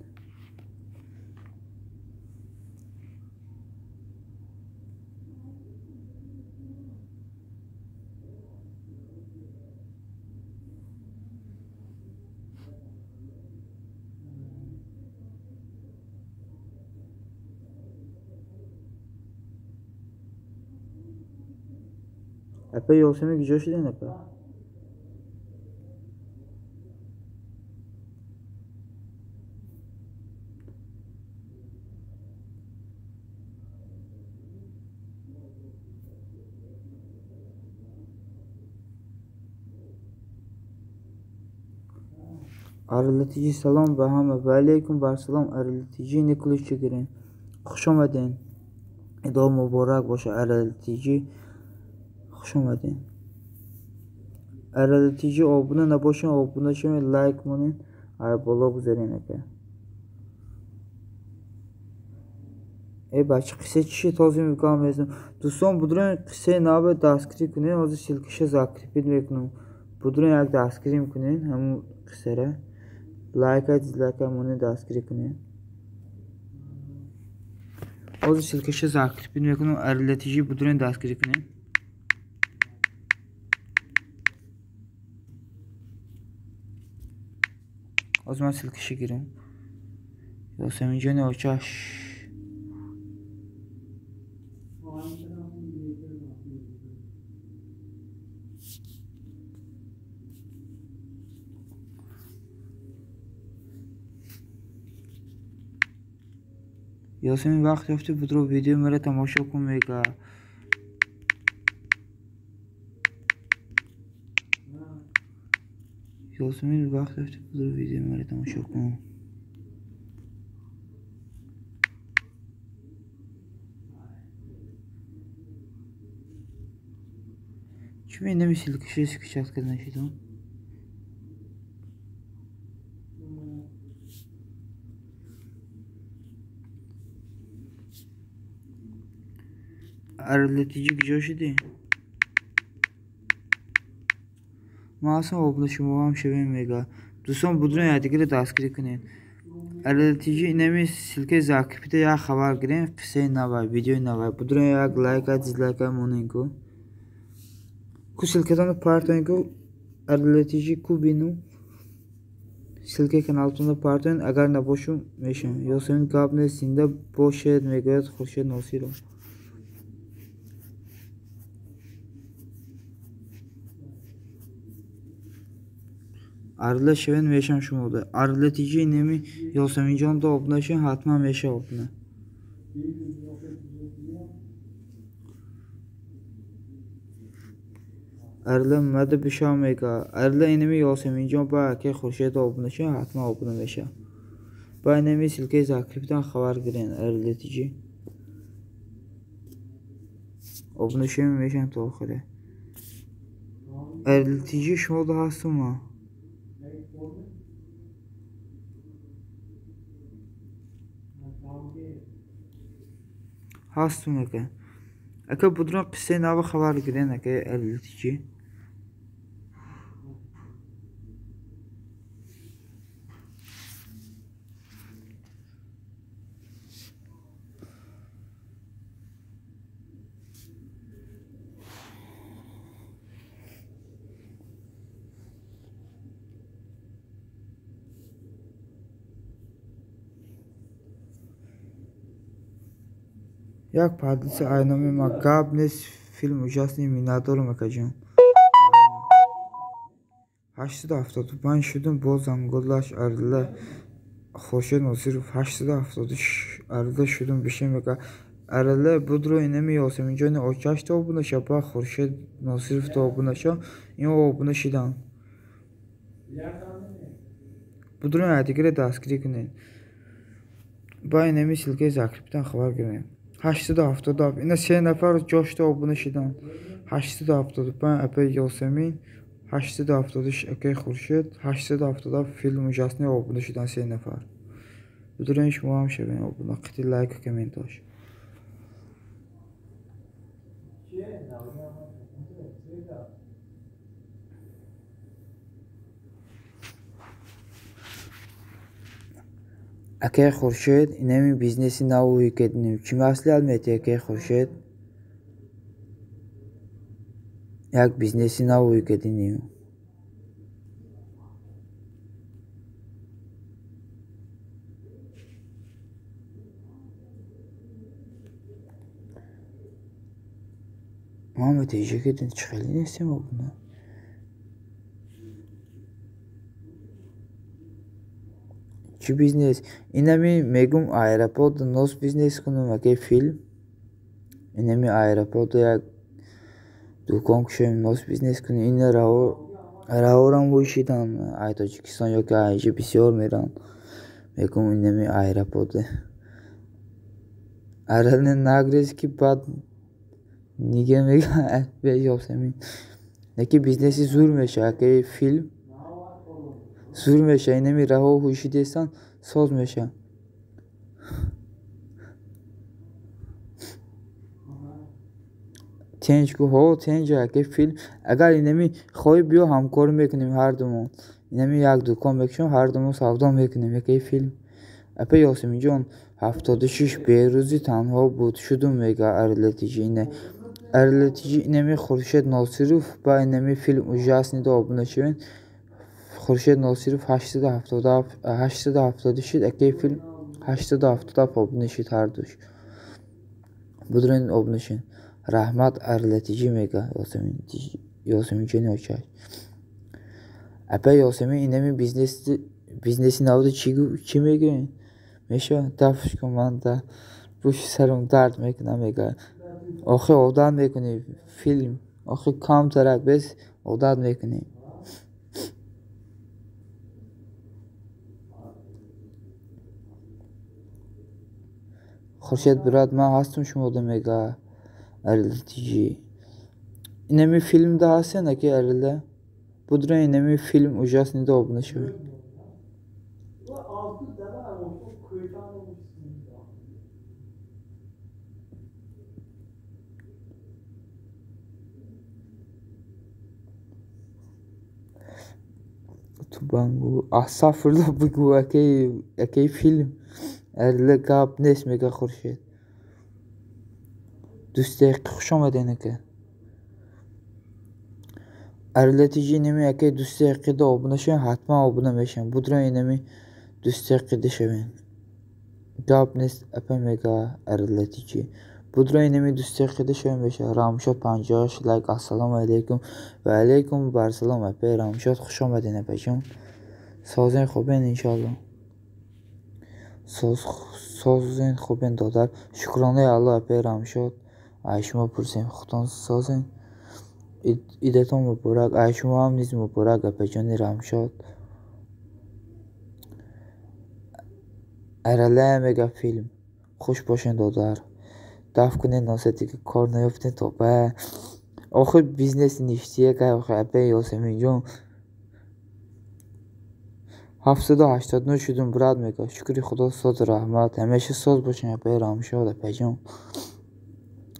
Апа Ёсумин куҷо шудед апа? Арилатиҷи салом ба ҳама. Ва алайкум барсалом Арилатиҷи Николичи гирен. Хуш омадед. Идо муборак боша Арилатиҷи. Хуш омадед. Арилатиҷи обуна набошед, обуна шавед, лайк монед, ай боло гузарен ака. Э бача қисса чӣ тоза мекунам мезанам. Дӯстон будрон қиссаи наве дастгирӣ кунед, ҳозир ссылкаша закрепить мекунам. Будрон як дастгирӣ мекунед, ҳамун Қиссара. Лайка, дизлайка монед, дастгирӣ кунед. Ҳозир ссылкаша закрепить мекунам, арлатижи будурен дастгирӣ кунед. Ҳозир ман ссылкаша гирам. Ёсаминҷони очаш. Ёсамин вақт ёфти будро видеои маро тамошо кун мега. Ёсамин вақт ёфти будро видеои маро тамошо кун. Чӣ инами ссылкаша скачать карда нашидам? Арлатиҷи куҷо шудӣ? Ман аслан обуна шумоам шавем мега. Дӯстон будурен якдигарро дастгирӣ кунед. Арлатиҷи инами ссылкаи закрепита як хабар гирем, қиссаи навай, видеои навай. Будурен як лайка, дизлайка монен ку. Ку ссылкатонро партоен ку арлатиҷи ку бину. Ссылкаи каналтонро партоен, агар набошу мешавем. Ёсамин гап нест, зинда бошед, мегӯяд Хуршед Носиров. Арла шавен мешам шумода. Арлатиҷи инами Ёсаминҷонда обуна шавен, ҳатман меша обуна. Арла мада бишав мега. Арла инами Ёсаминҷон ба акаи Хуршед обуна шавен, ҳатман обуна меша. Ба инами ссылкаи закрепитан хабар гирен арлатиҷи. Обуна шавен мешам то охире. Арлатиҷи шумода ҳастум ман. Ҳастум ака. Ака будурон қиссаи нава хабар гирен акаи арлатиҷи. Як подлица айноми ма гап нест, филм ужасный миннатдорам акаҷон. 875 шудум, боз занголаш арла Хуршед Носиров 876 арла шудум бишем мега. Арла будро инами Ёсаминҷони очашта обуна ша, ба Хуршед Носировта обуна ша, ин обуна шидан. Будро якдигарро дастгирӣ кунед. Ба инами ссылкаи закрепитан хабар гирем. 877 ина се нафар ҷошта обуна шидан. 875 апаи Ёсамин, 876 акаи Хуршед, 877 филм ужасный обуна шидан се нафар. Будурен шумо ҳам шавен обуна, қити лайку комментош. Акаи Хуршед, инами бизнеси наву кардем. Чӣ маслиҳат метиҳӣ акаи Хуршед? Як бизнеси наву кардем. Мо ҳам кардем, чӣ хеле нестем обуна. Чӣ бизнес? Инами мегум аэропорт нос бизнес кунам акаи филм. Инами аэропорт як дукон кушоем, нос бизнес кунем. Ина раҳорам ҳушидан ай Тоҷикистон ё ки айҷа бисёр меран. Мегум инами аэропорт. Арале нагрез ки баъд нига мега Ёсамин. Неки бизнеси зур меша акаи филм. Зур меша, инами раҳо ҳушидестан соз меша. Тенҷ ку, ҳо тенҷ ака филм. Агар инами хоҳӣ биё ҳамкорӣ мекунем ҳардумон. Инами як дукон мекушем, ҳар думо савдо мекунем. Якаи филм. Апа Ёсаминҷон, 76 берӯзи танҳо буд шудум мега Арилатиҷи ине. Арилатиҷи инами Хуршед Носиров ба инами филм ужасный да обуна шавен. Хуршед Носиров 877 шид, акаи филм 877 обуна шид ҳардуш. Будрен обуна шин. Раҳмат Арилатиҷи мега Ёсаминҷони очаш. Апа Ёсамин инами бизнеси навда чӣ мегӯен? Мешавад дафш кун ман да пушти сарам дард мекунам мега. Охи одат мекунӣ филм, охи камтарак бес одат мекунӣ. Хуршед брат, ман ҳастам шумода мега Арилатиҷи. Инами филмда ҳастен аки Арила? Будра инами филм ужасный да обуна шавед. Тубангу астағфирулло бигӯ акаи филм. Арила гап нест мега Хуршед. Дӯстдақиқа хуш омаден ака. Арилатиҷи инами акаи дӯстдақиқида обуна шавен, ҳатман обуна мешавем. Будра инами дӯстдақиқида шавен. Гап нест апа мега Арилатиҷи. Будра инами дӯстдақиқида шавен мешавад. Рамшод 58 лайк. Ассалому алайкум. Ва алайкум барсалом апаи Рамшод, хуш омаден апаҷон. Созен хубен иншоалло. Созен хубен додар. Шукронаи Аллоҳ апаи Рамшод. Ай шумо пурсем, худтон созен? Идатон муборак. Ай шумо ҳам низ муборак апаҷони Рамшод. Аралая мега филм. Хуш бошен додар. Даф кунед носати ки кор наёфтен то ба. Охир бизнеси ништияк ай охир апаи Ёсаминҷон. 789 шудум брат мега. Шукри Худо соз раҳмат. Ҳамеша соз бошен апаи Рамшод апаҷон.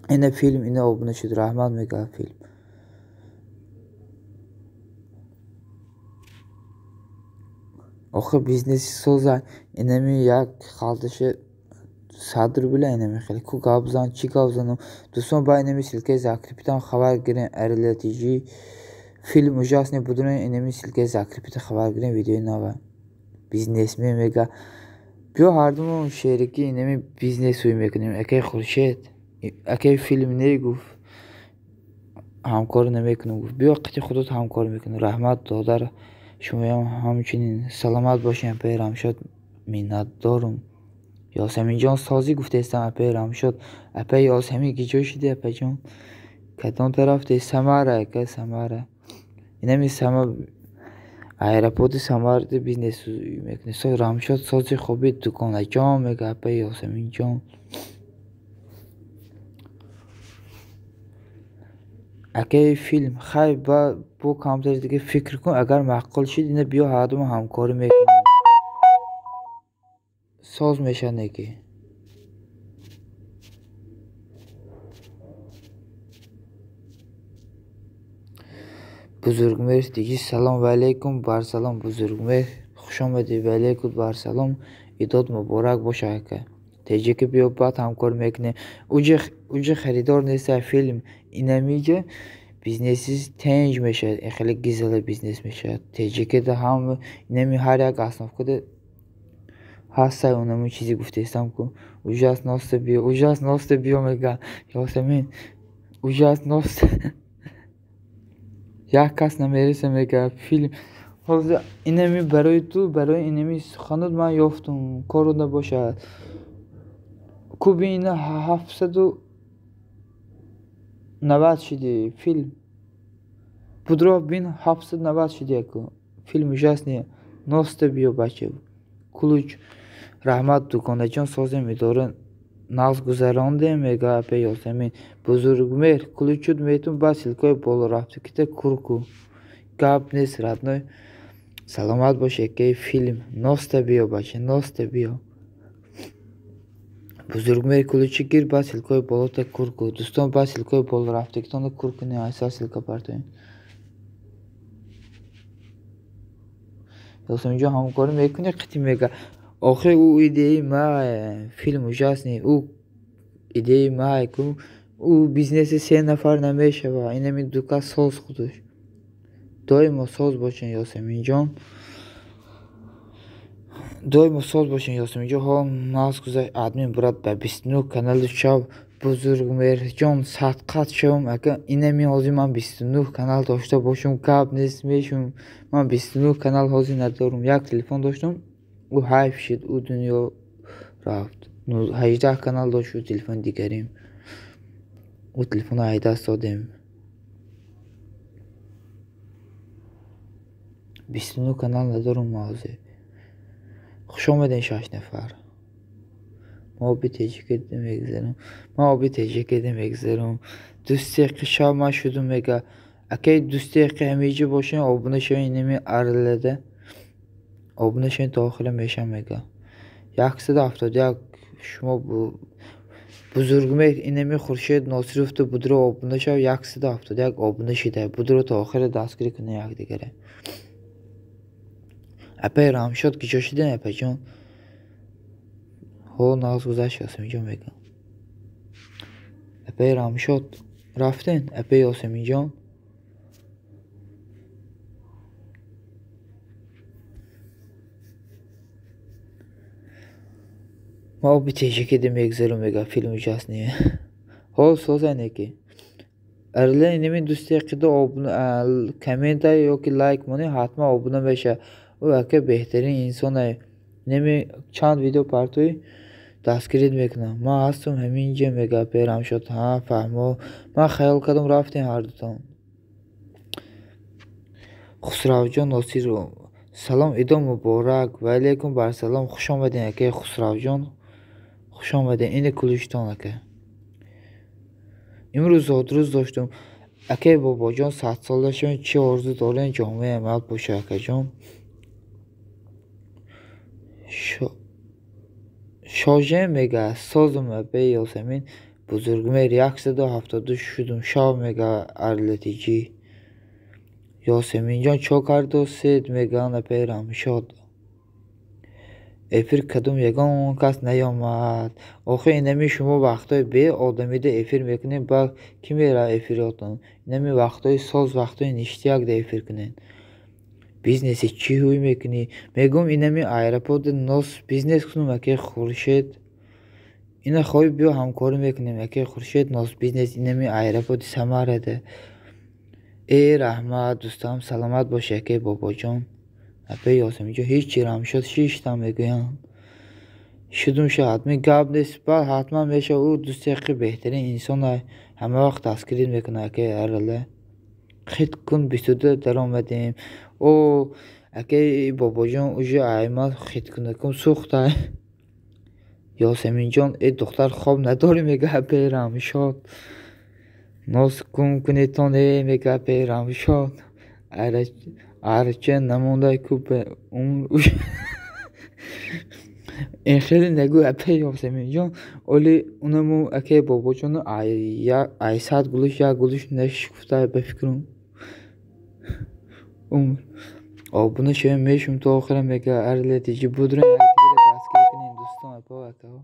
Ина филм ина обуна шуд. Раҳмат мега филм. Охир бизнеси соза инами як халташа 100 рубля инами хеле ку гап зан, чӣ гап занам. Дӯстон ба инами ссылкаи закрепитам хабар гирен. Арилатиҷи филм ужасный будуна инами ссылкаи закрепита хабар гирен видеои нава. Бизнесмен мега биё ҳардумон шерикӣ инами бизнес ӯй мекунем. Акаи Хуршед, акаи филм не гуфт ҳамкорӣ намекунам гуфт. Биё қити худот ҳамкорӣ мекунам. Раҳмат додар, шумоям ҳамчунин саломат бошед апаи Рамшод, миннатдорум. Ёсаминҷон созӣ гуфтаистам апаи Рамшод. Апаи Ёсамин ки ҷо шуди апаҷон? Кадом тараф? Самара ака, Самара. Инами аэропорти Самарда бизнес мекунӣ. Рамшод сози хуби дуконаҷон мега апаи Ёсаминҷон. Акаи филм, хай ба бо камтар дига фикр кун, агар маъқул шид ина биё ҳардумо ҳамкорӣ мекунем. Соз мешавад неки. Бузургмеҳр диги салом ва алайкум барсалом бузургмеҳр, хуш омадӣ ва алайкум барсалом. Идод муборак бошад ака. Теҷаки биё баъд ҳамкорӣ мекунем. Уҷа харидор нест филм. Инамиҷа бизнеси тенҷ мешавад, хеле гизала бизнес мешавад. Теҷакида ҳам инами ҳар як остановкада ҳастай онамун чизе гуфтаистам ку. Ужас носта биё, ужас носта биё мега Ёсамин. Ужас носта. Як кас намереса мега филм. Ҳозир инами барои ту, барои инами суханот ман ёфтум. Кору набошад. Куби ина 790 шуди филм. Будро бин 790 шуди яку. Филм ужасный. Носта биё бача. Кулуч раҳмат дуконаҷон созем идора нағз гузарондем мега апаи Ёсамин. Бузургмеҳр кулучуд метун ба ссылкаи боло рафтикита кур ку. Гап нест родной. Саломат бош акаи филм. Носта биё бача, носта биё. Бузургмеҳр кулучи гир ба ссылкаи болота кур ку. Дӯстон ба ссылкаи боло рафтикитонро кур кунед, айса ссылка партоед. Ёсаминҷон ҳамкорӣ мекунӣ қити мега. Охир ӯ идеяи ма филм ужасный, ӯ идеяи ма ку ӯ бизнеси се нафар намешава. Инами ду кас соз худаш. Доимо соз бошен Ёсаминҷон. Доимо соз бошен Ёсаминҷон. Ҳо нағз гузашт админ брат ба 29 канали шав Бузургмеҳрҷон садқат шавам. Ака инами ҳозир ман 29 канал дошта бошам гап нест мешум. Ман 29 канал ҳозир надорам. Як телефон доштам, ӯ ҳайф шид, ӯ дунё рафт. 18 канал дошт ӯ телефони дигарим. Ӯ телефонро ай даст додем. 29 канал надорам ман ҳозир. Хуш омадем 6 нафар. Ма оби теҷикида мегзарам. Ма оби теҷикида мегзарам. Дӯсти шав ман шудум мега. Акай дӯсти ҳамиҷа бошен обуна шавен инами арлада. Обуна шавен то охира мешам мега. 171 шумо бузургмеҳр инами Хуршед Носировту будро обуна шав 171 обуна шида. Будро то охира дастгирӣ кунед якдигаре. Апай Рамшод киҷо шидем апайҷон? Ҳо нағз гузашт Ёсаминҷон мегӯям. Апай Рамшод рафтен? Апай Ёсаминҷон? Ма оби теҷикида мегзарам мега филм ужасный. Ҳо созай неки. Арла инами дӯсти қида обуна коммента ёки лайк монед ҳатман обуна мешавад. Ӯ ака беҳтарин инсонае. Инами чанд видео партои дастгирит мекунам. Ман ҳастам ҳамин ҷа мега апай Рамшод. Ҳа фаҳмо. Ман хаёл кардам рафтем ҳардутон. Хусравҷон Носиров. Салом идо муборак. Ва алайкум барсалом. Хуш омадем акай Хусравҷон. Хуш омадем. Ини кулиштон ака. Имрӯз зодрӯз доштум. Акай бобоҷон садсола шавем. Чӣ орзу дорем ҷомеаи амал бошад акаҷон. Шожем мега созум апай Ёсамин Бузургмеҳр 172 шудум шав мега Арлатиҷӣ. Ёсаминҷон чо кардосед мегӯянд апай Рамшод. Эфир кадом ягон кас наёмад. Охир инами шумо вақтҳои беодамида эфир мекунед ба кӣ меравад эфиротон? Инами вақтҳои соз вақтҳои ништиякда эфир кунед. Бизнеси чӣ ҳуй мекунӣ? Мегӯм инами аэропорти нос бизнес кунам акай Хуршед. Ина хоҳӣ биё ҳамкорӣ мекунем акай Хуршед нос бизнес инами аэропорти Самарада. Э раҳмат дӯстам саломат бошӣ акай бобоҷон. Апай Ёсаминҷон ҳеҷ Рамшод шиштам мегӯянд. Шудум ша ҳатман гап нест баъд ҳатман мешавад ӯ дӯсти ҳаққи беҳтарин инсон ҳама вақт дастгирӣ мекунад акай Арала. Хит кун 22 даромадем. О акай бобоҷон уже ай ман хиткунакум сӯхтай. Ёсаминҷон э духтар хоб надорӣ мега апай Рамшод. Нос гум кунедтон э мега апай Рамшод. Арча намондай ку ба умр ин хеле нагӯ апай Ёсаминҷон. Оли унаму акай бобоҷону ай сад гулуш як гулуш нашукуфтай ба фикрам. Умр обуна шавем мешум то охира мега Арлатиҷӣ. Будро якдигарро дастгирӣ кунем дӯстон апо акаҳо.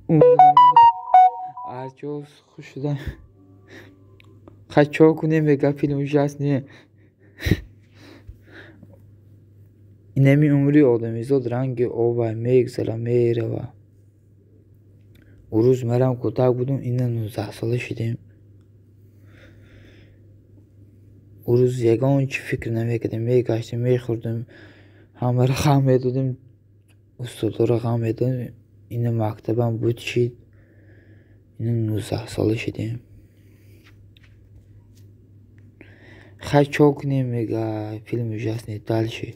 Умр арчо хуш шудам. Хай чо кунем мега филм ужасный. Инами умри одамизод ранги овай мегзара мерава. Ӯ рӯз марам кӯдак будум ина 19 сола шудем. Ӯ рӯз ягон чӣ фикр намекардем, мегаштем, мехӯрдем, ҳамаро ғам медодем, устодоро ғам медодем. Ина мактабам буд шид. Ина 19 сола шудем. Хай чо кунем мега филм ужасный дальше.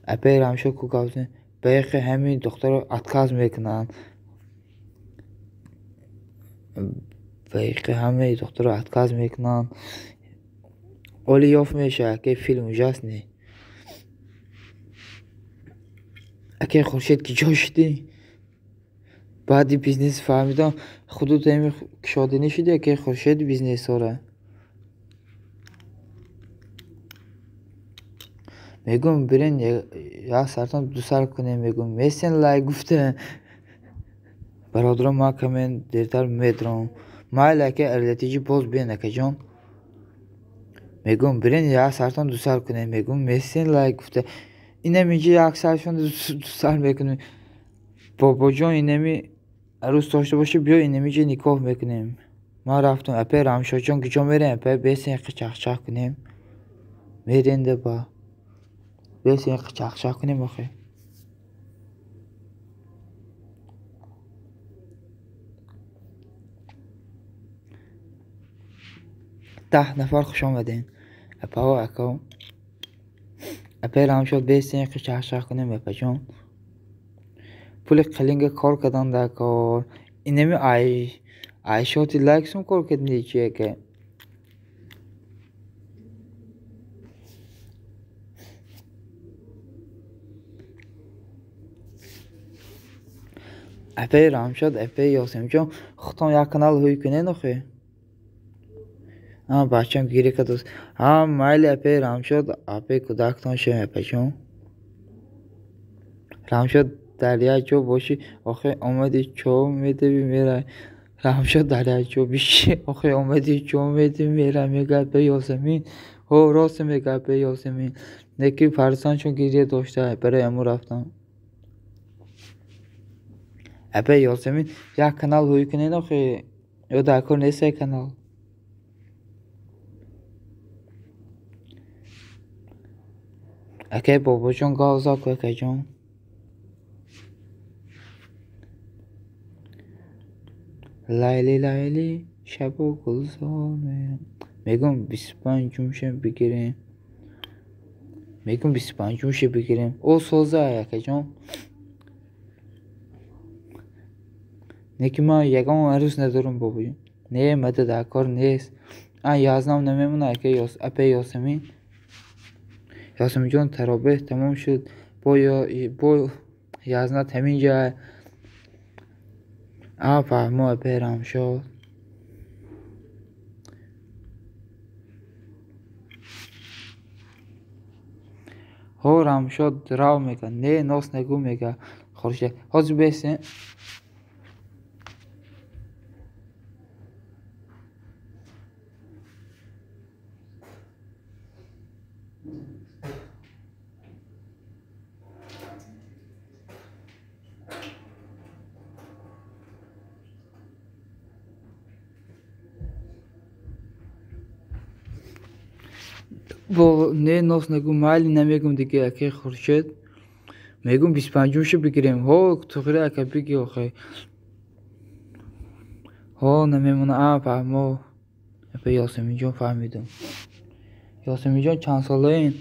Апай Рамшод ку гап зад баехи ҳамин духтаро отказ мекунанд. Баехи ҳамаи духтаро отказ мекунанд. Оли ёфт мешавад акай филм ужасный. Акай Хуршед ки ҷо шудӣ? Баъди бизнес фаҳмидам худут ҳами кушода нашудӣ акай Хуршед бизнесҳоро. Мегӯм бирен як сартон ду сар кунем, мегӯм месен лайк гуфта. Бародарон ман каме дертар медорам. Майли ака арлатиҷи боз биен акаҷон. Мегӯм бирен як сартон ду сар кунем, мегӯм месен лайк гуфта. Инам инҷа як саршон ду сар мекунем. Бобоҷон инами арӯс дошта боша, биё инамиҷа никоҳ мекунем. Ман рафтам апай Рамшодҷон куҷо мерем? Апай бесен чахчах кунем. Мерем ба. Бесен чахчах кунем охе. Даҳ нафар хуш омадем. Апао ако. Апай Рамшод бесен чахчах кунем апаҷон. Пули қалинга кор кардан дар кор. Инами айшоти лайксум кор кардни чи ака? Апай Рамшод, апай Ёсимҷон, худтон як канал ҳуй кунед охе. Бачам гиря кардааст. Майли апай Рамшод, апай кӯдактон шавем апаҷон. Рамшод дар як ҷо бошӣ, охе омадӣ чо медавӣ меравӣ. Рамшод дар як ҷо бишӣ, охе омадӣ чо медавӣ меравӣ. Мегӯяд апай Ёсамин. Ҳо рост мегӯяд апай Ёсамин. Лекин фарзандшон гиря дошта, барои ҳамон рафтам. Апай Ёсамин як канал ҳуй кунед охе. Ё дар кор нест як канал. Акай бобоҷон гав зад ку акаҷон. Лайли лайли шабу гулзор мерам. Мегӯм 25-умша бигирем. Мегӯм 25-умша бигирем. О соза акаҷон. Лекин ман ягон арӯс надорам бобоҷон. Не, мада дар кор нест. Язнам намемонад апай Ёсамин. Ёсаминҷон таробеҳ тамом шуд. Бо язнат ҳамин ҷа. Фаҳмо апай Рамшод. Ҳо Рамшод рав мегӯяд. Не, нос нагӯ мегӯяд. Хуршед. Ҳозир бесен. Не, нос нагӯ, майли намегӯм дига акай Хуршед. Мегӯм 25-умша бигирем. Ҳо туғри ака биги охе. Ҳо намемона. Фаҳмо. Апа Ёсаминҷон фаҳмидум. Ёсаминҷон чанд солаен?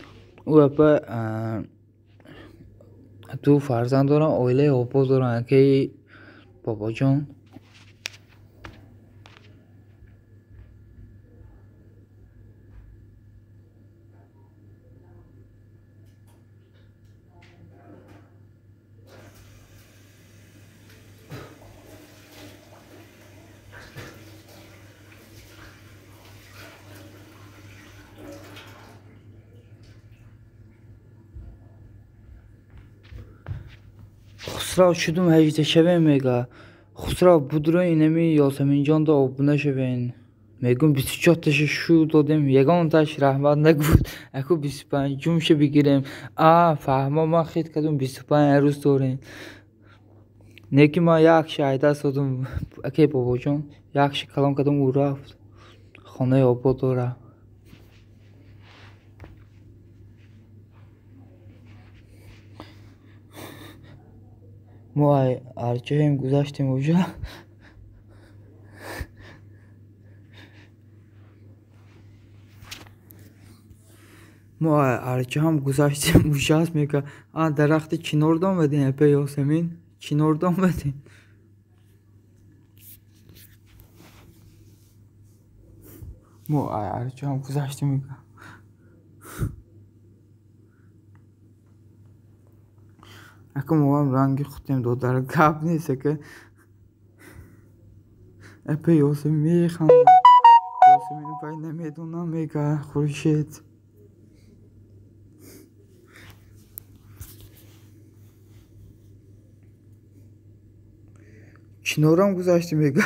Ӯ апа ду фарзанд дорам, оилаи обод дорам акаи бобоҷон. Хусрав шудум ҳажда шавем мега. Хусрав будро инами Ёсаминҷонда обуна шавен. Мегӯм 24-таша шу додем, ягонташ раҳмат нагуфт. Аку 25-умша бигирем. Фаҳмо ман хит кардум 25 арӯс дорем. Лекин ман якша айдаст додум акай бобоҷон, якша калон кардум ӯ рафт. Хонаи обод дора. Мо арчаем гузаштем уже. Мо арчаҳам гузаштем ужас мега. Дарахти чинорда омадем апай Ёсамин. Чинорда омадем. Мо арчаҳам гузаштем мега. Ака моам ранги худем додар гап нест ака. Апай Ёсамин механдад. Ёсамин пай намедонам мега Хуршед. Чинорам гузаштем мега.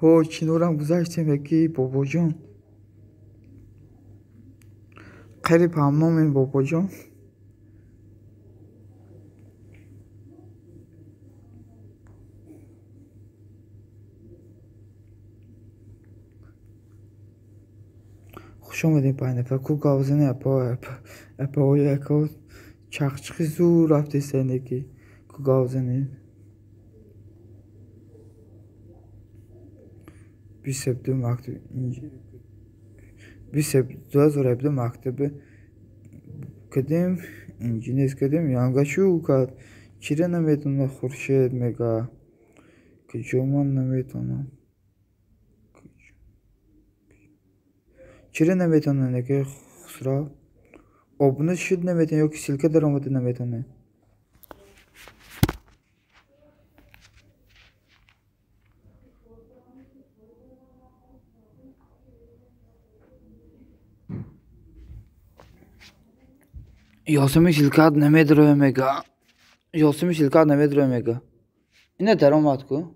Ҳо, чинорам гузаштем яки бобоҷон. Қариб ҳамномем бобоҷон. Хуш омадем панҷ нафар. Ку гавзани апаои ака чақчиқи зур рафтесане ки ку гавзани. 22 мактуб 2017 мактаби кадем инженер кадем янга чӯ кард. Чира наметавонад Хуршед мега. Куҷо ман наметавонам. Чира наметавонад ки Хусрав? Обуна шуд наметавонад ё ки ссылка даромада наметавонад. Ёсими ссылкаат намедроя мега. Ёсими ссылкаат намедроя мега. Ина даромад ку.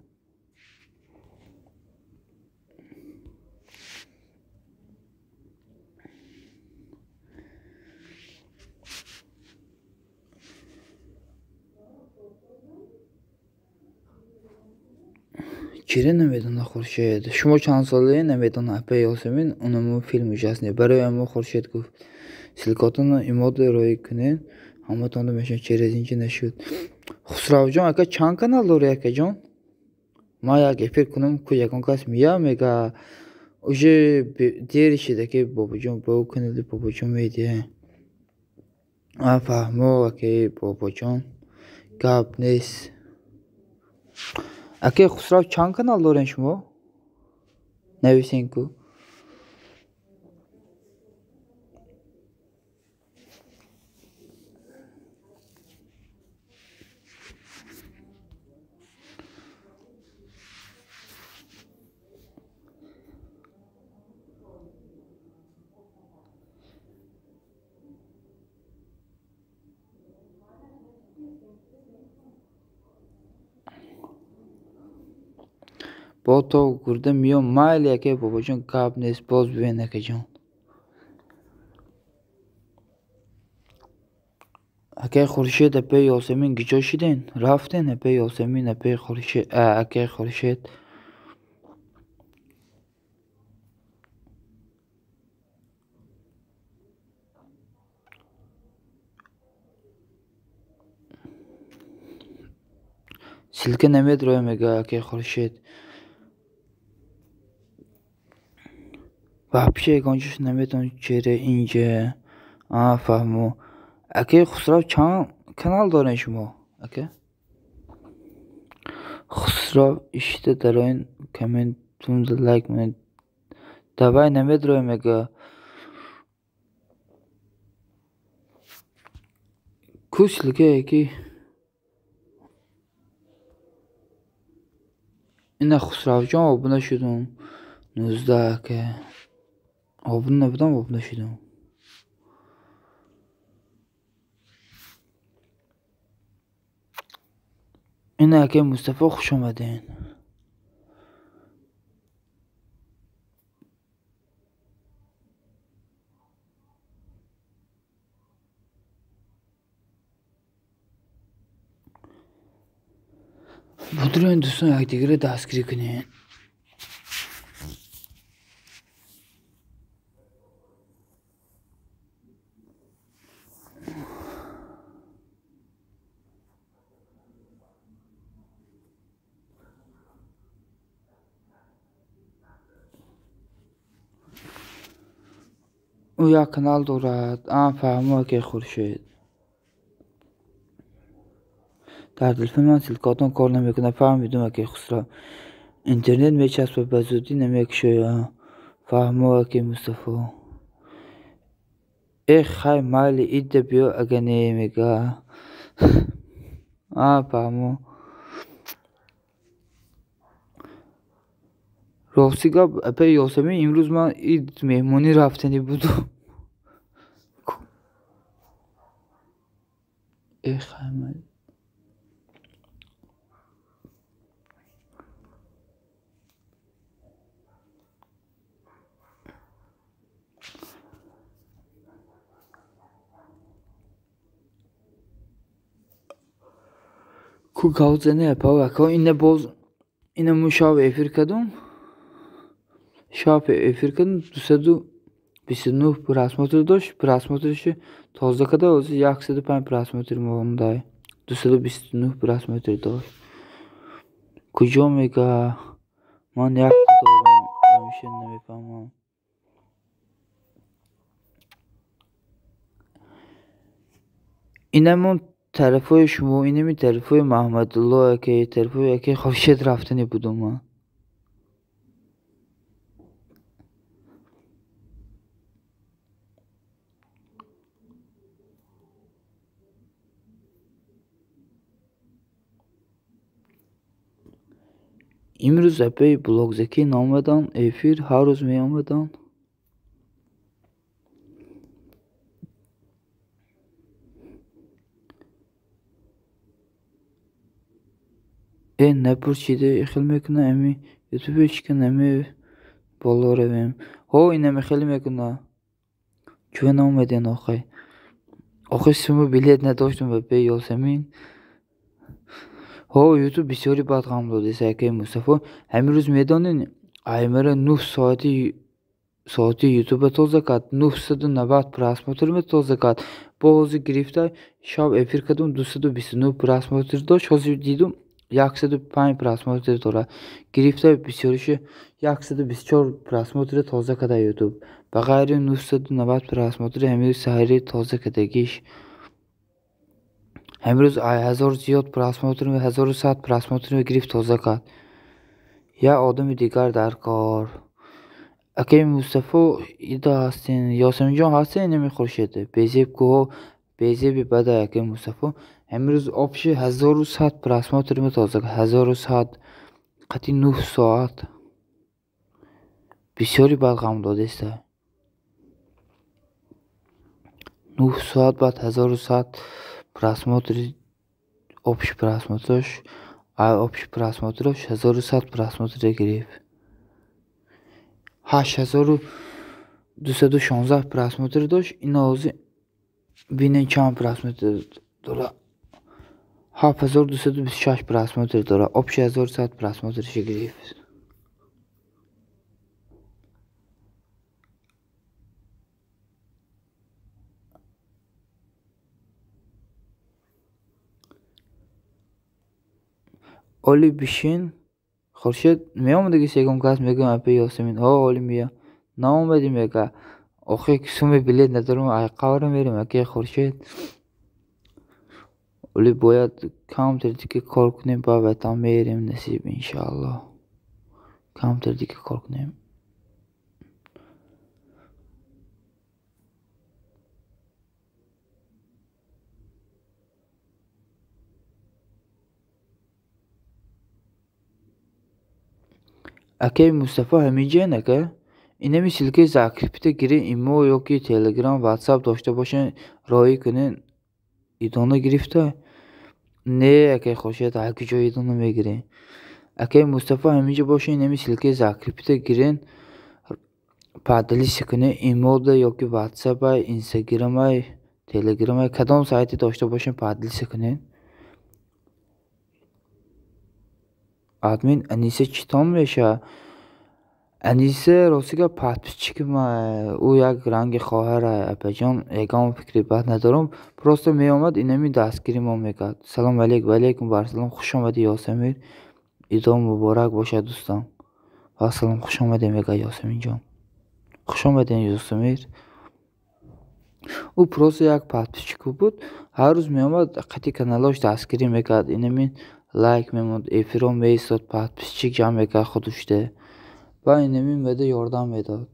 Чире намедонад Хуршед? Шумо чанд солае намедонад апаи Ёсамин унамо филм ужасне. Барои амо Хуршед гуфт. Ссылкатонро имод роӣ кунед. Ҳаматонро мешавад через инҷа нашуд. Хусравҷон ака чанд канал дорӣ акаҷон? Ман як эфир кунам ку ягон кас мия мега. Уже дери шида ки бобоҷон бо канали бобоҷон медиҳе. А фаҳмо акаи бобоҷон. Гап нест. Акаи Хусрав чанд канал дорен шумо? Нависен ку. Бо то гурда миём майли акаи бобоҷон гап нест боз бибин акаҷон. Акаи Хуршед апаи Ёсамин куҷо шиден? Рафтен апаи Ёсамин апаи Хуршед акаи Хуршед. Ссылка намедроя мега акаи Хуршед. Вообще ягон чиз наметавон чера инҷа. А фаҳмо. Акаи Хусрав чанд канал дорен шумо? Ака? Хусрав ишта дароин комментумда лайк монед. Давай намедроя мега. Ку ссылка яки? Ина Хусравҷон обуна шудум. 19 ака. Обуна набудам, обуна шудам. Ина акаи Мустафо хуш омаден. Будроин дӯстон якдигарро дастгирӣ кунед. Ӯ як канал дорад. А фаҳмо акаи Хуршед. Дар телефони ман ссылкаотон кор намекунад. Фаҳмидум акаи Хусрав. Интернет мечаспад, ба зудӣ намекушояд. Фаҳмо акаи Мустафо. Эх хай майли идда биё ага не мега. А фаҳмо. Рости гап апаи Ёсамин имрӯз ман ид меҳмонӣ рафтанӣ будум. Эх хай майли. Ку гавзане апа ина боз ина му шаб эфир кардум. Шаб эфир кардум 229 просмотр дошт. Просмотрши тоза карда ҳозир 105 просмотр монда. 229 просмотр дошт. Куҷо мега? Ман як дорам, ҳамеша намефаҳмам. Инамон тарафҳои шумо, инами тарафҳои Маҳмадулло аке, тарафҳои аке Хуршед рафтанӣ будум ман. Имрӯз апаи блогзакӣ наомаданд, эфир ҳар рӯз меомаданд. Э напурсида ихел мекуна ами ютубе чика нами боло равем. Ҳо инаме хеле мекуна. Чӯ наомаден охай? Охи суму билет надоштум ба пе Ёсамин. Ҳо ютуб бисёри бад ғам додест акаи Мустафо. Ҳамин рӯз медонед аймара 9 соати ютуба тоза кард, 990 просмотр тоза кард. Бо ҳозир гирифта шаб эфир кардум 229 просмотр дошт. Ҳозир дидум 105 просмотр дорад. Гирифта бисёриши 124 просмотр тоза карда ютуб. Ба ғайри 990 просмотр ҳамин рӯз саҳари тоза кардагиш. Ҳамин рӯз 1000 зиёд просмотр, 1100 просмотр гирифт тоза кард. Як одами дигар дар кор. Акаи Мустафо ида ҳастен, Ёсаминҷон ҳастен инами Хуршед. Безеб кӯҳо, безеби бада акаи Мустафо. Ҳамин рӯз обши 1100 просмотр тоза кард. 1100 қатъи 9 соат. Бисёри бад ғам додеста. 9 соат баъд 1100 просмотр общий просмотрош, общий просмотрош 1100 просмотр гирифт. 8216 просмотр дошт. Ин ҳозир бинед чанд просмотр дорад. 7226 просмотр дорад. Общий 1100 просмотрш гирифт. Оли бишин Хуршед меомадаги сегум кас мегӯям апи Ёсамин. Ҳо оли мия. Наомадӣ мега. Охи суми билет надорам, ай қавра мерем аки Хуршед. Оли бояд камтар дига кор кунем, ба ватан мерем насиб иншааллоҳ. Камтар дига кор кунем. Акаи Мустафо ҳаминҷоян ака? Инами ссылкаи закрепита гирен имо ёки телеграм, ватсап дошта бошен, роҳӣ кунен. Идона гирифта? Не акаи Хуршед, ҳар куҷо идона мегирем. Акаи Мустафо ҳаминҷо бошен, инами ссылкаи закрепита гирен, поделиться кунен имода ёки ватсапай, инстаграмай, телеграмай, кадом сайте дошта бошен поделиться кунен. Админ Аниса читон мешавад? Аниса рости гап подписчики ма, ӯ як ранги хоҳара апаҷон, ягон фикри бад надорам. Просто меомад инами дастгири мо мекард. Салом алейк, ва алейкум вассалом, хуш омадӣ Ёсамир. Идо муборак бошад дӯстон. Вассалом, хуш омадем мега Ёсаминҷон. Хуш омадем Ёсамир. Ӯ просто як подписчик буд, ҳар рӯз меомад қати каналош дастгирӣ мекард. Инами лайк мемонд, эфирро меистод, подписчик ҷамъ мекард худуште. Ва инами меда ёрдам медод.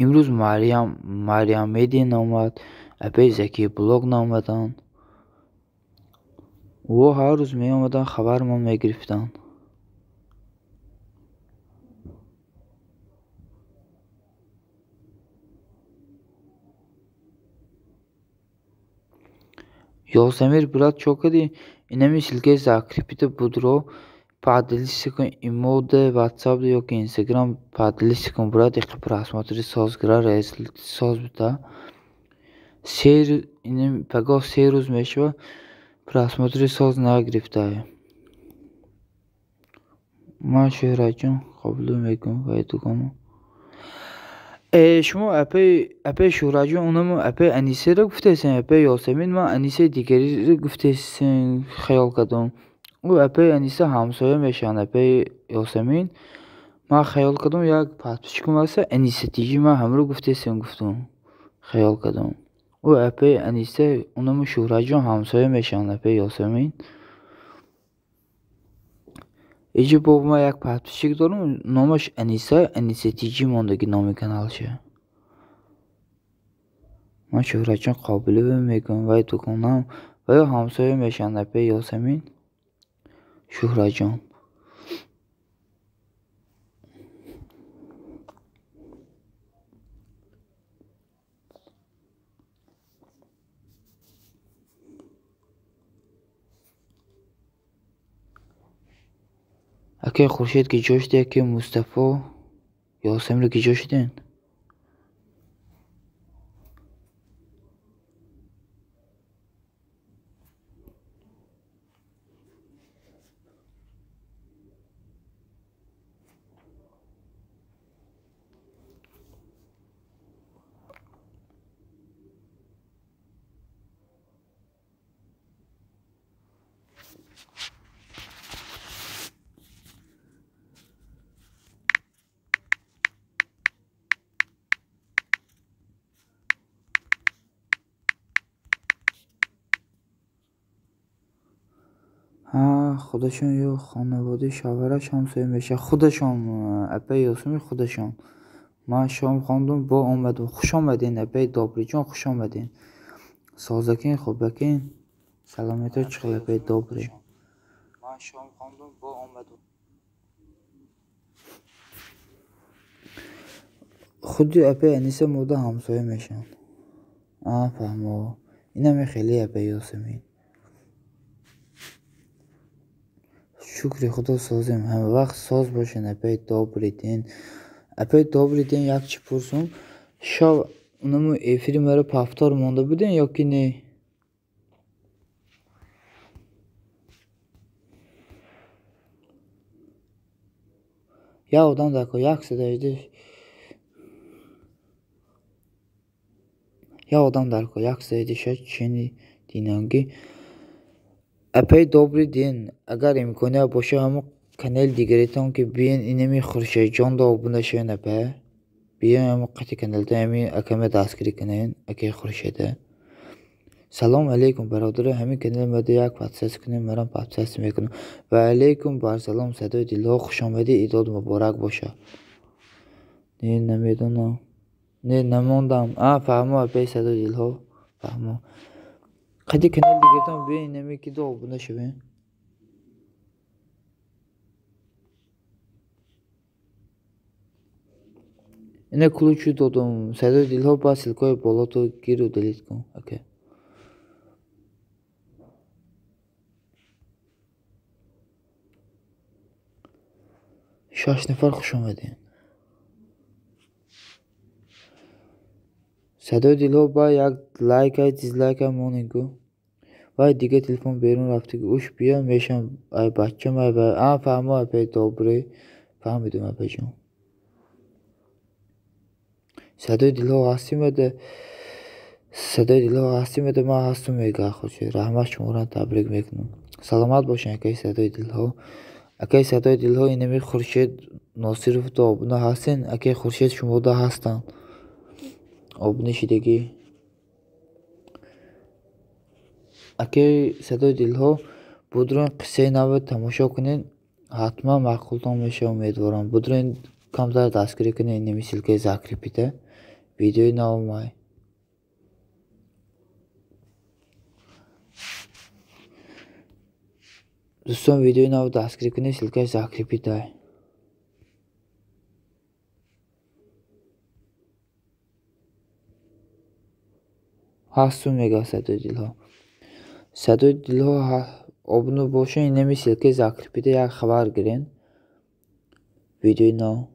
Имрӯз Марьям Медиа наомад, апаи Заки блог наомаданд. Ӯ ҳар рӯз меомаданд, хабармон мегирифтанд. Ёсамир брат чо кардӣ? Инами ссылкаи закрепита будро Поделиться кун имоде WhatsApp ёки Instagram поделиться кун брат, иқи просмотри соз гира, результат соз бита. Пагоҳ 3 рӯз мешава, просмотри соз нагирифтае. Ман Шӯҳратҷон қобилов мегӯям вай дугона. Шумо апаи Шӯҳратҷон унаму апаи Анисаро гуфтесен, апаи Ёсамин, ман Анисаи дигариро гуфтесен, хаёл кардам. Ӯ апаи Аниса ҳамсоя мешаванд, апаи Ёсамин. Ман хаёл кардам, як подписчикам аста Аниса тиҷи, ман ҳамро гуфтесен гуфтам. Хаёл кардам. Ӯ апаи Аниса унаму Шӯҳратҷон ҳамсоя мешаванд, апаи Ёсамин. Иҷо бо ман як подписчик дорам, номаш Аниса, Аниса тиҷи мондагӣ номи каналша. Ман Шӯҳратҷон Қобилове мегӯям, вай дугонаам, ва ё ҳамсоя мешаванд, апаи Ёсамин, Шӯҳратҷон. Акаи Хуршед ки ҷо шуд, акаи Мустафо Ёсаминро ки ҷо шудем? Худашон ё хонаводаи шавҳараш ҳамсоя мешавад. Худашон, апаи Ёсамин, худашон. Ман шом хондум, бо омадум. Хуш омаден, апаи Добриҷон, хуш омаден. Созакин, хубакин, саломатиҳо чӣ хел, апаи Добрӣ? Ман шом хондум, бо омадум. Худи апаи Аниса мода ҳамсоя мешаванд. Фаҳмо. Инаме хеле, апаи Ёсамин. Шукри Худо, созем. Ҳамавақт соз бошен, апаи Добрый день. Апаи Добрый день, як чӣ пурсум. Шав унаму эфири маро повтор монда будем ё ки не? Як одам дар кор, 118, як одам дар кор, 186 чени динангӣ. Апаи Добрый день, агар имконият боша, ҳамон канали дигаритон ки биен, инами Хуршедҷонда обуна шавен, апа. Биен ҳамон қати каналда ҳамин акама дастгирӣ кунен, акаи Хуршеда. Салом алейкум, бародаро, ҳамин канали мада як подписаться кунем, марам подписаться мекунам. Ва алейкум барсалом, садои дилҳо, хушомадӣ, идод муборак бошад. Не, намедонам. Не, намондам. Фаҳмо, апаи садои дилҳо, фаҳмо. Қади канали дигаритон биен, инами ки до обуна шавем. Ина ключу додум. Садои дилҳо, ба ссылкаҳои болото гиру делить кун, ака. Шаш нафар, хуш омадед. Садои дилҳо, ба як лайкай, дизлайкай монед гу. Вай дига телефон берун рафтагӣ. Уш бия мешам, ай бачам, ай вай. Фаҳмо, апаи Добрый. Фаҳмидум, апаҷон. Садои дилҳо ҳастӣ мада? Садои дилҳо ҳастӣ мада? Ман ҳастум, мега Хуршед. Раҳмат, шуморо табрик мекунам. Саломат бошед, акаи садои дилҳо. Акаи садои дилҳо, инами Хуршед Носиров до обуна ҳастен? Акаи Хуршед, шумода ҳастанд. Обуна шидагӣ. Акаи садои дилҳо, будрон қиссаи навро тамошо кунед, ҳатман маъқултон мешавад, умедворам. Будрон камтар дастгирӣ кунед, инами ссылкаи закрепита. Видеои навомай. Дӯстон, видеои навро дастгирӣ кунед, ссылкаи закрепитай. Ҳастум, мега садои дилҳо. Садои дилҳо. Обуна бошен, инами ссылкаи закрепида як хабар гирен. Видеои нав.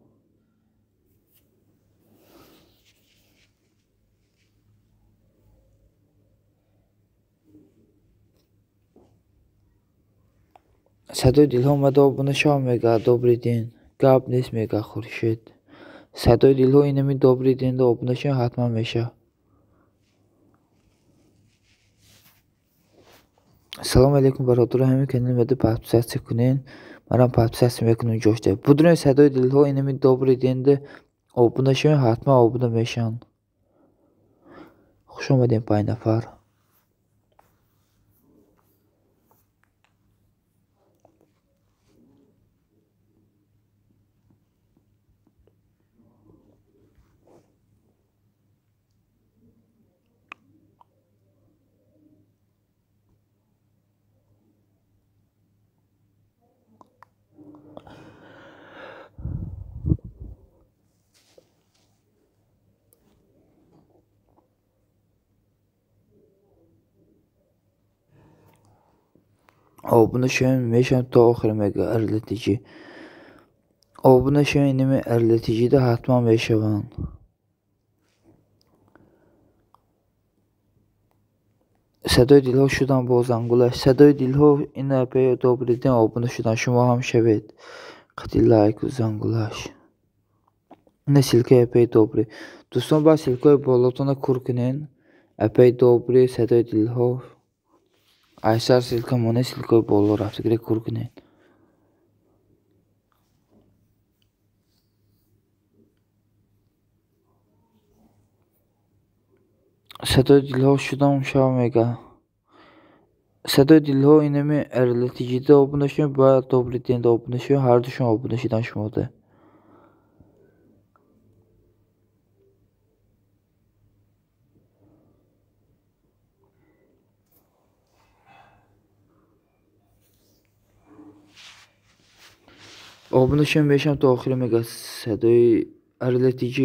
Садои дилҳо омада обуна шав мега добрый день. Гап нест мега Хуршед. Садои дилҳо инами добрый деньда обуна шав ҳатман мешавад. Салом алейкум бародаро, ҳамин канали мада подписаться кунед. Манам подписаться мекунам ҷошта. Будурен садои дилҳо инами добрый деньда обуна шавед, ҳатман обуна мешаванд. Хуш омадем 5 нафар. Обуна шавем мешавам то охир мега РЛТЖ. Обуна шавем инами РЛТЖда ҳатман мешаванд. Садои дилҳо шудам бо зангулаш. Садои дилҳо ина бе добрый день обуна шудам. Шумо ҳам шавед. Қати лайку зангулаш. Ина ссылкаи апаи добрый. Дӯстон ба ссылкаи болотона кур кунен. Апаи добрый садои дилҳо. Айсар ссылка моне ссылкаи боло рафтагире кур кунед. Садои дилҳо шудам шав мега. Садои дилҳо инами РЛТЖда обуна шавед, ба добрый деньда обуна шавед, ҳардушон обуна шудан шумода. Обуна шавем мешавам то охир мега садои РЛТЖ.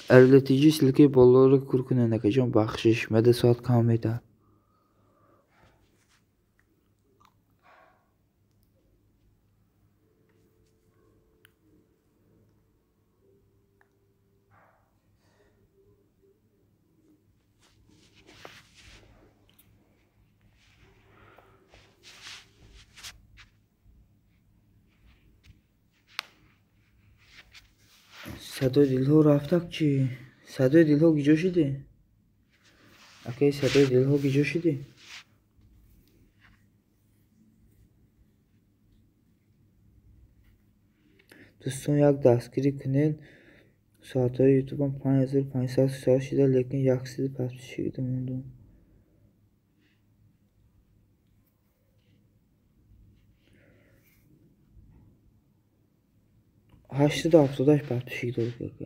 РЛТЖ ссылкаи болоро кур кунед акаҷон, бахшиш мада соат кам медиҳад. Садои дилҳо рафтак чӣ? Садои дилҳо киҷо шудӣ? Акаи садои дилҳо киҷо шудӣ? Дӯстон як дастгирӣ кунед. Соатҳои ютубам 5500 соат шуда, лекин 100 подписчикда мондум. 878 подписчик дорад ака.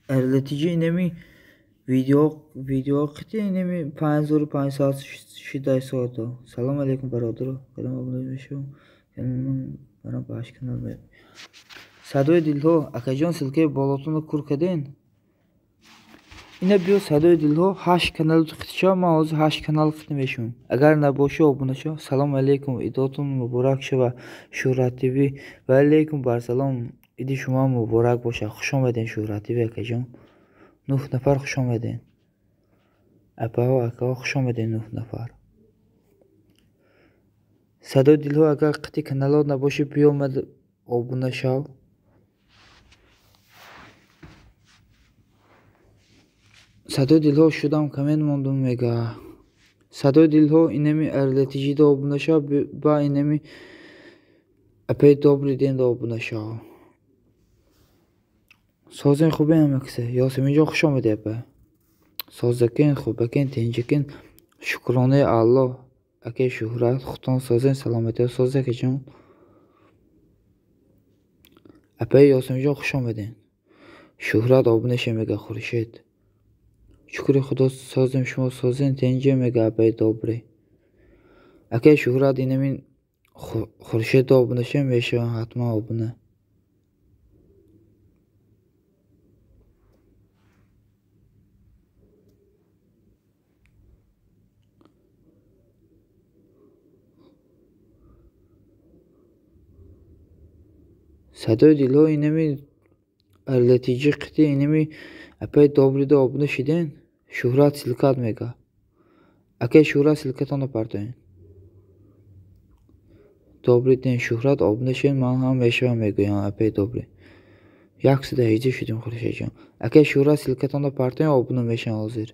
РЛТЖ инами видео қити инами 5500 шудаи соато. Салом алейкум бародаро, кадом обуна мешавам. Барам баш канал ме. Садои дилҳо, акаҷон ссылкаи болотонро кур карден. Ина биё садои дилҳо 8 канал қитша, ман ҳозир 8 канал қит мешавам. Агар набошӣ обуна шав. Салом алейкум, идотон муборак шава. Шуҳрат ТВ. Ва алейкум барсалом. Иди шумо муборак бошад. Хуш омаден Шуҳрат ТВ акаҷон. 9 нафар хуш омаден. Апаҳо, акаҳо хуш омаден 9 нафар. Садои дилҳо агар қити каналот набошӣ биё мад обуна шав. Садои дилҳо шудам коммент мондум мега. Садои дилҳо инами РЛТЖда обуна шав, ба инами апаи добрый деньда обуна шав. Созен хубе ҳамаксе. Ёсаминҷон хуш омадӣ апа. Созакен, хубакен, тинҷакен, шукронаи Аллоҳ. Акаи Шуҳрат, худтон созен, саломатиҳо соз акаҷон. Апаи Ёсаминҷон хуш омадем. Шуҳрат обуна шав мега Хуршед. Шукри Худо созем, шумо созен тенҷе мега апаи Добрый. Акаи Шӯҳрат инамин Хуршед обуна шавем, мешавам ҳатман обуна. Садои дилҳо инами арлатиҷи қити инами апаи Добрыйда обуна шиден. Шӯҳрат ссылкат мега. Акаи Шӯҳрат ссылкатонро партоен. Добрый день, Шӯҳрат обуна шавед, ман ҳам мешавам мегӯям апаи Добрый. 118 шудем Хуршедҷон. Акаи Шӯҳрат ссылкатонро партоен, обуна мешавам ҳозир.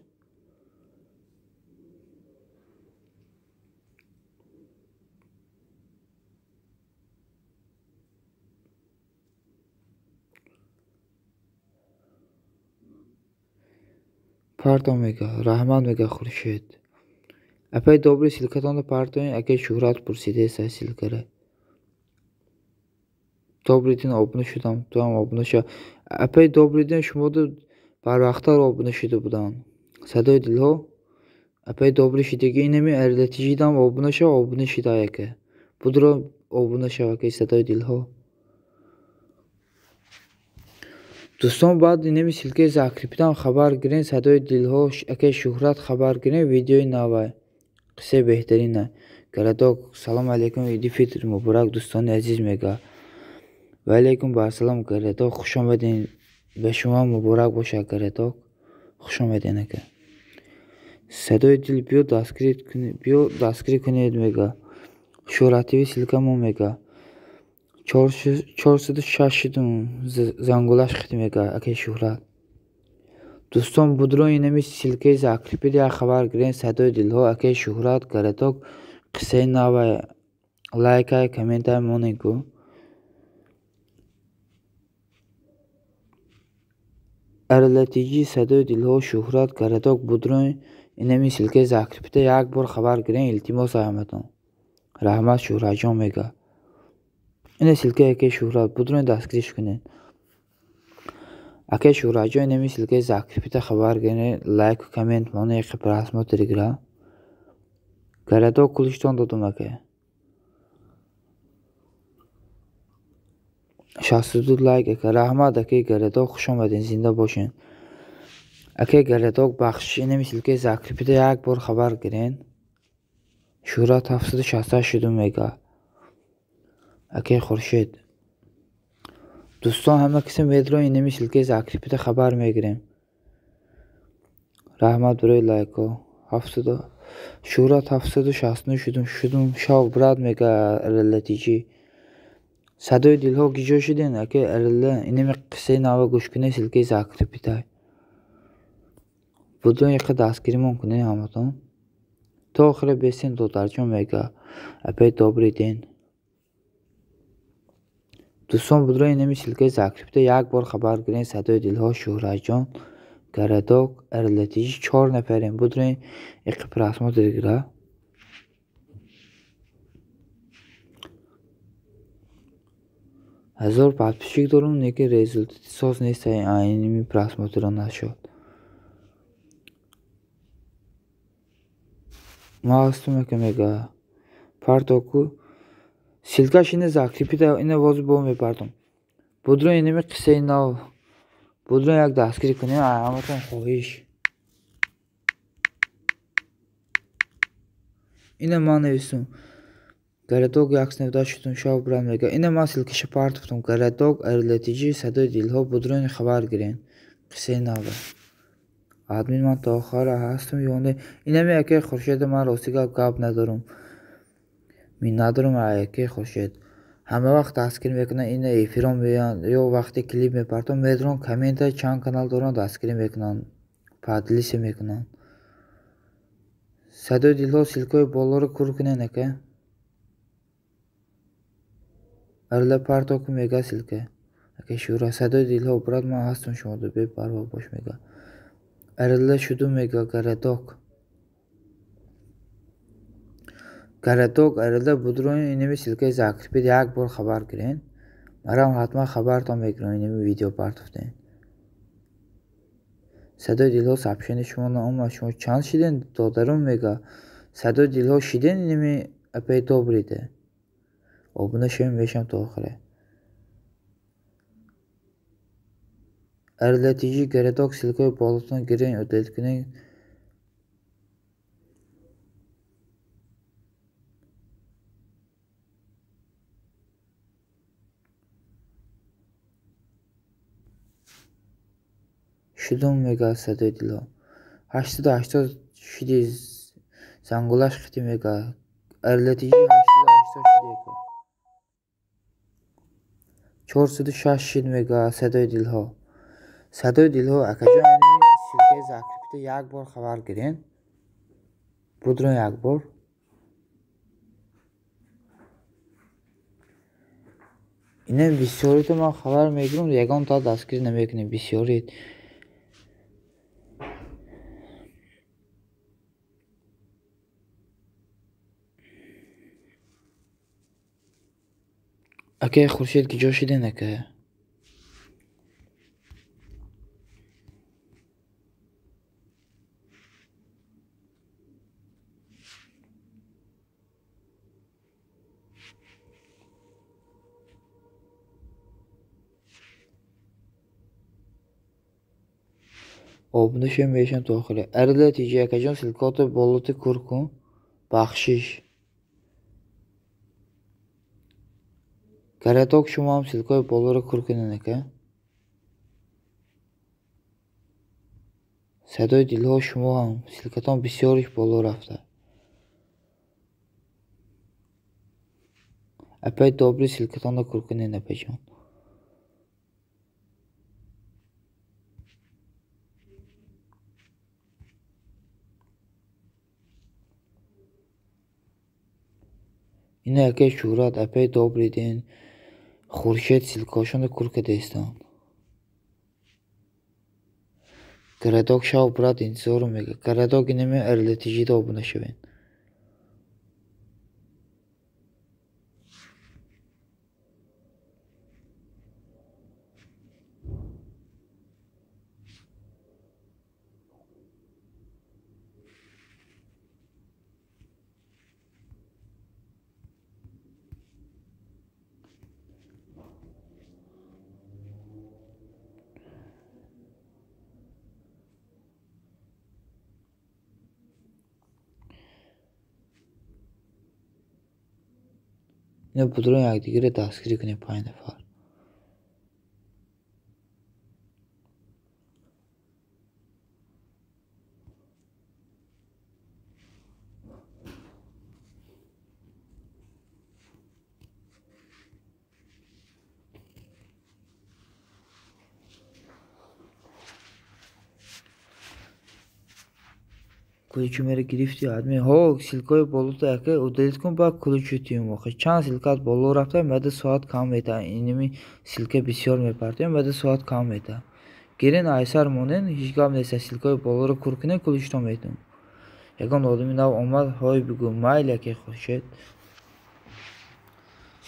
Парто мега, раҳмат мега Хуршед. Апаи Добрый ссылкатонро партоен, акаи Шӯҳрат пурсидеса ссылкара. Добрый день, обуна шудам, ту ҳам обуна шав. Апаи Добрый день, шумода барвақттар обуна шуда будам. Садои дилҳо апаи Добрый шидагӣ инами арлатиҷидам обуна шав, обуна шидай ака. Будро обуна шав акаи садои дилҳо. Дӯстон, баъд инами ссылкаи закрепитам хабар гирен, садои дилҳо акаи Шӯҳрат хабар гирен, видеои навай. Қиссаи беҳтарина. Городок, салом алейкум, иди фитр муборак дӯстони азиз мега. Ва алейкум ассалом городок, хуш омадед. Ба шумо муборак бошад городок. Хуш омадед ака. Садои дил биё дастгирӣ кунед, биё дастгирӣ кунед мега. Шӯҳрат ТВ ссылка мо мега. 406 шудум зангулаш хит мега акаи Шӯҳрат. Дӯстон, будро инами ссылкаи закрепида як хабар гирен, садои дилҳо акаи Шӯҳрат городок қиссаи навай лайкай комментай монед ку. Арлатиҷи садои дилҳо Шӯҳрат городок будро инами ссылкаи закрепида як бор хабар гирен, илтимос ҳаматон. Раҳмат Шӯҳратҷон мега. Ина ссылкаи акаи Шӯҳрат, будро дастгириш кунед. Акаи Шӯҳратҷон инами ссылкаи закрепида хабар гирен, лайку коммент монед, яке просмотр гира. Городок кулиштон додум ака. 62 лайк ака. Раҳмат акаи городок, хуш омадед, зинда бошед. Акаи городок бахшиш инами ссылкаи закрепида як бор хабар гирен. Шӯҳрат 768 шудум мега. Акаи Хуршед. Дӯстон, ҳама касе медро инами ссылкаи закрепида хабар мегирем. Раҳмат барои лайкҳо. 700 Шӯҳрат 769 шудум, шудум шав брат мега арлатиҷи. Садои дилҳо гиҷо шуден акаи арла инами қиссаи нава гӯш кунед, ссылкаи закрепида. Будро яқа дастгиримон кунед ҳаматон. То охира бесен додарҷон мега. Апаи Добрый день. Дӯстон, будро инами ссылкаи закрепида як бор хабар гирен, садои дилҳо Шӯҳратҷон городок арлатиҷи 4 нафарем. Будро яқа просмотр гира. 1000 подписчик дорум, лекин результати соз нест, айними просмотрро нашуд. Ман ҳастум ака мега. Партоку ссылкаш ина закрепида, ина вози бо мепартом. Будро инами қиссаи нав. Будро як дастгирӣ кунем, ҳаматон хоҳиш. Ина ман навистум. Городок 190 шудум, шав брат мега. Ина ман ссылкаша партофтум. Городок арлатиҷи садои дилҳо будро ин хабар гирен. Қиссаи нав. Админ ман то охара ҳастум ё не? Инами акаи Хуршеда ман рости гап гап надорум. Мин надорум акаи Хуршед. Ҳама вақт дастгирӣ мекунанд, ина эфирон меоянд ё вақте клип мепартом медоранд, коммента чанд канал доранд, дастгирӣ мекунанд, подлиса мекунанд. Садои дилҳо ссылкаҳои болоро кур кунед ака. Арла партоку мега ссылка. Акаи Шӯҳрат садои дилҳо брат ман ҳастум шумода бепарво бош мега. Арла шуду мега городок. Городок арла будро инами ссылкаи закрепида як бор хабар гирен. Марам ҳатман хабартон мекунам инами видео партофтем. Садои дилҳо сообщение шумо наомад. Шумо чанд шиден, додарум мега. Садои дилҳо шиден инами апай добриде. Обуна шавем мешам то охире. Арлатиҷи городок ссылкаи болотон гирен удалить кунед. Шудум мега садои дилҳо. 880 шиди зангулаш хити мега. Арлатиҷи 880 шиди эка. 406 шид мега садои дилҳо. Садои дилҳо акаҷон ссылкаи закрепита як бор хабар гирен. Будрон як бор. Ина бисёрито ман хабар мегирам, ягон та дастгирӣ намекунем бисёрит. Акай Хуршед ки ҷо шиден ака? Обуна шавем мешам то охире. Арлатиҷи акаҷон ссылкаото болоти кур кун. Бахшиш. Городок шумо ҳам ссылкаи болоро кур кунед ака. Садои дилҳо шумо ҳам ссылкатон бисёриш боло рафта. Апай добри ссылкатонро кур кунед апайҷон. Ина акай Шӯҳрат апай добри ден Хуршед ссылкаҳошонро кур кардаистанд. Городок шав брат интизорум мега. Городок инаме арлатиҷида обуна шавед. Ина будрон якдигарро дастгирӣ кунем 5 нафар. Ключи меро гирифти админ. Ҳо, ссылкаи болото ака удалить кун, баъд ключи тиюм охи. Чанд ссылкаат боло рафта, мада соат кам мета. Инами ссылка бисёр мепартоем, мада соат кам мета. Гирен айсар монен, ҳеҷ гап нест. Ссылкаи болоро кур кунем, ключито метум. Ягон одами нав омад, ҳой бигӯ, майли ака Хуршед.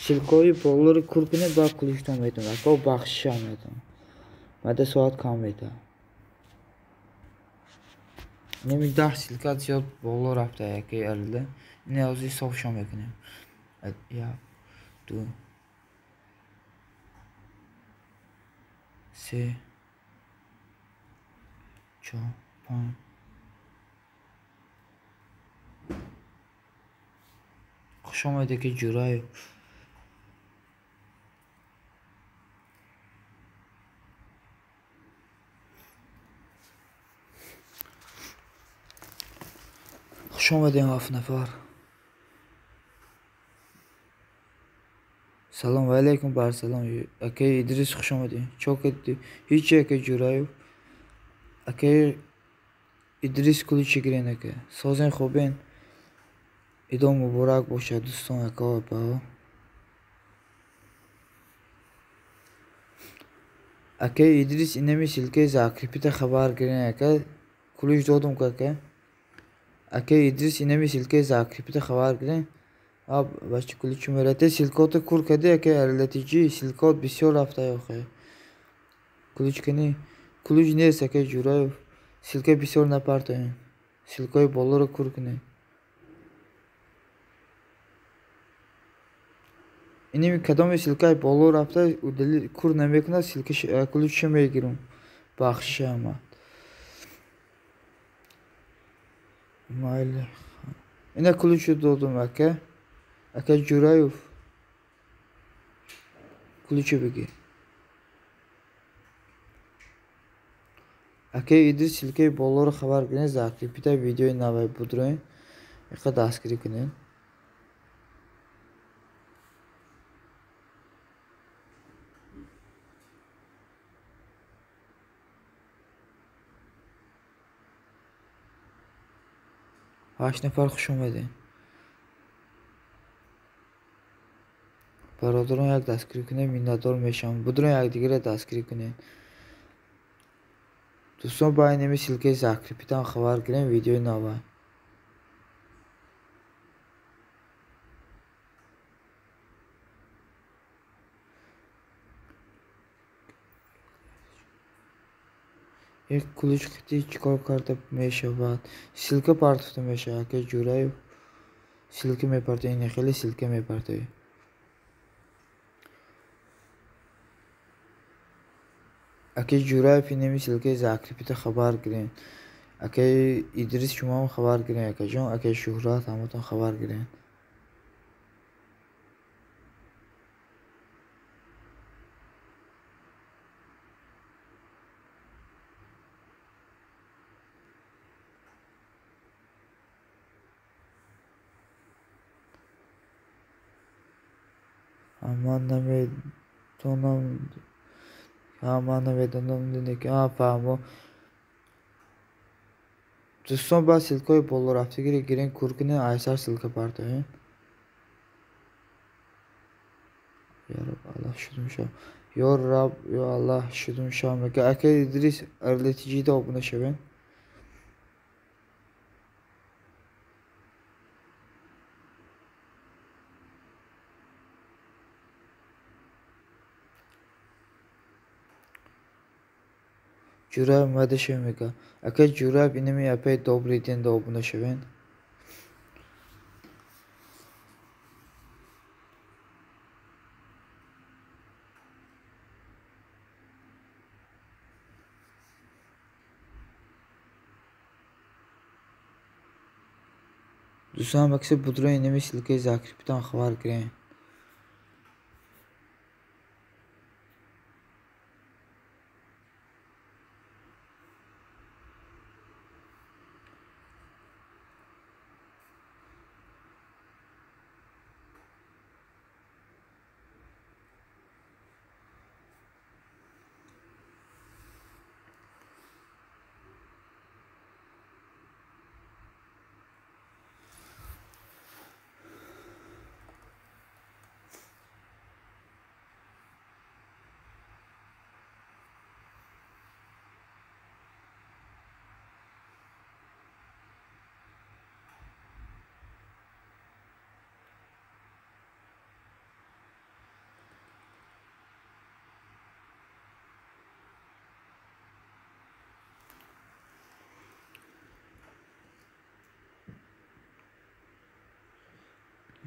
Ссылкаи болоро кур кунем, баъд ключито метум. Ака бахшишам метум. Мада соат кам мета. Неми 10 ссылка зиёд боло рафта яке алда. Ина ҳозир ҳисобшон мекунем. 1, 2, 3, 4, 5. Хуш омадед ки Ҷураев. Хуш омадем 7 нафар. Салом ва алайкум бар салом. Акай Идрис хуш омадед. Чо кардӣ? Ҳечи акай Ҷураев. Акай Идрис ключи гирен ака. Созен хубен. Идо муборак бошад дӯстон ака ва апаҳо. Акай Идрис инами ссылкаи закрепита хабар гирен ака. Ключ додум ку ака. Акай Идрис инами ссылкаи закрепита хабар гирен. А бачи ключи мерате ссылкаото кур кардӣ акай арлатиҷи ссылкаот бисёр рафта охе. Ключ кани? Ключ нест акай Ҷураев. Ссылкаи бисёр напартоем. Ссылкаи болоро кур кунед. Иними кадоми ссылкаи боло рафта кур намекунад, ключша мегирам. Бахшиша ҳама. Майли. Ина ключро додум ака. Ака Ҷураев. Ключро бигир. Акаи Идрис ссылкаи болоро хабар кунед, закрепита видеои навай будроен. Иқа дастгирӣ кунед. Ҳашт нафар хуш омадед. Бародарон як дастгирӣ кунед, миннатдор мешавам. Будрон якдигарро дастгирӣ кунед. Дӯстон, ба инами ссылкаи закрепитам хабар гирем видеои нава. Як ключ қитӣ чӣ кор карда мешавад? Ссылка партофта мешавад. Ака Ҷураев ссылка мепартояд. Ин хеле ссылка мепартояд. Акаи Ҷураев инами ссылкаи закрепита хабар гирем. Акаи Идрис шумоам хабар гирем, акаҷон. Акаи Шуҳрат ҳаматон хабар гирем. Ман намедонам, ман намедонам, фаҳмо. Дӯстон, ба ссылкаҳои болорафтагиро гирем, кур кунем, айсар ссылка партоем. Ё Раб, Аллоҳ шудум шав. Ё Раб, ё Аллоҳ шудум шав. Мега акаи Идрис РЛТЖ-да обуна шавем. Ҷураев омада шавем, мега. Акаи Ҷураев инами апаи Добрый день-да обуна шавем. Дӯстон, ҳамакиса будро инами ссылкаи закрепитам хабар гирем.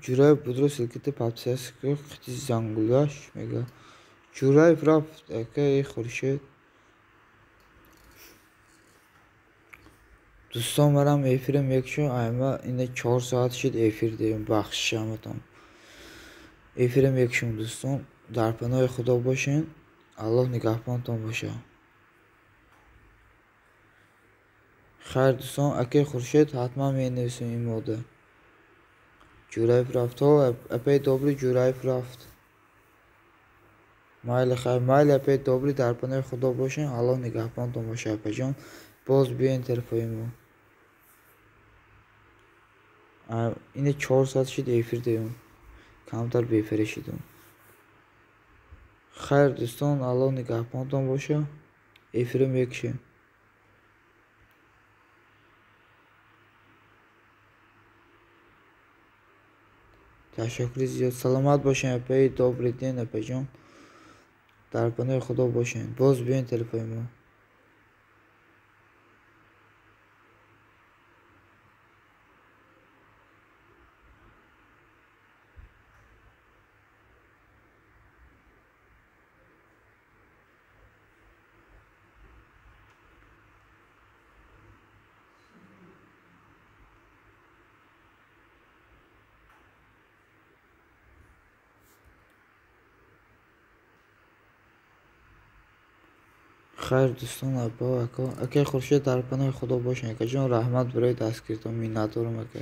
Ҷураев будро ссылката подписаться қити зангулаш мега. Ҷураев рафт, акаи Хуршед. Дӯстон, марам эфира мекушам. Айма ина 4 соат шуд эфир дем. Бахшиш ҳаматон. Эфира мекушам, дӯстон. Дар паноҳи Худо бошед. Аллоҳ нигаҳбонтон бошад. Хайр, дӯстон, акаи Хуршед ҳатман менависем ин мода. Ҷураев рафт. Ҳо, апаи Добрый Ҷураев рафт. Майли, хайр, майли, апаи Добрый, дар паноҳи Худо бошед. Аллоҳ нигаҳбонтон бошад, апаҷон. Боз биёен тарафҳои мо. Ина 4 соат шуд эфир дем. Камтар бефера шудум. Хайр, дӯстон, Аллоҳ нигаҳбонтон бошад. Эфира мекушем. Ташаккури зиёд. Саломат бошед, апаи Добрый день, апаҷон. Дар паноҳи Худо бошед. Боз биёен тарафҳои мо. Хайр, дӯстон, апа, ака. Акаи Хуршед, дар паноҳи Худо бошед, акаҷон. Раҳмат барои дастгиритон, миннатдорам, ака.